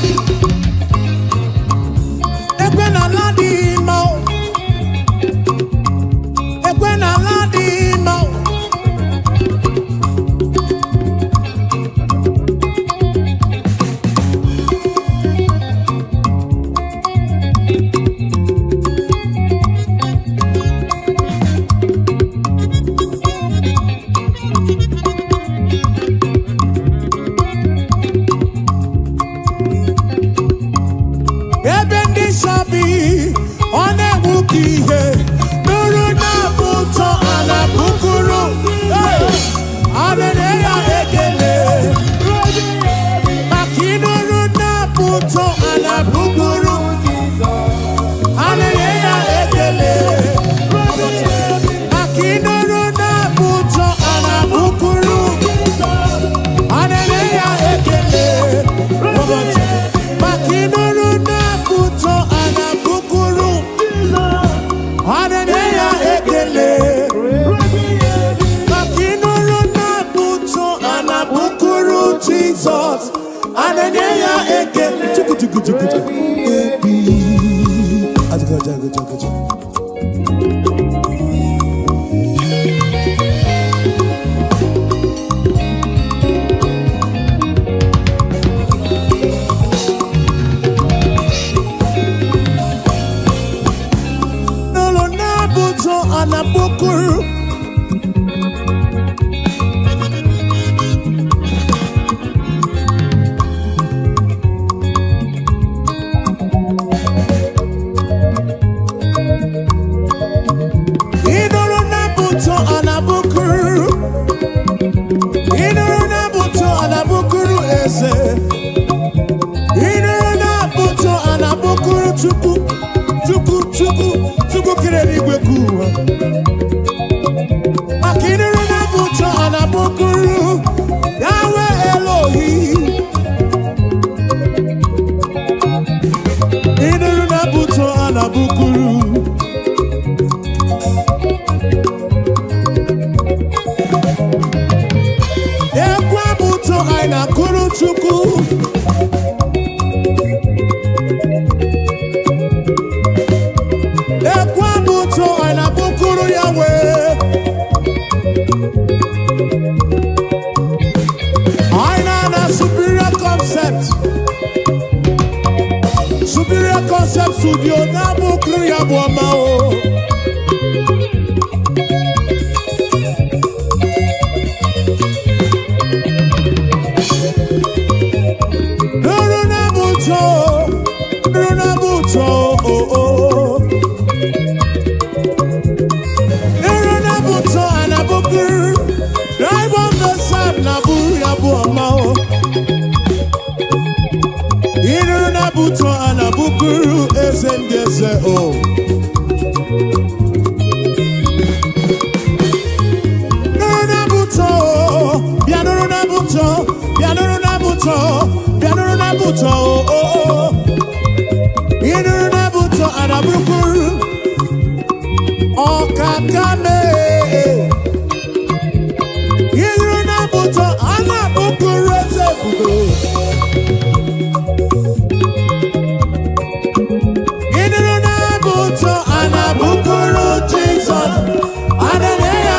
Ekwe n'ala dị mma o. Ekwe n'ala dị mma o. Ebe ndị nsọ bi, ọ na-enwu ka ihe. Nụrụ na-abụ ụtọ a na-abụkụrụ. Hey! A na-enye ya ekele. Maka ịnụrụ na-abụ ụtọ a na-abụkụrụ. A na-enye ya ekele. Maka ịnụrụ na-abụ ụtọ a na-abụkụrụ. A na-enye ya ekele. Maka ịnụrụ na-abụ ụtọ a na-abụkụrụ. A na-enye ya ekele. Maka ịnụrụ na-abụ ụtọ a na-abụkụrụ Jizọs. A na-enye ya ekele. Chukwu, chukwu, chukwu, chukwu. Ebi. Ajụjụ, ajụjụ, ajụjụ. N'ụlọ na-abụ ụtọ a na-abụkụrụ. Ịnụrụ na-abụ ụtọ a na-abụkụrụ. Ịnụrụ na-abụ ụtọ a na-abụkụrụ eze. Ịnụrụ na-abụ ụtọ a na-abụkụrụ Chukwu. Chukwu, Chukwu, Chukwu kere eluigwe ka ụwa. Maka ịnụrụ na-abụ ụtọ a na-abụkụrụ Yahweh Elohim. Ịnụrụ na-abụ ụtọ a na-abụkụrụ. Ekwe abụ ụtọ anyị na-akụrụ Chukwu. Ekwe abụ ụtọ anyị na-abụkụrụ Yahweh. Anyị na-ana Superior Concept. Superior Concept Studio na-abụkụrụ ya bụ ọma o. Nụrụ na-abụ ụtọ, nụrụ na-abụ ụtọ, o, o. Nụrụ na-abụ ụtọ, a na-abụkụrụ. Drive on the side na-abụrụ ya bụ ọma o. Ịnụrụ na-abụ ụtọ, a na-abụkụrụ eze ndị eze o. Nụrụ na-abụ ụtọ, o. Bịa nụrụ na-abụ ụtọ, bịa nụrụ na-abụ ụtọ, bịa nụrụ na-abụ ụtọ, o, o, o. Ịnụrụ na-abụ ụtọ, a na-abụkụrụ. Ọkaka mee. Ịnụrụ na-abụ ụtọ, a na-abụkụrụ eze ebube. Ịnụrụ na-abụ ụtọ, a na-abụkụrụ Jizọs. A na-enye ya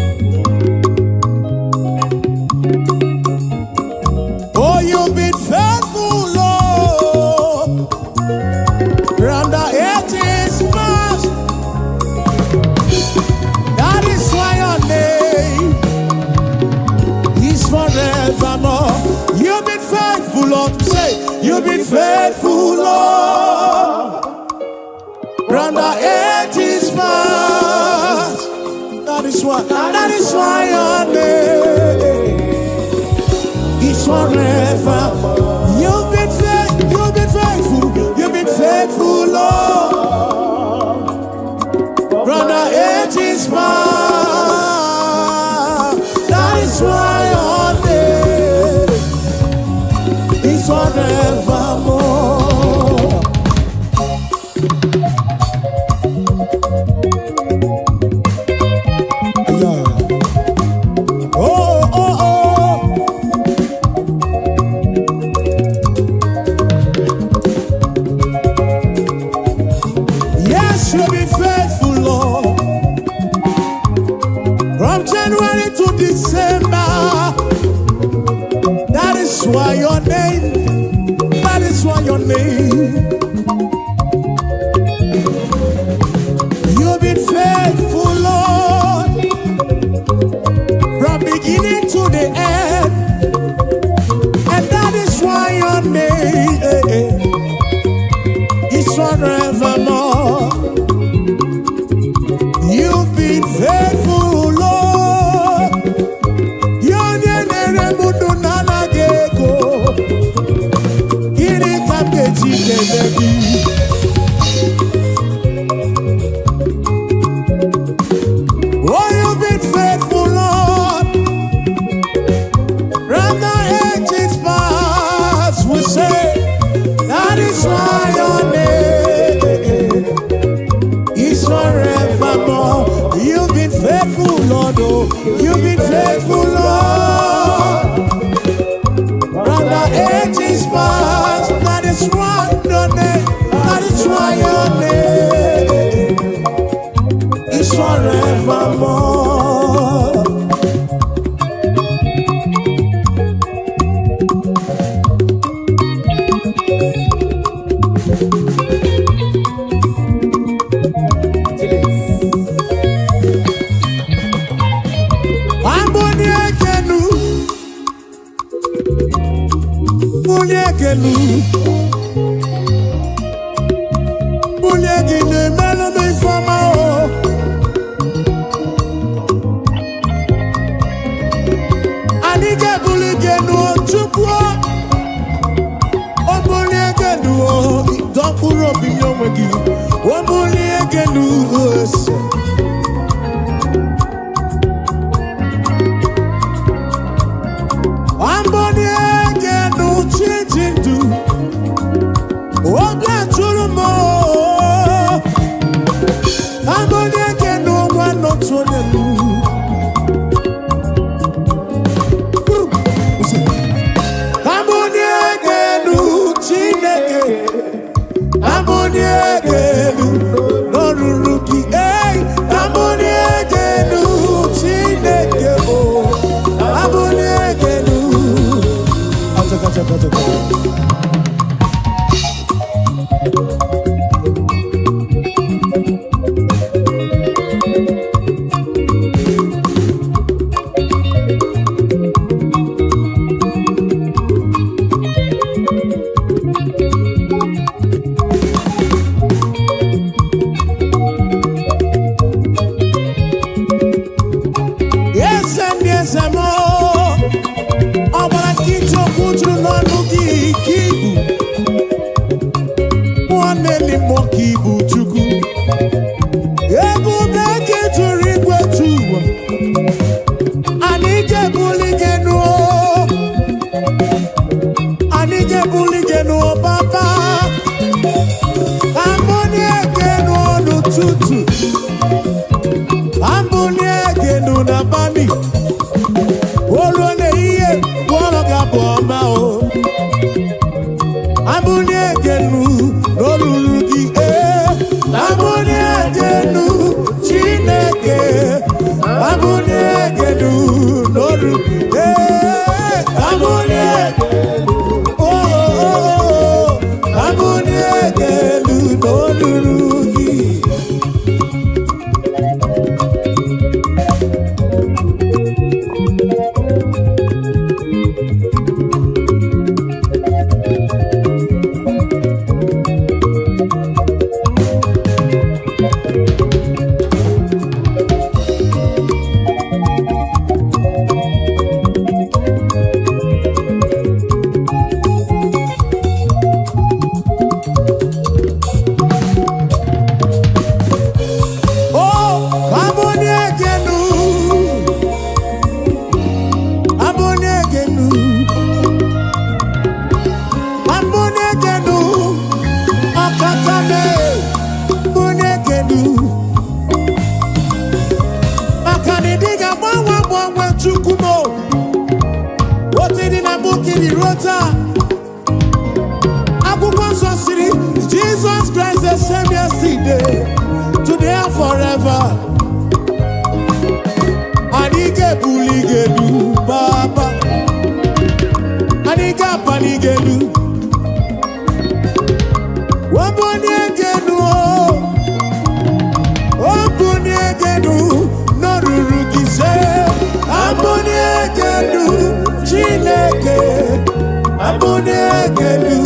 faithful, Lord. From the ages past. That is why your name is forever. You've been faithful, you've been faithful, you've been faithful, Lord. From the ages past. That is why your name is forevermore. Yeah. Oh. Yes, you've been faithful, Lord. From January to December. That is why your name, that is why your name. You've been faithful, Lord. From beginning to the end. And that is why your name is forevermore. You've been faithful, Lord. Onye na-ere m ndụ na-anaghị ego. Gịnị ka m ga-eji kelee gị? Oh, you've been faithful, Lord. From the ages past, we say, that is why your name is forevermore. You've been faithful, Lord. Oh, you've been faithful, Lord. From the ages past, that is why your name, that is why your name is forevermore. Chilis. Amboni ekenu, bulie ekenu, bulie gị na-emelụ m ifeọma o. Anyị ga-ebuli gị enu o, Chukwu o. O bulie gị enu o, dọ mkpụrụ obi nye onwe gị. O bulie gị enu ose. Amboni ekenu chi ji ndụ. Obi atụrụ m o. Amboni ekenu nwa n'otu onye m. Amboni ekenu Chineke. Amboni ekenu n'ọrụrụ gị. Ei, amboni ekenu Chineke o. Amboni ekenu. Achaka, achaka, achaka. Eze ndị eze m, ọgbara nkịtị okwu juru n'ọnụ gị. Chukwu m otu dị na mbụ ka ị dị ruo taa. Akwụkwọ nsọ siri Jesus Christ the same yesterday, today and forever. Anyị ga-ebuli gị elu, Papa. Anyị ga-apali gị elu. Wabuni gị elu o. Obunie gị elu n'oruru gị se. Abunie gị elu, Chineke. Abunie gị elu.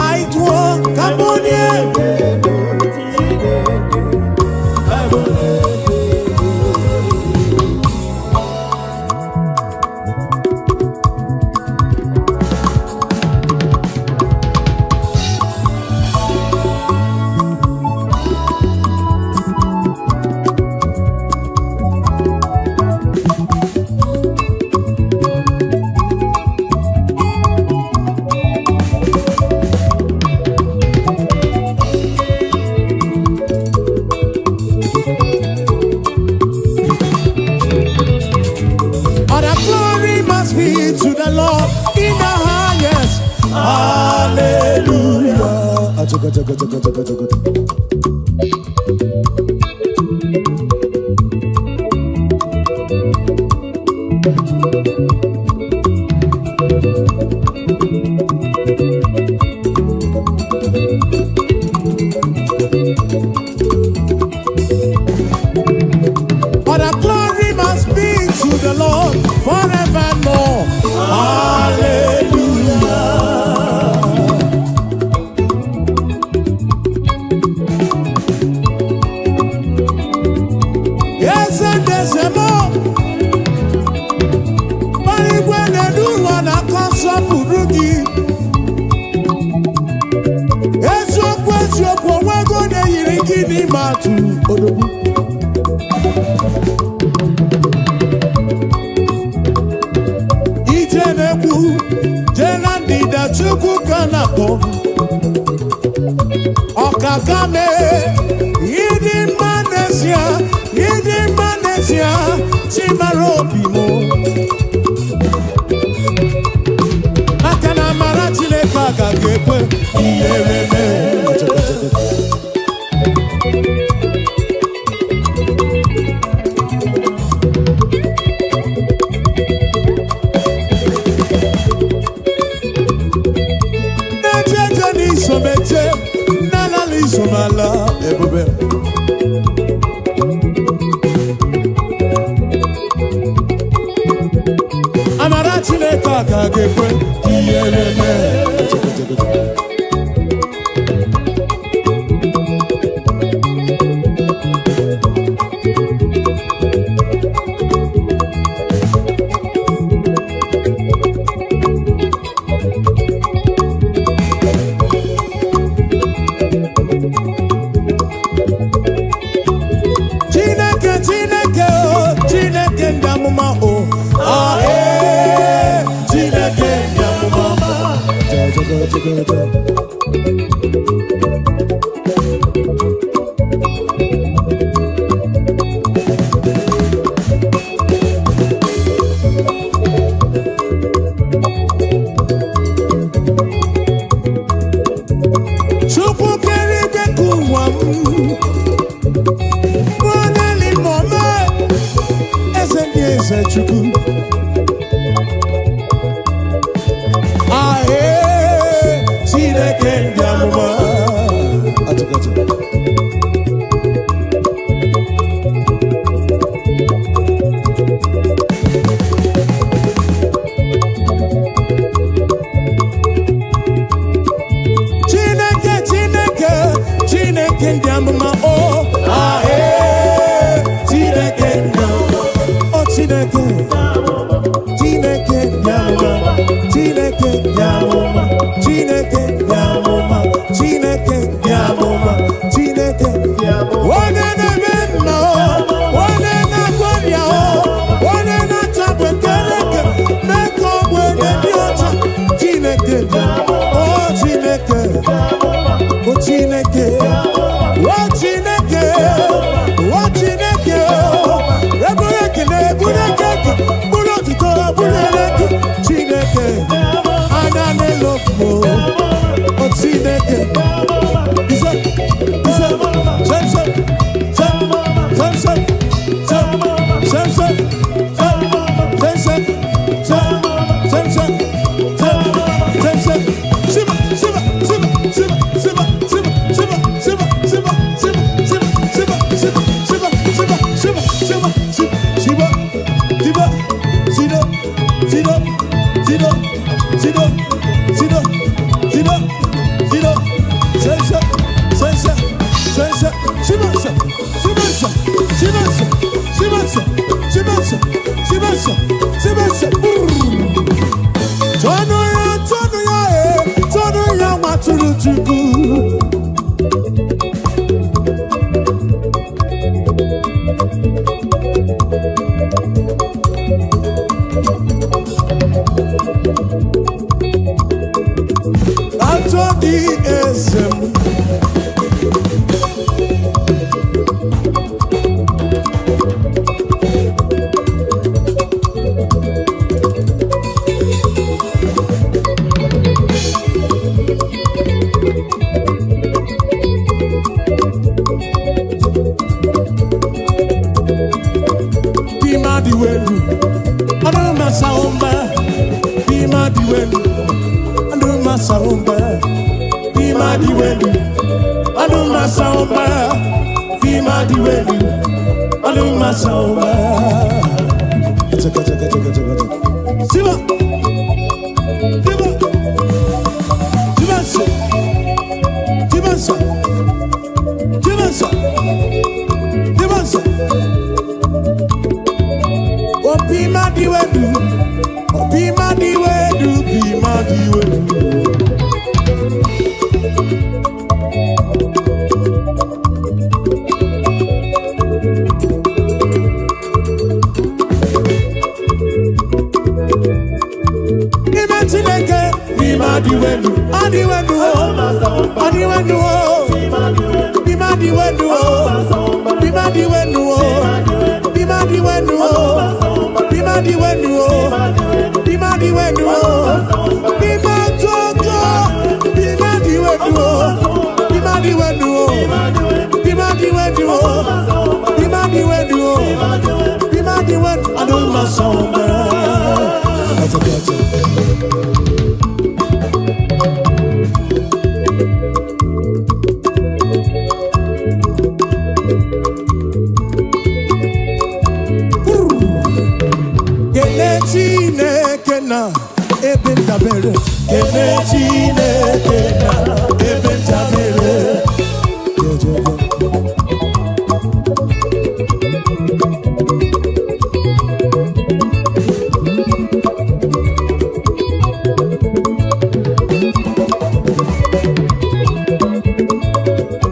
Anyị tụọ ka abunie. Chineke, abulie gị elu. All the glory must be to the Lord in the highest. Hallelujah. Achaka, chaka, chaka, chaka, chaka. All the glory must be to the Lord forevermore. Hallelujah. Yes, and there's a more. Igwe na-edu ụwa na-akọ nsọpụrụ gị. Eziokwu, eziokwu, onwego onye yiri gị n'ime atụ odogwu. Ije na-ekwu jee na ndịda, Chukwu ka na-akpọ. Ọkaka mee, ịdị mma n'ezie, ịdị mma n'ezie, Chimara obi m. Maka na amara Chineke agaghị ekwe ihere mee. Na-eje eje n'isomeje, na-alala isomala ebube. Amara Chineke agaghị ekwe ihere mee. Chineke, Chineke o, Chineke ndị amụma o, ah, ee, Chineke ndị amụma. Ja, ja, ja, ja, ja. Chukwu kere igwe ka ụwa m onye mọme, eze ndị eze, Chukwu. Ahee, Chineke ndị amụma. Atụkatụ. Chineke, Chineke, Chineke ndị amụma o, ahee, Chineke ndị amụma o, Chineke, Chineke ndị amụma, Chineke ndị amụma, Chineke ndị amụma, Chineke ndị amụma, Chineke onye na-eme mma o, onye na-agwọ ọrịa o, onye na-achapụ ekereke mee ka ọ bụ onye dị ọcha. Chineke o, Chineke o, Chineke o, Chineke o, Chineke o, eburu ekele, eburu. Sibensa, Sibensa, Sibensa. Tọnụ ya, tọnụ ya, ee, tọnụ ya nwatụrụ Chukwu. Atọ gị eze m. Bima dị welu, ọdụ masa ụmba. Bima dị welu, ọdụ masa ụmba. Bima dị welu, ọdụ masa ụmba. Bima dị welu, ọdụ masa ụmba. Chaka chaka chaka chaka chaka. Siba, siba, siba nso, siba nso, siba nso, siba nso. Obi ma di wedu, obi ma di wedu, obi ma di wedu. N'ime Chineke, n'ime adị wedu, adị wedu o, adị wedu o, n'ime adị wedu o, n'ime adị wedu o, n'ime adị wedu o, n'ime adị wedu o, n'ime adị wedu o, n'ime Chukwu, n'ime adị wedu o, n'ime adị wedu o, n'ime adị wedu o, n'ime adị wedu o, n'ime adị wedu, adị mma sọ mma. Gotcha, gotcha. Kele Chineke na ebe ndabere. Kele Chineke na ebe ndabere.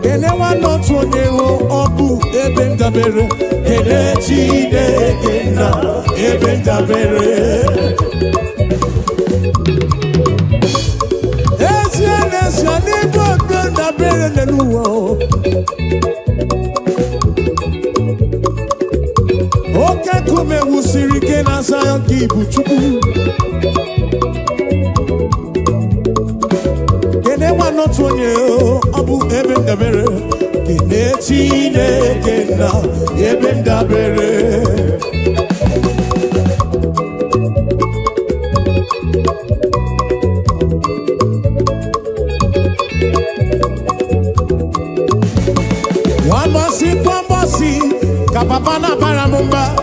Kele nwanne otu onye hụ ọ bụ ebe ndabere. Kele Chineke na ebe ndabere. Ezie n'ezie n'ebe ebe ndabere n'elu ụwa o. Oke nkume wusiri ike na Zayọn ka ibu Chukwu. Kene nwanne otu onye o, ọ bụ ebe ndabere. Kene Chineke na ebe ndabere. Wambasi kwambasi ka papa na bara m mba.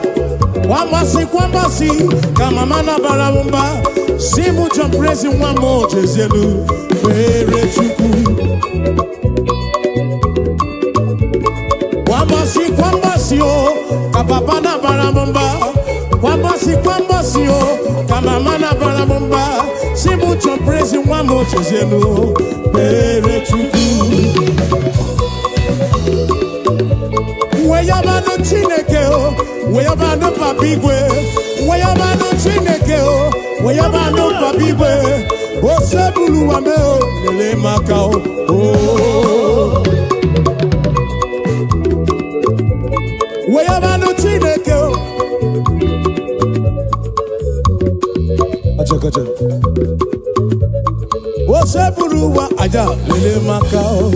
Wambasi kwambasi ka mama na bara m mba. Si mụ John Prezi nwa m ochezielu kpere Chukwu. Kwambasi kwambasi o ka papa na bara m mba. Kwambasi kwambasi o ka mama na bara m mba. Si mụ John Prezi nwa m ochezielu kpere Chukwu. Weyabanụ Chineke o, weyabanụ Papa Igwe, weyabanụ Chineke o, weyabanụ Papa Igwe, osebulu wa me o, lele maka o. o. Weyabanụ Chineke o. Acha, acha. Osebulu wa aja, lele maka o.